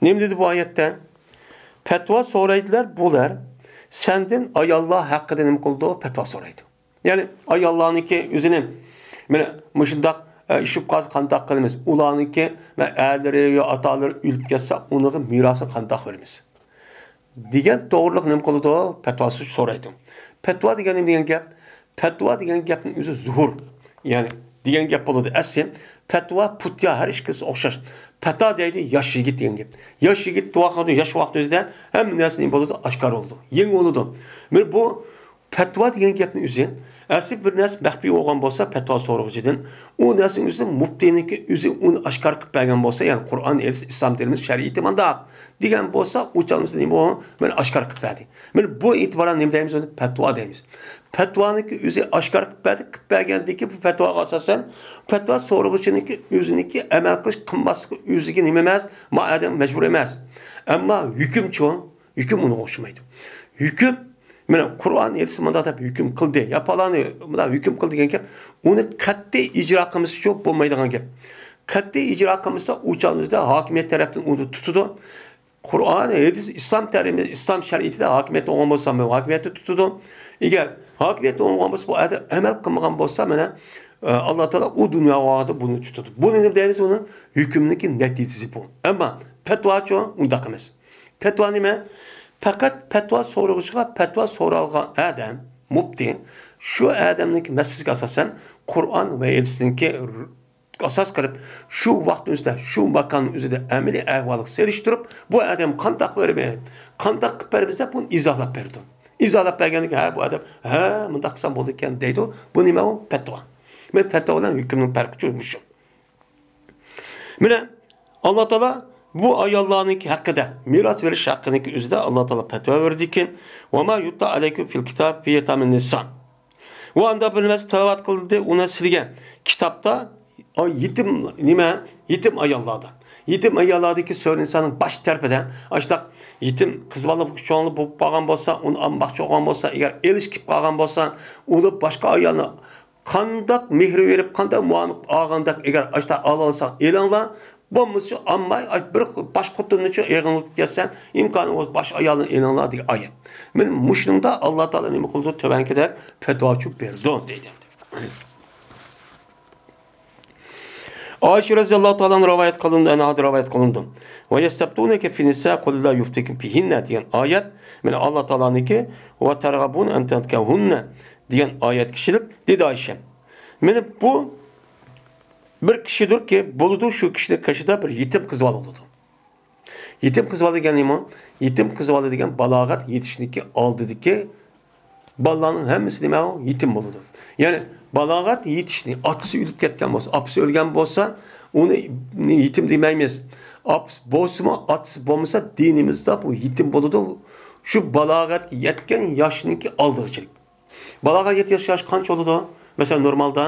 نېمە دېدى بۇ ئايەتتە؟ پەتىۋا سورايدىلەر بۇلار سەندىن ئاياللار ھەققىدە نېمە قىلىدۇ؟ پەتىۋا سورايدۇ. يەنى ئاياللارنىڭكى ئۆزىنى، مانا مۇشۇنداق، ئە، ئىش بولۇپ قالسا قانداق قىلىمىز؟ ئۇلارنىڭكى، مانا، ئەرلىرى يا ئاتا-ئانىلىرى ئۆلۈپ كەتسە، ئۇنىڭغا مىراسنى قانداق بېرىمىز؟ دېگەن توغرىلىق نېمە قىلىدۇ؟ پەتىۋاسى سورايدۇ. پەتىۋا دېگەن نېمە دېگەن گەپ؟ پەتىۋا دېگەن گەپنىڭ ئۆزى زۇھۇر. يەنى دېگەن گەپ بولىدۇ. ئەسلى پەتىۋا پۇتىيا ھەر ئىككىلىسى ئوخشاش. پەتا دەيدۇ ياش يىگىت دېگەن گەپ. ياش يىگىت ۋاقتىدا، ياش ۋاقتى ئۆزىدە ھەممە نەرسە نېمە بولىدۇ؟ ئاشكارا بولىدۇ. يېڭى بولىدۇ. مانا بۇ پەتىۋا دېگەن گەپنىڭ ئۆزى، ئەسلى بىر نەرسە مەخپىي بولغان بولسا، پەتىۋا سورىغۇچىدىن، ئۇ نەرسىنىڭ ئۆزىدە مۇپتىنىڭكى ئۆزى ئۇنى ئاشكارا قىلىپ بەرگەن بولسا، يەنى قۇرئان، ھەدىس، ئىسلام دىنىمىز شەرىئىتى مانداق دېگەن بولسا، ئۇ چاغنىڭ ئۆزىدە نېمە بۇ؟ مانا ئاشكارا قىلىپ بەردى. مانا بۇ ئېتىبارەن نېمە دەيمىز ئۇنى؟ پەتىۋا دەيمىز. پەتىۋانىڭكى ئۆزى ئاشكارا قىلىپ بەردى، قىلىپ بەرگەندىكى بۇ پەتىۋاغا ئاساسەن، پەتىۋا سورىغۇچىنىڭكى ئۆزىنىڭكى ئەمەل قىلىش، قىلماسلىقى ئۆزىگە نېمە ئەمەس، ما ئادەم مەجبۇر ئەمەس. ئەمما ھۆكۈمچۇ؟ ھۆكۈم ئۇنىڭغا ئوخشىمايدۇ. ھۆكۈم، مانا قۇرئان، ھەدىس مۇنداق دەپ ھۆكۈم قىلدى، يا پالانى مۇنداق ھۆكۈم قىلدى دېگەن گەپ، ئۇنى قەتئىي ئىجرا قىلمىسىچۇ بولمايدىغان گەپ. قەتئىي ئىجرا قىلمىسا، ئۇ چاغدا ھاكىمىيەت تەرەپتىن ئۇنى تۇتىدۇ. قۇرئان، ھەدىس، ئىسلام تەرىمى-، ئىسلام شەرىئىتىدە ھاكىمىيەت بولغان بولسا، مانا ھاكىمىيەتنى تۇتىدۇ. ئەگەر ھاكىمىيەت بولغان بولسا، بۇ ئادەم ئەمەل قىلمىغان بولسا، مانا، ئە، ئاللا تائالا ئۇ دۇنيا ۋاقتىدا بۇنى تۇتىدۇ. بۇنى نېمە دەيمىز؟ ئۇنى ھۆكۈمنىڭكى نەتىجىسى بۇ. ئەمما پەتىۋاچۇ؟ ئۇنداق ئەمەس. پەتىۋا نېمە؟ پەقەت پەتىۋا سورىغۇچىغا پەتىۋا سورالغان ئادەم، مۇپتى، شۇ ئادەمنىڭكى مەسىلىسىگە ئاساسەن، قۇرئان ۋە ھەدىسنىڭكى ئاساس قىلىپ، شۇ ۋاقىتنىڭ ئۆزىدە، شۇ ماكاننىڭ ئۆزىدە ئەمەلىي ئەھۋالغا سېلىشتۇرۇپ، بۇ ئادەم قانداق بېرىمىز، قانداق قىلىپ بېرىمىز دەپ، بۇنى ئىزاھلاپ بېرىدۇ. ئىزاھلاپ بەرگەندىن كېيىن، ھە، بۇ ئادەم، ھە، مۇنداق قىلسام بولىدىكەن دەيدۇ. بۇ نېمە ئۇ؟ پەتىۋا. مەن پەتىۋا بىلەن ھۆكۈمنىڭ پەرقى شۇ، مۇشۇ. مانا، ئاللا تائالا بۇ ئاياللارنىڭكى ھەققىدە، مىراس بېرىش ھەققىنىڭكى ئۆزىدە ئاللا تائالا پەتىۋا بەردىكەن، «وما يتلى عليكم في الكتاب في يتامى النساء». ئۇ ئاندا بىر نەرسە تىلاۋەت قىلدى، ئۇنى سىلىگە كىتابتا، ئاي، يېتىم، نېمە؟ يېتىم ئاياللاردا. يېتىم ئاياللاردىكى سۈرە نىسانىڭ باش تەرىپىدە، ئاشتاق يېتىم قىز بالا چوڭ بولۇپ قالغان بولسا، ئۇنى ئالماقچى بولغان بولسا، ئەگەر ئېلىش كېلىپ قالغان بولسا، ئۇنى باشقا ئايالنى قانداق مېھىر بېرىپ، قانداق مۇئامىلە ئالغاندەك، ئەگەر ئاشتا ئالالىساڭ ئېلىڭلار، بولمىسا ئالماي، ئاي، بىر باش خوتۇننىچۇ ئېغىڭ ئۇتۇپ كەتسەڭ، ئىمكانى بولسا باش ئايالنى ئېلىڭلار دېگەن ئايەت. مانا مۇشۇنىڭدا ئاللا تائالا نېمە قىلىدۇ؟ تۆۋەنكىدەك پەتىۋاچۇ بېرىدۇ دەيدۇ. ئائىشە رەزىياللاھۇ تائالا ئەنھا رىۋايەت قىلىندى، ئەنھا رىۋايەت قىلىندى. «ويستفتونك في النساء قل الله يفتيكم فيهن» دېگەن ئايەت، مانا ئاللا تائالانىڭكى، «وترغبون أن تنكحوهن» دېگەن ئايەت كىشىلىك، دېدى ئائىشە. مانا بۇ بىر كىشىدۇركى، بولىدۇ، شۇ كىشىنىڭ قېشىدا بىر يېتىم قىز بالا بولىدۇ. يېتىم قىز بالا دېگەن نېمە؟ يېتىم قىز بالا دېگەن بالاغەت يېتىشنىڭكى ئالدىدىكى بالىلارنىڭ ھەممىسى نېمە؟ يېتىم بولىدۇ. يەنى بالاغەت يېتىشنى، ئاتىسى ئۆلۈپ كەتكەن بولسا، ئاپىسى ئۆلگەن بولسا، ئۇنى يېتىم دېمەيمىز. ئاپىسى بولسىمۇ، ئاتىسى بولمىسا، دىنىمىزدا بۇ يېتىم بولىدۇ. شۇ بالاغەتكە يەتكەن ياشنىڭكى ئالدىغىچىلىك. بالاغەتكە يەتكەن ياش قانچە بولىدۇ؟ مەسىلەن، نورمالدا،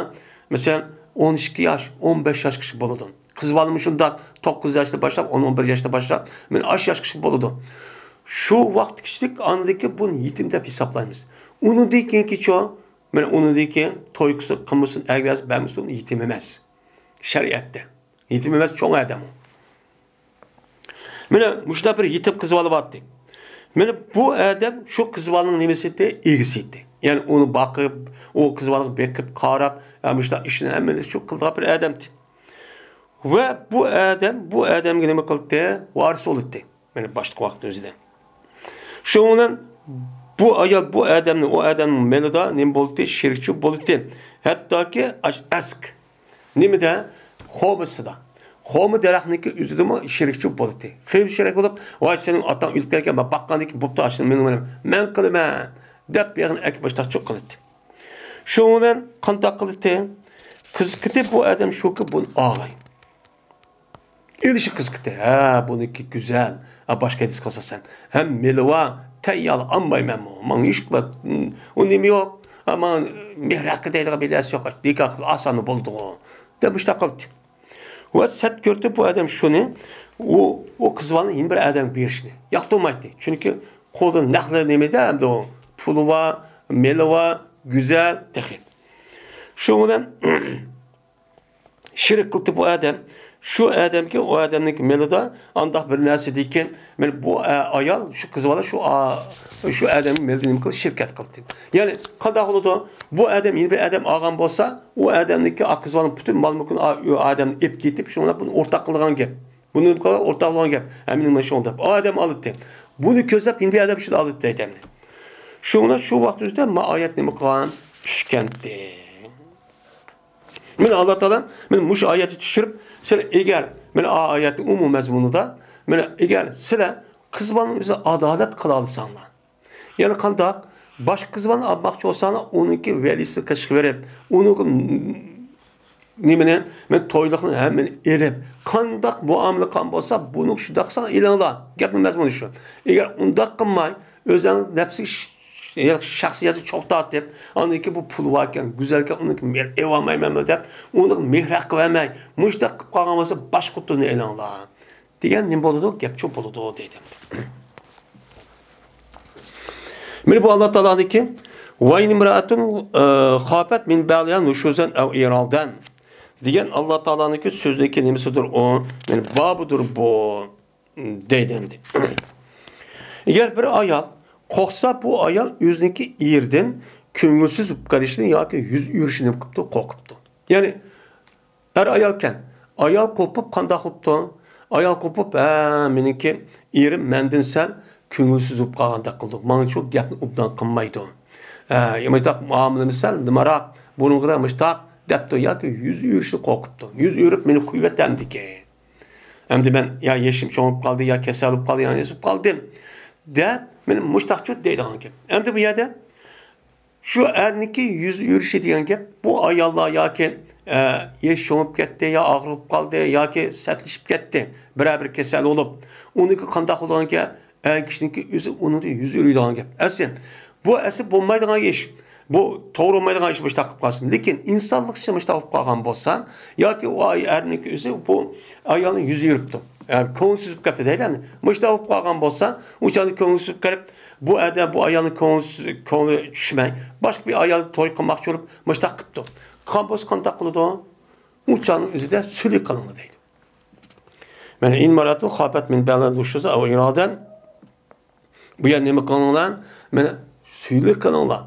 مەسىلەن، ئون ئىككى ياش، ئون بەش ياشقىچە بولىدۇ. قىز بالىمۇ شۇنداق، توققۇز ياشتا باشلاپ، ئون، ئون بىر ياشتا باشلاپ، مانا ئاشۇ ياشقىچە بولىدۇ. شۇ ۋاقىتقىچىلىك ئانىدىكى بۇنى يېتىم دەپ ھېسابلايمىز. ئۇنىڭدىن كېيىنكىچۇ؟ مانا ئۇنىڭدىن كېيىن توي قىلسۇن، قىلمىسۇن، ئەگەرسە بەرمىسۇن، يېتىم ئەمەس. شەرىئەتتە. يېتىم ئەمەس، چوڭ ئادەم ئۇ. مانا مۇشۇنداق بىر يېتىم قىز بالا بارتتى. مانا بۇ ئادەم شۇ قىز بالىنىڭ نېمىسى ئىدى؟ ئىگىسى ئىدى. يەنى ئۇنى باقىپ، ئۇ قىز بالىغا بېقىپ، قاراپ، ھە، مۇشۇنداق ئىشنى ھەممىنى شۇ قىلىدىغان بىر ئادەمتى. ۋە بۇ ئادەم، بۇ ئادەمگە نېمە قىلدى؟ ۋارىس بولدى. مانا باشلىق ۋاقىت ئۆزىدە. شۇنىڭ بىلەن بۇ ئايال بۇ ئادەمنى، ئۇ ئادەمنىڭ مېلىدا نېمە بولدى؟ شېرىكچى بولدى. ھەتتاكى ئاش-، ئەسك. نېمىدە؟ خورمىسىدا. خورما دەرەخنىڭكى ئۆزىدىمۇ شېرىكچى بولدى. خېلى شېرىك بولۇپ، ۋاي، سېنىڭ ئاتاڭ ئۆلۈپ كەتكەن، مەن باققاندىن كېيىن بوپتۇ، ئاشۇنى مېنىڭ بىلەن مەن قىلىمەن، دەپ يەنە ئەكە باشتاقچىلىق قىلدى. شۇنىڭ بىلەن قانداق قىلدى؟ قىزىقىدى بۇ ئادەم شۇكى، بۇنى ئاغاي. ئېلىشى قىزىقتى. ھە، بۇنىڭكى گۈزەل. ھە، باشقا ھەدىس قىلسا سەن. ھەم مېلى بار، تەييار ئالمايمەنمۇ؟ ماڭا ھېچ بىر، ئۇ نېمە يوق. ھە، ماڭا مېھىر ھەققى دەيدىغان بىر نەرسە يوق. نىكاھ قىل، ئاسانلا بولىدىغۇ. دەپ مۇشۇنداق قىلدى. ۋە سەت كۆردى بۇ ئادەم شۇنى، ئۇ، ئۇ قىز بالىنى يەنە بىر ئادەمگە بېرىشنى. ياقتۇرمايتتى. چۈنكى قولىدا نەقلى نېمىدە ئەمدى ئۇ. پۇلى بار، مېلى بار، گۈزەل، تېخى. شۇنىڭ بىلەن شېرىك قىلدى بۇ ئادەم. شۇ ئادەمگە، ئۇ ئادەمنىڭ مېلىدا ئانداق بىر نەرسە دېگەن، مانا بۇ، ئە، ئايال، شۇ قىز بالا شۇ، ئا، شۇ ئادەمنىڭ مېلىدا نېمە قىلدى؟ شىركەت قىلدى. يەنى قانداق بولىدۇ؟ بۇ ئادەم يەنە بىر ئادەم ئالغان بولسا، ئۇ ئادەمنىڭكى، ئا، قىز بالىنىڭ پۈتۈن مال مۈلكىنى، ئا، ئۇ ئادەمنى ئېلىپ كېتىپ، شۇڭا بۇنى ئورتاق قىلغان گەپ. بۇنى نېمە قىلغان؟ ئورتاق قىلغان گەپ. ھە، مېنىڭ مانا شۇڭا دەپ. ئۇ ئادەم ئالدى. بۇنى كۆزلەپ يەنە بىر ئادەم شۇنى ئالدى دەيدۇ. شۇڭا شۇ ۋاقىت ئۆزىدە ما ئايەت نېمە قىلغان؟ چۈشكەنتى. مانا ئاللا تائالا مانا مۇشۇ ئايەتنى چۈشۈرۈپ، سىلەر ئەگەر، مانا ئا-، ئايەتنىڭ ئومۇمىي مەزمۇنىدا، مانا ئەگەر سىلەر قىز بالىنىڭ ئۆزىگە ئادالەت قىلالىساڭلار، يەنى قانداق؟ باشقا قىز بالىنى ئالماقچى بولساڭلار، ئۇنىڭكى ۋەلىسىنى قېشىغا بېرىپ، ئۇنىڭ نېمىنى، مەن تويلۇقنى ھەممىنى ئېلىپ، قانداق مۇئامىلە قىلغان بولسا، بۇنى شۇنداق قىلساڭ ئېلىڭلار. گەپنىڭ مەزمۇنى شۇ. ئەگەر ئۇنداق قىلماي، ئۆزۈڭ نەپسىگە ش-، ش-، شەخسىيەتنى چوغ تارتىپ، ئاندىن كېيىن بۇ پۇل باركەن، گۈزەلكەن، ئۇنىڭكى مېھرى ئېلىۋالمايمەنمۇ دەپ، ئۇنىڭ مېھرى ھەققى بەرمەي، مۇشۇنداق قىلىپ قالغان بولسا، باشقا خوتۇننى ئېلىڭلار. دېگەن نېمە بولىدۇ؟ گەپچۇ بولىدۇ دەيدۇ. مانا بۇ ئاللا تائالانىڭكى، «ۋەئىن ئىمرائەتۇن، ئە، خافەت مىن بەئلىھا نۇشۇزەن ئەۋ ئىرادەن» دېگەن ئاللا تائالانىڭكى سۆزىنىڭكى نېمىسىدۇر ئۇ؟ مانا بابىدۇر بۇ دەيدۇ ئەمدى. ئەگەر بىر ئايال قورقسا، بۇ ئايال ئۆزىنىڭكى ئېرىدىن كۆڭۈلسىز بولۇپ قېلىشىنى ياكى يۈز ئۆرۈشىنى قىپتۇ، قورقۇپتۇ. يەنى ئەر ئايالكەن. ئايال قوپۇپ قانداق قوپتۇ؟ ئايال قوپۇپ، ھە، مېنىڭكى ئېرىم مەندىن سەل كۆڭۈلسىز بولۇپ قالغاندەك قىلدى. ماڭا شۇ گەپنى ئوبدان قىلمايدۇ. ھە، مۇنداق مۇئامىلىمىز سەل نېمىراق، بۇرۇنقىدەك مۇشتاق دەپتۇ ياكى يۈز ئۆرۈشنى قورقۇپتۇ. يۈز ئۆرۈپ مېنى قويۇۋەتتى ئەمدىكى. ئەمدى مەن يا يېشىم چوڭىيىپ قالدى، يا كېسەل بولۇپ قالدى، يا نېسى بولۇپ قالدىم دەپ، مېنى مۇشتاقچۇ دەيدىغان گەپ. ئەمدى بۇ يەردە شۇ ئەرنىڭكى يۈز ئۆرۈشى دېگەن گەپ، بۇ ئاياللار ياكى، ئە، يېشى چوڭىيىپ كەتتى، يا ئاغرىپ قالدى، ياكى سەتلىشىپ كەتتى، بىرەر بىر كېسەل بولۇپ، ئۇنىڭكى قانداق بولىدىغان گەپ؟ ئەر كىشىنىڭكى ئۆزى ئۇنىڭدىن يۈز ئۆرۈيدىغان گەپ. ئەسلى، بۇ ئەسلى بولمايدىغان ئىش. بۇ توغرا بولمايدىغان ئىش مۇشتاق قىلىپ قالسۇن. لېكىن ئىنسانلىقچە مۇشتاق بولۇپ قالغان بولسا، ياكى ئۇ ئاي-، ئەرنىڭكى ئۆزى بۇ ئايالنى يۈز ئۆرۈپتۇ. يەنى كۆڭۈلسىز بولۇپ كەپتۇ دەيلى. مۇشتاق بولۇپ قالغان بولسا، ئۇ چاغدا كۆڭۈلسىز بولۇپ قېلىپ، بۇ ئادەم بۇ ئايالنىڭ كۆڭلىسىز، كۆڭلى چۈشمەي، باشقا بىر ئايال توي قىلماقچى بولۇپ، مۇشتاق قىپتۇ. قىلغان بولسا قانداق قىلىدۇ؟ ئۇ چاغنىڭ ئۆزىدە سۈلھى قىلىڭلار دەيدۇ. مانا، «ئىن ئىمرائەتۇن خافەت مىن بەئلىھا نۇشۇزەن ئەۋ ئىرادەن». بۇ يەر نېمە قىلىڭلار؟ مانا، سۈلھى قىلىڭلار.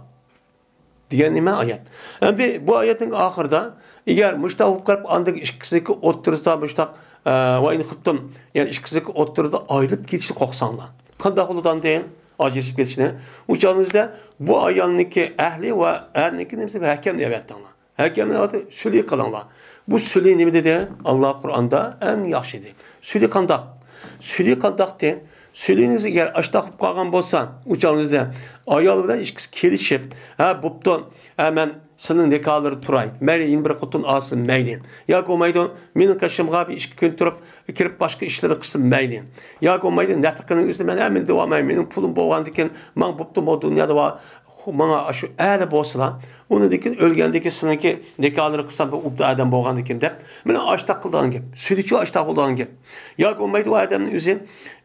دېگەن نېمە ئايەت؟ ئەمدى بۇ ئايەتنىڭ ئاخىرىدا، ئەگەر مۇشتاق بولۇپ قېلىپ، ئاندىن ئىككىسىنىڭكى ئوتتۇرىسىدا مۇشتاق، ئە، ۋە ئىن خىفتۇم، يەنى ئىككىسىنىڭكى ئوتتۇرىدا ئايرىلىپ كېتىشنى قورقساڭلار. قانداق بولىدۇ ئاندىن؟ ئاجرىشىپ كېتىشنى. ئۇ چاغنىڭىزدا بۇ ئايالنىڭكى ئەھلى ۋە ئەرنىڭكى نېمىسى بىر ھەكەمنى ئەۋەتتىڭلار. ھەكەمنى ئەۋەتىپ سۈلھى قىلىڭلار. بۇ سۈلھى نېمە دېدى؟ ئاللا قۇرئاندا ئەڭ ياخشى دېدى. سۈلھى قانداق؟ سۈلھى قانداقتى؟ سۈلھىنىڭىز ئەگەر ئاشتاق بولۇپ قالغان بولسا، ئۇ چاغنىڭىزدا ئايال بىلەن ئىككىسى كېلىشىپ، ھە، بوپتۇ، ھە، مەن سىلىنىڭ نىكاھلىرى تۇراي. مەيلى يەنە بىر خوتۇن ئالسۇن، مەيلى. ياكى بولمايدۇ، مېنىڭ قېشىمغا بىر ئىككى كۈن تۇرۇپ، كىرىپ باشقا ئىشلىرىنى قىلسۇن، مەيلى. ياكى بولمايدۇ، نەپىقىنىڭ ئۆزىنى مەن ھەممىنى دېۋالمايمەن، مېنىڭ پۇلۇم بولغاندىكىن، ماڭا بوپتۇ، بۇ دۇنيادا بار، ماڭا شۇ ئەلى بولسىلا، ئۇنىڭدىن كېيىن ئۆلگەندىن كېيىن سىلىنىڭكى نىكاھلىرى قىلسام، بىر ئوبدان ئادەم بولغاندىكىن دەپ، مانا ئاشتاق قىلىدىغان گەپ. سۈلىچۇ ئاشتاق بولىدىغان گەپ. ياكى بولمايدۇ، ئۇ ئادەمنىڭ ئۆزى،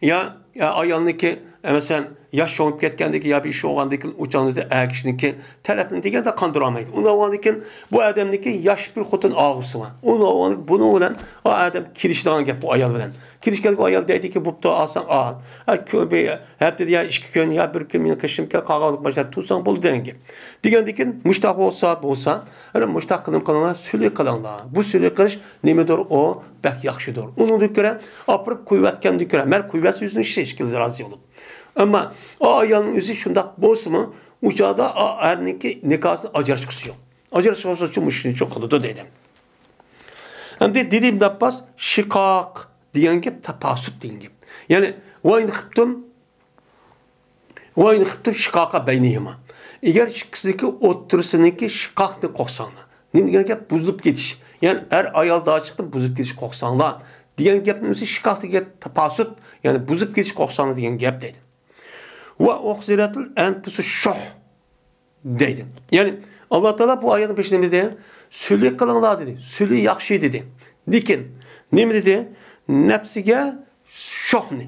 يا، يا ئايالنىڭكى، مەسىلەن، ياش چوڭىيىپ كەتكەندىن كېيىن يا بىر ئىش بولغاندىن كېيىن ئۇ چاغنىڭ ئۆزىدە ئەر كىشىنىڭكى تەلەپنى دېگەندە قاندۇرالمايدۇ. ئۇنداق بولغاندىن كېيىن بۇ ئادەمنىڭكى ياش بىر خوتۇن ئالغۇسى بار. ئۇنداق بولغاندىن كېيىن بۇنىڭ بىلەن ئۇ ئادەم كېلىشىدىغان گەپ بۇ ئايال بىلەن. كېلىشكەندىكىن ئايال دەيدىكى، بوپتۇ، ئالساڭ ئال. ھە، كۆ-، بىر ھەپتىدە يا ئىككى كۈن يا بىر كۈن مېنىڭ قېشىمغا كەل، قالغانلىق باشلاپ تۇرساڭ بولدى دېگەن گەپ. دېگەندىكىن مۇشتاق بولسا، بولسا، ئەنە مۇشتاق قىلىڭ، قىلىڭلار، سۈلھى قىلىڭلار. بۇ سۈلھى قىلىش نېمىدۇر، ئۇ بەك ياخشىدۇر. ئۇنىڭدىن كۆرە ئاپىرىپ قويۇۋەتكەندىن كۆرە، مەن قويۇۋەتسە ئۆزىنىڭ ئىشى، ئىككىلىسى رازى بولۇپ. ئەمما ئا ئايالنىڭ ئۆزى شۇنداق بولسىمۇ، ئۇ چاغدا ئا ئەرنىڭكى نىكاھسىدىن ئاجراشقۇسى يوق. ئاجراشقۇسى مۇشۇنچە قىلىدۇ دېدىم. ئەمدى دېدى ئىبن ئابباس، شىقاق دېگەن گەپ تاپاسۇت دېگەن گەپ. يەنى، ۋايىن خىپتۇم، ۋايىن خىپتۇم شىقاقا بەينىھىما. ئەگەر ئىككىسىنىڭكى ئوتتۇرىسىنىڭكى شىقاقنى قورقساڭلار. نېمە دېگەن گەپ؟ بۇزۇلۇپ كېتىش. يەنى ئەر ئايال داچىقتىن بۇزۇلۇپ كېتىش قورقساڭلار دېگەن گەپنىڭ ئۆزى شىقاق دېگەن تاپاسۇت، يەنى بۇزۇلۇپ كېتىش قورقساڭلار دېگەن گەپ دەيدۇ. ۋە ئۇخزىرەتىل ئەنپۇسۇ شۇھ. دەيدۇ. يەنى، ئاللا تائالا بۇ ئايەتنىڭ بېشىدا نېمە دېدى؟ سۈلھى قىلىڭلار دېدى. سۈلھى ياخشى دېدى. لېكىن، نېمە دېدى؟ نەپسىگە شوخنى.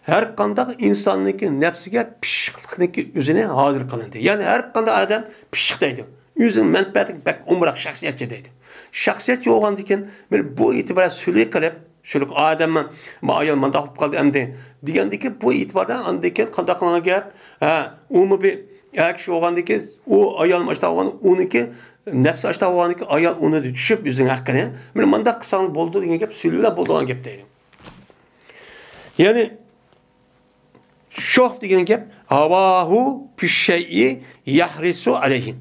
ھەر قانداق ئىنساننىڭكى نەپسىگە پىششىقلىقنىڭكى ئۆزىنى ھازىر قىلىندى. يەنى، ھەر قانداق ئادەم پىششىق دەيدۇ. ئۆزىنىڭ مەنپەئەتىگە بەك ئومراق شەخسىيەتچى دەيدۇ. شەخسىيەتچى بولغاندىكىن، مانا بۇ ئېتىبار سۈلھى قىلىپ، شۇلۇق ئادەممۇ، ما ئايال مانداق بولۇپ قالدى ئەمدى دېگەندىكى بۇ ئېتىباردا ئاندىن كېيىن قانداق قىلغان گەپ؟ ھە، ئۇمۇ بىر ئەر كىشى بولغاندىن كېيىن ئۇ ئايال ماشۇنداق بولغان، ئۇنىڭكى نەپسى ئاشۇنداق بولغاندىن كېيىن ئايال ئۇنى چۈشۈپ ئۆزىنىڭ ھەققىنى، مانا مانداق قىلساڭ بولىدۇ دېگەن گەپ سۈلھى بىلەن بولىدىغان گەپ دەيدۇ. يەنى شوخ دېگەن گەپ، ھاۋاھۇ پىششەيئى يەھرىسۇ ئەلەيھى.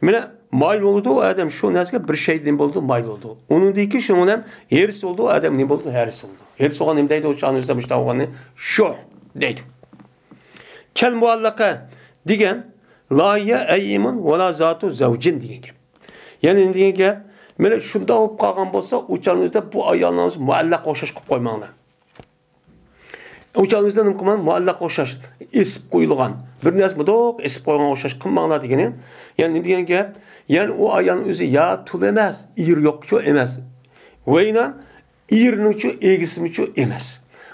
مانا، مايىل بولىدۇ ئۇ ئادەم شۇ نەرسىگە بىر شەيدىن بولىدۇ، مايىل بولىدۇ. ئۇنىڭدىن كېيىن شۇنىڭ بىلەن ھېرىس بولىدۇ ئۇ ئادەم، نېمە بولىدۇ؟ ھېرىس بولىدۇ. ھېرىس بولغان نېمە دەيدۇ؟ ئۇ چاغنىڭ ئۆزىدە مۇشۇنداق بولغاننى شوخ دەيدۇ. كەل مۇئەللەقە دېگەن، لا ھىيە ئەيمۇن ۋە لا زاتۇ زەۋجىن دېگەن گەپ. يەنى نېمە دېگەن گەپ؟ مانا شۇنداق بولۇپ قالغان بولسا، ئۇ چاغنىڭ ئۆزىدە بۇ ئايالنىڭ مۇئەللەققە ئوخشاش قىلىپ قويماڭلار. ئۇ چاغنىڭ ئۆزىدە نېمە قىلماڭ، مۇئەللەققە ئوخشاش ئېسىپ قويۇلغان، بىر نەرسە مۇنداق ئېسىپ قويغان ئوخشاش قىلماڭلار دېگىنى. يەنى نېمە دېگەن گەپ؟ يەنى ئۇ ئايالنىڭ ئۆزى يا تۇل ئەمەس، ئېرى يوقچۇ ئەمەس. ۋەينا ئېرىنىڭچۇ، ئىگىسىمىچۇ ئەمەس.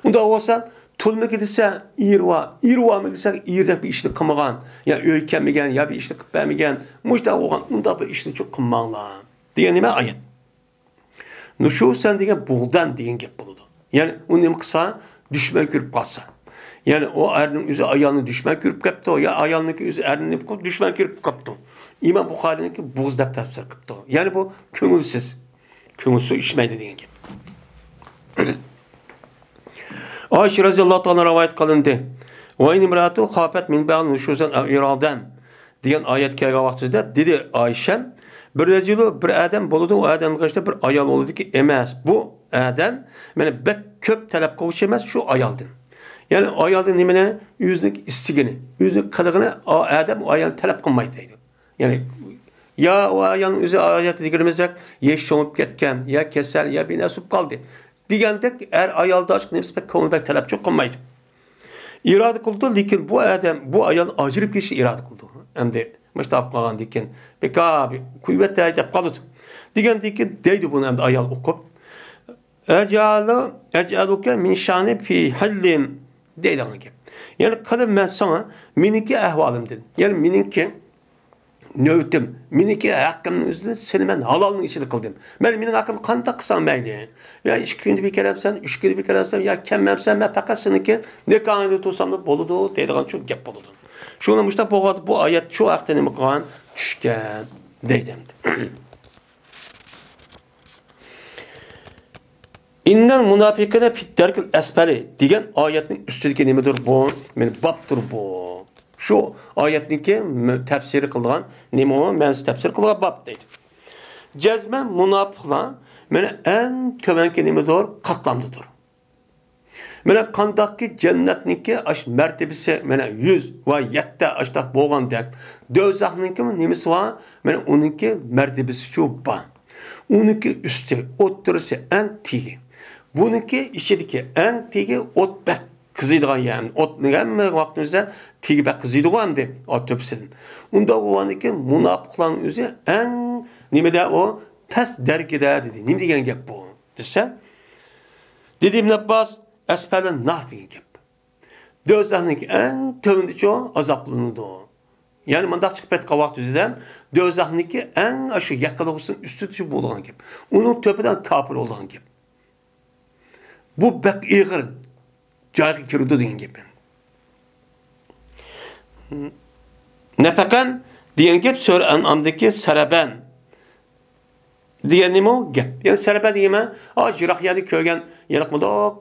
ئۇنداق بولسا، تۇلمىكى دېسە، ئېرى بار، ئېرى بارمىكى دېسە، ئېرىدەك بىر ئىشنى قىلمىغان، يا ئۆيگە كەلمىگەن، يا بىر ئىشنى قىلىپ بەرمىگەن، مۇشۇنداق بولغان، ئۇنداق بىر ئىشنىچۇ قىلماڭلار دېگەن نېمە ئايەت؟ نۇشۇزەن دېگەن بۇغدەن دېگەن گەپ بولىدۇ. يەنى ئۇ نېمە قىلسا، دۈشمەن كۆرۈپ قالسا. يەنى ئۇ ئەرنىڭ ئۆزى ئايالنى دۈشمەن كۆرۈپ قاپتۇ، يا ئايالنىڭكى ئۆزى ئەرنى نېمە قىلىپ دۈشمەن كۆرۈپ قاپتۇ. ئىمام بۇخارىنىڭكى بۇغز دەپ تەپسىر قىپتۇ. يەنى بۇ كۆڭۈلسىز. كۆڭۈل سۇ ئىچمەيدۇ دېگەن گەپ. ئائىشە رەزىياللاھۇ تائالا رىۋايەت قىلىندى. ۋە ئىن ئىمرائەتۇ خافەت مىن بەئدىھا نۇشۇزەن ئەۋ ئىرادەن. دېگەن ئايەت كەلگەن ۋاقتىدا دېدى ئايشەم، بىر رەجۇلۇ، بىر ئادەم بولىدۇ، ئۇ ئادەمگە قارىتا بىر ئايال بولىدۇكى ئەمەس. بۇ ئادەم، مانا، بەك كۆپ تەلەپ قىلغۇچى ئەمەس شۇ ئايالدىن. يەنى ئايالدىن نېمىنى؟ ئۆزىنىڭ ئىستىكىنى، ئۆزىنىڭ قىلىقىنى ئا-، ئادەم ئۇ ئايالنى تەلەپ قىلمايدۇ دەيدۇ. يەنى، يا ئۇ ئايالنىڭ ئۆزى ھاجەتتە دېگىنىمىزدەك، يېشى چوڭىيىپ كەتكەن، يا كېسەل، يا بىر نەرسە بولۇپ قالدى دېگەندەك، ئەر ئايالدا ئاشۇ نېمىسى بەك كۆڭلى بەك تەلەپچۇ قىلمايدۇ. ئىرادە قىلىدۇ، لېكىن بۇ ئادەم، بۇ ئايال ئاجرىشىپ كېتىشنى ئىرادە قىلىدۇ. ئەمدى مۇشۇنداق بولۇپ قالغاندىن كېيىن، بىكار قويۇۋەتەي دەپ قالىدۇ. دېگەندىن كېيىن دەيدۇ بۇنى ئەمدى ئايال ئوقۇپ، ئەجئەلۇ، ئەجئەلۇكە مىن شانى فى ھىللىن دەيدىغان گەپ. يەنى قىلىمەن ساڭا مېنىڭكى ئەھۋالىمدىن. يەنى مېنىڭكى نۆۋىتىم، مېنىڭكى ھەققىمنىڭ ئۆزىدىن سېنى مەن ھالالنىڭ ئىچىدە قىلدىم. مەن مېنىڭ ھەققىمنى قانداق قىلساڭ مەيلى. يا ئىككى كۈندە بىر كېلەمسەن، ئۈچ كۈندە بىر كېلەمسەن، يا كەلمەمسەن، مەن پەقەت سېنىڭكى نىكاھىڭدا تۇرساملا بولىدۇ دەيدىغان شۇ گەپ بولىدۇ. شۇڭا مۇشۇنداق بولغاندا بۇ ئايەت شۇ ھەقتە نېمە قىلغان؟ چۈشكەن دەيدۇ ئەمدى. ئىننەل مۇنافىقىنە فىد دەركىل ئەسپەلى دېگەن ئايەتنىڭ ئۈستىدىكى نېمىدۇر بۇ؟ مانا بابتۇر بۇ. شۇ ئايەتنىڭكى م-، تەپسىرى قىلىدىغان نېمە ئۇ؟ مەنىسى تەپسىر قىلىدىغان باب دەيدۇ. جەزمەن مۇناپىقلار مانا ئەڭ تۆۋەنكى نېمىدۇر؟ قاتلامدىدۇر. مانا قانداقكى جەننەتنىڭكى ئاش مەرتىبىسى مانا يۈز ۋە يەتتە ئاشتاق بولغاندەك، دوزاخنىڭكىمۇ نېمىسى بار؟ مانا ئۇنىڭكى مەرتىبىسىچۇ بار. ئۇنىڭكى ئۈستى، ئوتتۇرىسى ئەڭ تېگى. بۇنىڭكى ئىچىدىكى ئەڭ تېگى ئوت بەك قىزىيدىغان يەر. ئوتنىڭ ھەممە ۋاقىتنىڭ ئۆزىدە تېگى بەك قىزىيدىغۇ ئەمدى، ئا، تۆپىسىدىن. ئۇنداق بولغاندىكىن مۇناپىقلارنىڭ ئۆزى ئەڭ نېمىدە ئۇ؟ پەس دەرىجىدە دېدى. نېمە دېگەن گەپ بۇ دېسە، دېدى ئىبن ئابباس، ئەسپەلە نار دېگەن گەپ. دوزاخنىڭكى ئەڭ تۆۋىنىدىچۇ ئازابلىنىدۇ. يەنى مۇنداق چىقىپ كەتكەن ۋاقىت يۈزىدىن دوزاخنىڭكى ئەڭ ئاشۇ يەككىلىغۇسىنىڭ ئۈستىدىچۇ بولىدىغان گەپ. ئۇنىڭ تۆپىدە كاپىر بولىدىغان گەپ. بۇ بەك ئېغىر جايغا كىرىدۇ دېگەن گەپ. نەپەقەن دېگەن گەپ سۈرە ئەنئامدىكى سەرەبەن دېگەننىمۇ گەپ. يەنى سەرەبەن دېگەن مەن، ئا، يىراق يەردە كۆرگەن، يېنىقمىدۇق،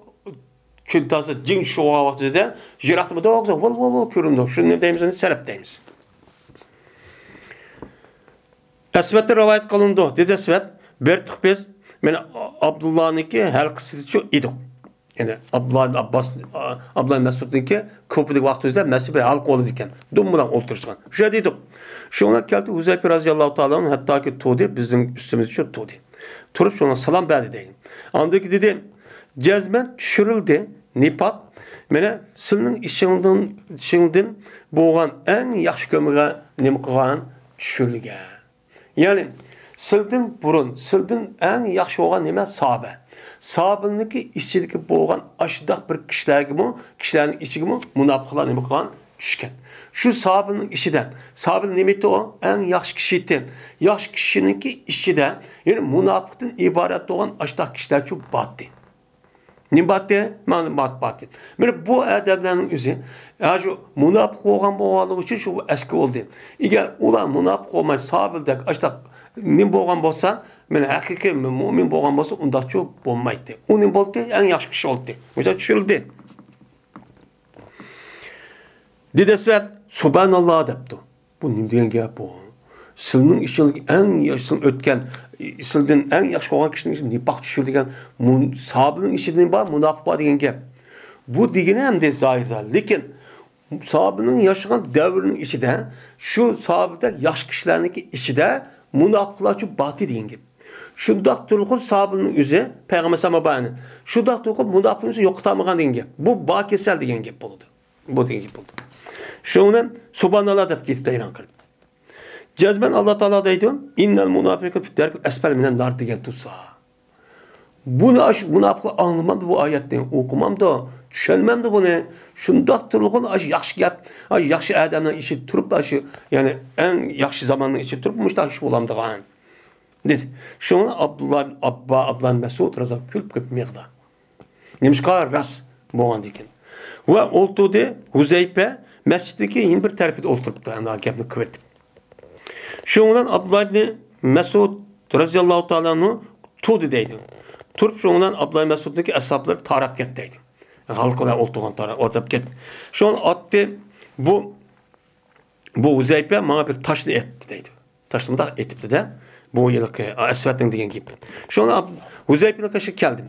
كۈن تازا جىڭ شۇغان ۋاقتىدا يىراقتا بىر دوغزا ۋىل ۋىل ۋىل كۆرۈنىدۇ. شۇنى نېمە دەيمىز؟ سەرەپ دەيمىز. ئەسۋەتتىن رىۋايەت قىلىنىدۇ، دېدى ئەسۋەت، بېرىتتۇق بىز، مەن ئابدۇللانىڭكى ھەلقىسىدىچۇ ئىدۇق. يەنى ئابدۇللا ئىبن ئابباس، ئابدۇللا ئىبن مەسئۇدنىڭكى كۇپىدىكى ۋاقتىمىزدا مەسچىت بىر ھالقا بولىدىكەن. دۇم بىلەن ئولتۇرۇشقان. شۇ يەردە ئىدۇق. شۇڭا كەلدى ھۇزەيپە رەزىياللاھۇ تائالا ئەنھۇ ھەتتاكى تۇردى، بىزنىڭ ئۈستىمىزدىچۇ تۇردى. تۇرۇپ شۇڭا سالام بەردى دەيدۇ. ئاندىن كېيىن دېدى، جەزمەن چۈشۈرۈلدى نىپاق. مانا سىلىنىڭ ئىچىڭدىن، ئىچىڭدىن بولغان ئەڭ ياخشى كۆرمىگەن نېمە قىلغان؟ چۈشۈرۈلگەن. يەنى سىلدىن بۇرۇن، سىلدىن ئەڭ ياخشى بولغان نېمە؟ ساھابە. ساھابىنىڭكى ئىچىدىكى بولغان ئاشۇنداق بىر كىشىلەرگىمۇ، كىشىلەرنىڭ ئىچىگىمۇ مۇناپىقلار نېمە قىلغان؟ چۈشكەن. شۇ ساھابىنىڭ ئىچىدە، ساھابىنىڭ نېمە ئىدى ئۇ؟ ئەڭ ياخشى كىشى ئىدى. ياخشى كىشىنىڭكى ئىچىدە، يەنى مۇناپىقتىن ئىبارەت بولغان ئاشۇنداق كىشىلەرچۇ باتتى. نېمە باتتى؟ مانا بات-، باتتى. مانا بۇ ئادەملەرنىڭ ئۆزى، ھە، شۇ مۇناپىق بولغان بولغانلىقى ئۈچۈن شۇ ئەسكى بولدى. ئەگەر ئۇلار مۇناپىق بولماي، سابىردەك ئاشتاق نېمە بولغان بولسا، مانا ھەقىقىي مۇئمىن بولغان بولسا، ئۇنداقچۇ بولمايتتى. ئۇ نېمە بولدى؟ ئەڭ ياخشى كىشى بولدى. مۇشۇنداق چۈشۈرۈلدى. دېدى ئەسۋەت، سۇبھاناللا دەپتۇ. بۇ نېمە دېگەن گەپ بۇ؟ سىلنىڭ ئىچىڭدىكى ئەڭ ياخشى، سىلنىڭ ئۆتكەن، سىلدىن ئەڭ ياخشى بولغان كىشىنىڭ ئىچىدە نىپاق چۈشۈر دېگەن، مۇن-، سابىنىڭ ئىچىدە نېمە بار؟ مۇناپىق بار دېگەن گەپ. بۇ دېگىنى ئەمدى زاھىردا. لېكىن سابىنىڭ ياشىغان دەۋرىنىڭ ئىچىدە شۇ سابىدەك ياخشى كىشىلەرنىڭكى ئىچىدە مۇناپىقلارچۇ باتتى دېگەن گەپ. شۇنداق تۇرغۇن سابىنىڭ ئۆزى، پەيغەمبەر ساللاللاھۇ ئەلەيھى ۋەسەللەم، شۇنداق تۇرغۇن مۇناپىقنىڭ ئۆزى يوقىتالمىغان دېگەن گەپ. بۇ بار كېسەل دېگەن گەپ بولىدۇ. بۇ دېگەن گەپ بولدى. شۇنىڭ بىلەن سۇبھاناللا دەپ كېتىپتۇ ھەيران قېلىپ. جەزمەن ئاللا تائالا دەيدۇ، ئىننەل مۇناپىقىنە فىد دەركىل ئەسفەل مىنەن نار دېگەن تۇرسا. بۇنى ئاشۇ مۇناپىقلار ئاڭلىمامدۇ بۇ ئايەتنى، ئوقۇمامدۇ، چۈشەنمەمدۇ بۇنى؟ شۇنداق تۇرغۇن ئاشۇ ياخشى گەپ، ئاشۇ ياخشى ئادەمنىڭ ئىچىدە تۇرۇپ، ئاشۇ، يەنى ئەڭ ياخشى زاماننىڭ ئىچىدە تۇرۇپ مۇشۇنداق ئىش بولامدىغان؟ دېدى. شۇڭا ئابدۇللا ئاببا، ئابدۇللا مەسئۇد رازىياللاھۇ كۈلۈپ كېتىپ يىغلىدى. نېمىشقا؟ راست بولغاندىكىن. ۋە ئولتۇردى. ھۇزەيپە مەسچىتتىكى يەنە بىر تەرىپىدە ئولتۇرۇپتۇ، ئەنە گەپنى قىلىۋېتىپ. شۇنىڭ بىلەن ئابدۇللا ئىبنى مەسئۇد رازىياللاھۇ تائالا ئەنھۇ تۇردى دەيدۇ. تۇرۇپ شۇنىڭ بىلەن ئابدۇللا مەسئۇدنىڭكى ئەسھابلىرى تاراپ كەتتى دەيدۇ. ھالقا بىلەن ئولتۇرغان تارا-، ئولتۇرۇپ كەتتى. شۇڭا ئاتتى بۇ بۇ ھۇزەيپە ماڭا بىر تاشنى ئېتىپتۇ دەيدۇ. تاشنى مۇنداق ئېتىپتۇ-دە. بۇ ھېلىقى ئەسۋەتنىڭ دېگەن گېپى. شۇڭا ھۇزەيپىنىڭ قېشىغا كەلدىم.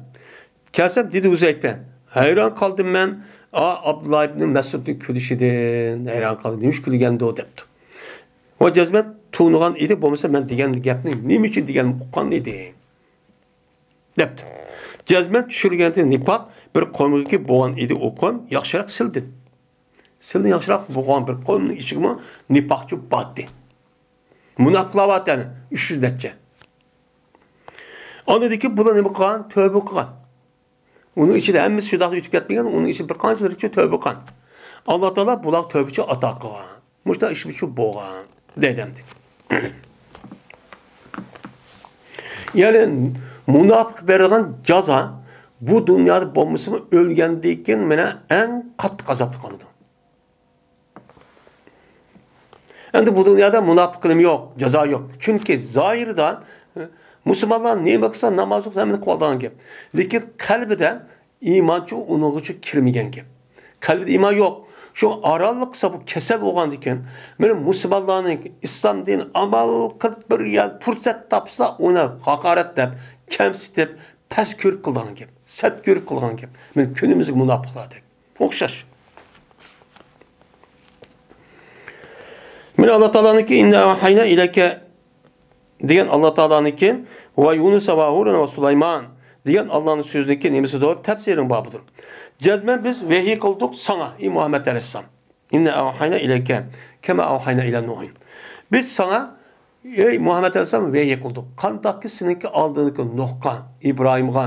كەلسەم دېدى ھۇزەيپە، ھەيران قالدىم مەن، ئا، ئابدۇللا ئىبنى مەسئۇدنىڭ كۈلۈشىدىن ھەيران قالدىم. نېمە ئۈچۈن كۈلگەندۇ دەپتۇ. ۋە جەزمەن تونۇغان ئىدى، بولمىسا مەن دېگەن گەپنى نېمە ئۈچۈن دېگەننى ئۇققان ئىدى. دەپتۇ. جەزمەن چۈشۈرگەنتى نىپاق بىر قومغىكى بولغان ئىدى ئۇ قوم ياخشىراق سىلدىن. سىلدىن ياخشىراق بولغان بىر قومنىڭ ئىچىگىمۇ نىپاقچى باتتى. مۇناپىقلار باتتى ئەنە ئۈچ يۈز نەچچە. ئاندىن كېيىن بۇلار نېمە قىلغان؟ تۆۋبە قىلغان. ئۇنىڭ ئىچىدە ھەممىسى شۇنداق ئۆتۈپ كەتمىگەن، ئۇنىڭ ئىچىدە بىر قانچىلىرىچۇ تۆۋبە قىلغان. ئاللا تائالا بۇلارغا تۆۋبىچۇ ئاتا قىلغان. مۇشۇنداق ئىش ئۈچۈن بولغان دەيدۇ ئەمدى. يەنى مۇناپىق بېرىدىغان جازا بۇ دۇنيادا بولمىسىمۇ، ئۆلگەندىن كېيىن مانا ئەڭ قاتتىق ئازابتا قالىدۇ. ئەمدى بۇ دۇنيادا مۇناپىق نېمە يوق، جازا يوق. چۈنكى زاھىردا، ئە، مۇسۇلمانلار نېمە قىلسا، ناماز ئوقۇسا، ھەممىنى قىلىۋالىدىغان گەپ. لېكىن قەلبىدە ئىمانچۇ ئۇنىڭغىچۇ كىرمىگەن گەپ. قەلبىدە ئىمان يوق. شۇ ئارانلىق قىلسا بۇ كېسەل بولغاندىكىن، مانا مۇسۇلمانلارنىڭ ئىسلام دىنى ئامال قىلىپ بىر يەر پۇرسەت تاپسا، ئۇنى ھاقارەتلەپ، كەمسىتىپ، پەس كۆرۈپ قىلىدىغان گەپ، سەت كۆرۈپ قىلىدىغان گەپ. مانا كۈنىمىزدىكى مۇناپىقلاردەك. ئوخشاش. مانا ئاللا تائالانىڭكى «ئىننا ئەۋھەينا ئىلەيكە» دېگەن ئاللا تائالانىڭكى «ۋە يۇنۇسە ۋە ھارۇنە ۋە سۇلايمان» دېگەن ئاللانىڭ سۆزىنىڭكى نېمىسىدۇر؟ تەپسىرىنىڭ بابىدۇر. جەزمەن بىز ۋەھىي قىلدۇق ساڭا، ئى مۇھەممەد ئەلەيھىسسالام. «ئىننا ئەۋھەينا ئىلەيكە كەما ئەۋھەينا ئىلە نۇھىن». بىز ساڭا، ئەي مۇھەممەد ئەلەيھىسسالام، ۋەھىي قىلدۇق. قانداقكى سېنىڭكى ئالدىڭدىكى نۇھقا، ئىبراھىمغا،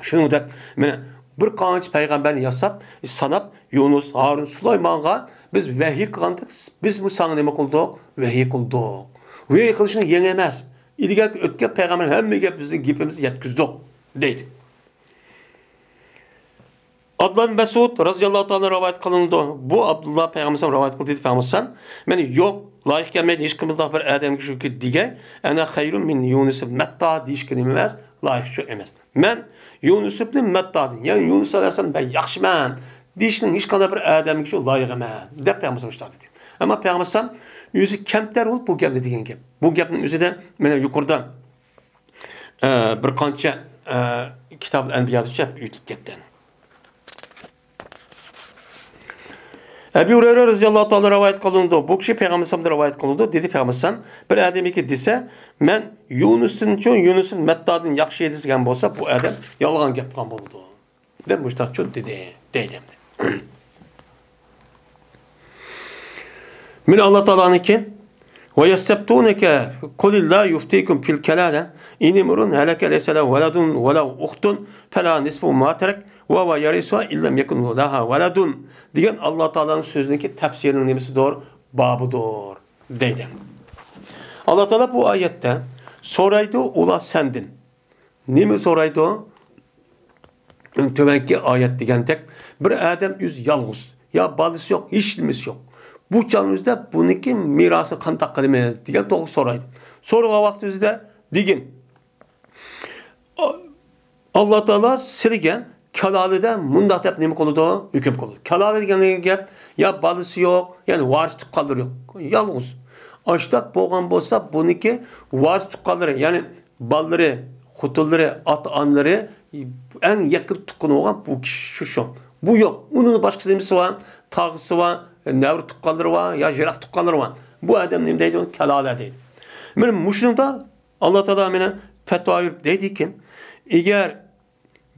شۇنىڭدەك، مانا، بىر قانچە پەيغەمبەرنى ياساپ، ساناپ، يۇنۇس، ھارۇن، سۇلايمانغا بىز ۋەھىي قىلغاندەك، بىزمۇ ساڭا نېمە قىلدۇق؟ ۋەھىي قىلدۇق. ۋەھىي قىلىشنىڭ يېڭى ئەمەس. ئىلگەركى ئۆتكەن پەيغەمبەر ھەممىگە بىزنىڭ گېپىمىزنى يەتكۈزدۇق، دەيدۇ. ئابدۇللا ئىبن مەسئۇد رازىياللاھۇ تائالا رىۋايەت قىلىنىدۇ. بۇ ئابدۇللا پەيغەمبەر رىۋايەت قىلدى، دېدى پەيغەمبەر. مانا، يوق، لايىق كەلمەيدۇ ھېچ قانداق بىر ئادەمگە شۇكى دېگەي، «ئەنە خەيرۇم مىن يۇنۇس مەتتا» دېيىشكە نېمە ئەمەس؟ لايىق شۇ ئەمەس. مەن يۇنۇس ئىبنى مەتتادىن، يەنى يۇنۇس ئەلەيھىسسالام بەك ياخشىمەن دېيىشنىڭ ھېچقانداق بىر ئادەمگە شۇ لايىق ئەمەس، دەپ پەيغەمبەر شۇنداق دېدى. ئەمما پەيغەمبەر ئۆزى كەمتەر بولۇپ بۇ گەپنى دېگەن گەپ. بۇ گەپنىڭ ئۆزىدە مانا يۇقىرىدا، ئە، بىر قانچە، ئە، كىتابۇل ئەنبىيادا ئۆتۈپ كەتكەن. ئەبۇ ھۇرەيرە رەزىياللاھۇ تائالا رىۋايەت قىلىنىدۇ. بۇ كىشى پەيغەمبەر ئەلەيھىسسالامدىن رىۋايەت قىلىنىدۇ. دېدى پەيغەمبەر ئەلەيھىسسالام، بىر ئادەمكى دېسە، مەن يۇنۇستىنچۇ يۇنۇس مەتتادىن ياخشى دېگەن بولسا، بۇ ئادەم يالغان گەپ قىلغان بولىدۇ، دەپ مۇشتاقچۇ دېدى، دەيدۇ ئەمدى. مانا ئاللا تائالانىڭكى، «ۋە يەستەفتۇنەكە قۇلىللاھۇ يۇفتىكۇم فىل كالالە، ئىن ئىمرۇئۇن ھەلەكە لەيسە لەھۇ ۋەلەدۇن ۋە لەھۇ ئۇختۇن فەلەھا نىسفۇ ما تەرەك ۋە ھۇۋە يەرىسۇھا ئىن لەم يەكۇن لەھا ۋەلەدۇن» دېگەن ئاللا تائالانىڭ سۆزىنىڭكى تەپسىرىنىڭ نېمىسىدۇر؟ بابىدۇر، دەيدۇ. ئاللا تائالا بۇ ئايەتتە سورايدۇ ئۇلار سەندىن. نېمە سورايدۇ؟ تۆۋەنكى ئايەت دېگەندەك، بىر ئادەم ئۆزى يالغۇز، يا بالىسى يوق، ھېچ نېمىسى يوق. بۇ چاغنىڭ ئۆزىدە بۇنىڭكى مىراسىنى قانداق قىلىمىز دېگەن توغرا سورايدۇ. سورىغان ۋاقتى ئۆزىدە دېگىن، ئاللا تائالا سىلىگە كالالىدە مۇنداق دەپ نېمە قىلىدۇ؟ ھۆكۈم قىلىدۇ. كالالا دېگەن گەپ، يا بالىسى يوق، يەنى ۋارىس تۇغقانلىرى يوق، يالغۇز. ئاشتاق بولغان بولسا، بۇنىڭكى ۋارىس تۇغقانلىرى، يەنى بالىلىرى، خوتۇنلىرى، ئاتا-ئانىلىرى، ئەڭ يېقىن تۇغقىنى بولغان بۇ كىشى شۇ، شۇ. بۇ يوق. ئۇنىڭ باشقا نېمىسى بار؟ تاغىسى بار، نەۋرە تۇغقانلىرى بار، يا يىراق تۇغقانلىرى بار. بۇ ئادەم نېمە دەيدۇ؟ كالالا دەيدۇ. مانا مۇشۇنىڭدا ئاللا تائالا مانا پەتىۋا بېرىپ دەيدىكەن، ئەگەر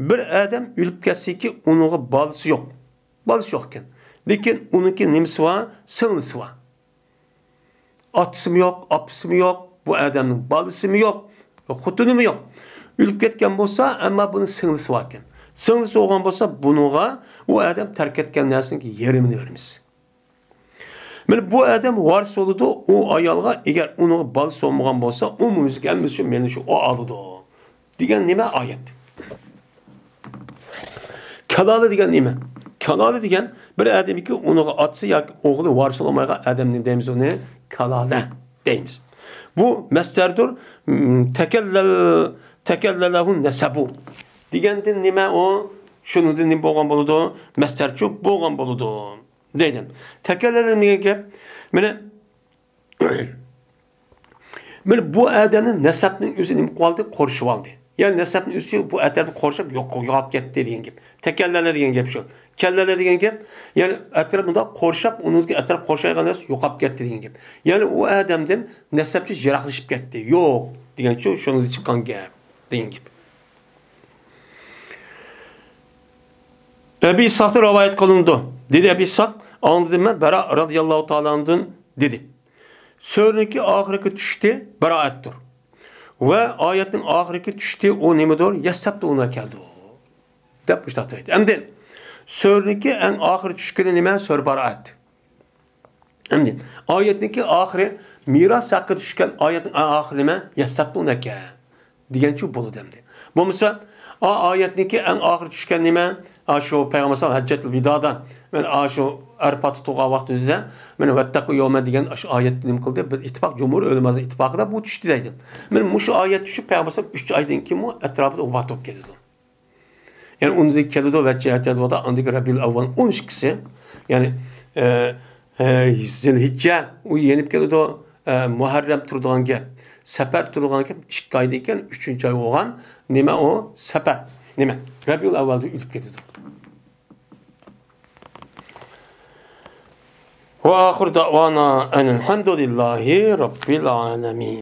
بىر ئادەم ئۆلۈپ كەتسىكى، ئۇنىڭغا بالىسى يوق. بالىسى يوق ئىكەن. لېكىن ئۇنىڭكى نېمىسى بار؟ سىڭلىسى بار. ئاتىسىمۇ يوق، ئاپىسىمۇ يوق، بۇ ئادەمنىڭ بالىسىمۇ يوق، خوتۇنىمۇ يوق. ئۆلۈپ كەتكەن بولسا، ئەمما بۇنىڭ سىڭلىسى بار ئىكەن. سىڭلىسى بولغان بولسا، بۇنىڭغا ئۇ ئادەم تەرك ئەتكەن نەرسىنىڭ يېرىمىنى بېرىمىز. مانا بۇ ئادەم ۋارىس بولىدۇ، ئۇ ئايالغا، ئەگەر ئۇنىڭغا بالىسى بولمىغان بولسا، ئۇمۇميۈزلۈك ھەممىسى شۇ، مېنى شۇ ئۇ ئالىدۇ دېگەن نېمە ئايەت؟ كالالا دېگەن نېمە؟ كالالا دېگەن بىر ئادەمكى ئۇنىڭغا ئاتىسى ياكى ئوغلى ۋارىس بولمايدىغان ئادەمنى دەيمىز ئۇنى كالالا دەيمىز. بۇ مەسدەردۇر، م، تەكەللەل-، تەكەللەلەھۇ نەسەبۇ دېگەندىن نېمە ئۇ؟ شۇنىڭدىن نېمە بولغان بولىدۇ؟ مەسدەرچۇ بولغان بولىدۇ. دەيدۇ. تەكەللەلە دېگەن گەپ، مانا، مانا بۇ ئادەمنى نەسەبنىڭ ئۆزى نېمە قىلىۋالدى؟ قورشىۋالدى. يەنى نەسەبنىڭ ئۆزى بۇ ئەتراپنى قورشاپ يوق-، يوقاپ كەتتى دېگەن گەپ. تەكەللەلە دېگەن گەپ شۇ. كەللەلە دېگەن گەپ، يەنى ئەتراپ مۇنداق قورشاپ، ئۇنىڭدىكى ئەتراپ قورشايدىغان نەرسە يوقاپ كەتتى دېگەن گەپ. يەنى ئۇ ئادەمدىن نەسەبچە يىراقلىشىپ كەتتى. يوق دېگەن شۇ، شۇنىڭدىن چىققان گەپ دېگەن گەپ. ئەبى ئىسھاقتىن رىۋايەت قىلىنىدۇ. دېدى ئەبى ئىسھاق، ئاڭلىدىم مەن بەرا رازىياللاھۇ تائالا ئەنھۇدىن، دېدى. سۈرىنىڭكى ئاخىرقى چۈشتى بەرائەتتۇر. ۋە ئايەتنىڭ ئاخىرقى چۈشتى ئۇ نېمىدۇر؟ يەستەفتۇنەكەدۇر. دەپ مۇشۇنداق دەيدۇ. ئەمدى سۈرىنىڭكى ئەڭ ئاخىرى چۈشكىنى نېمە؟ سۈرە بەرائەت. ئەمدى ئايەتنىڭكى ئاخىرى، مىراس ھەققىدە چۈشكەن ئايەتنىڭ ئاخىرى نېمە؟ يەستەفتۇنەكە دېگەنچە بولىدۇ ئەمدى. بولمىسا، ئا، ئايەتنىڭكى ئەڭ ئاخىرى چۈشكەن نېمە؟ ئا، شۇ پەيغەمبەر ئەلەيھىسسالام ھەججەتۇل ۋىدادا، مانا ئا، شۇ ئەرپاتتا تۇرغان ۋاقتىمىزدا، مانا ۋەتتەقۇ يەۋمەن دېگەن ئاشۇ ئايەتتە نېمە قىلدى؟ بىر ئىتتىپاق، جۇمھۇر ئۆلىماسى ئىتتىپاقىدا بۇ چۈشتى دەيدۇ. مانا مۇشۇ ئايەت چۈشۈپ، پەيغەمبەر ئەلەيھىسسالام ئۈچ ئايدىن كېيىنمۇ ئەتراپىدا ۋاپات بولۇپ كېتىدۇ. يەنى ئۇنىڭدىن كېلىدۇ، ۋەججەھەتى ۋادا، ئاندىكى رەبىئۇل ئەۋۋەل ئون ئىككىسى، يەنى، ئە، ئە، زىلھىججە، ئۇ يېنىپ كېلىدۇ، ئە، مۇھەررەم تۇرىدىغان گەپ، سەپەر تۇرىدىغان گەپ، ئىككى ئايدىن كېيىن ئۈچىنچى ئاي بولغان، نېمە ئۇ؟ سەپەر. نېمە؟ رەبىئۇل ئەۋۋەلدە ئۆلۈپ كېتىدۇ. وآخر دعوانا أن الحمد لله رب العالمين.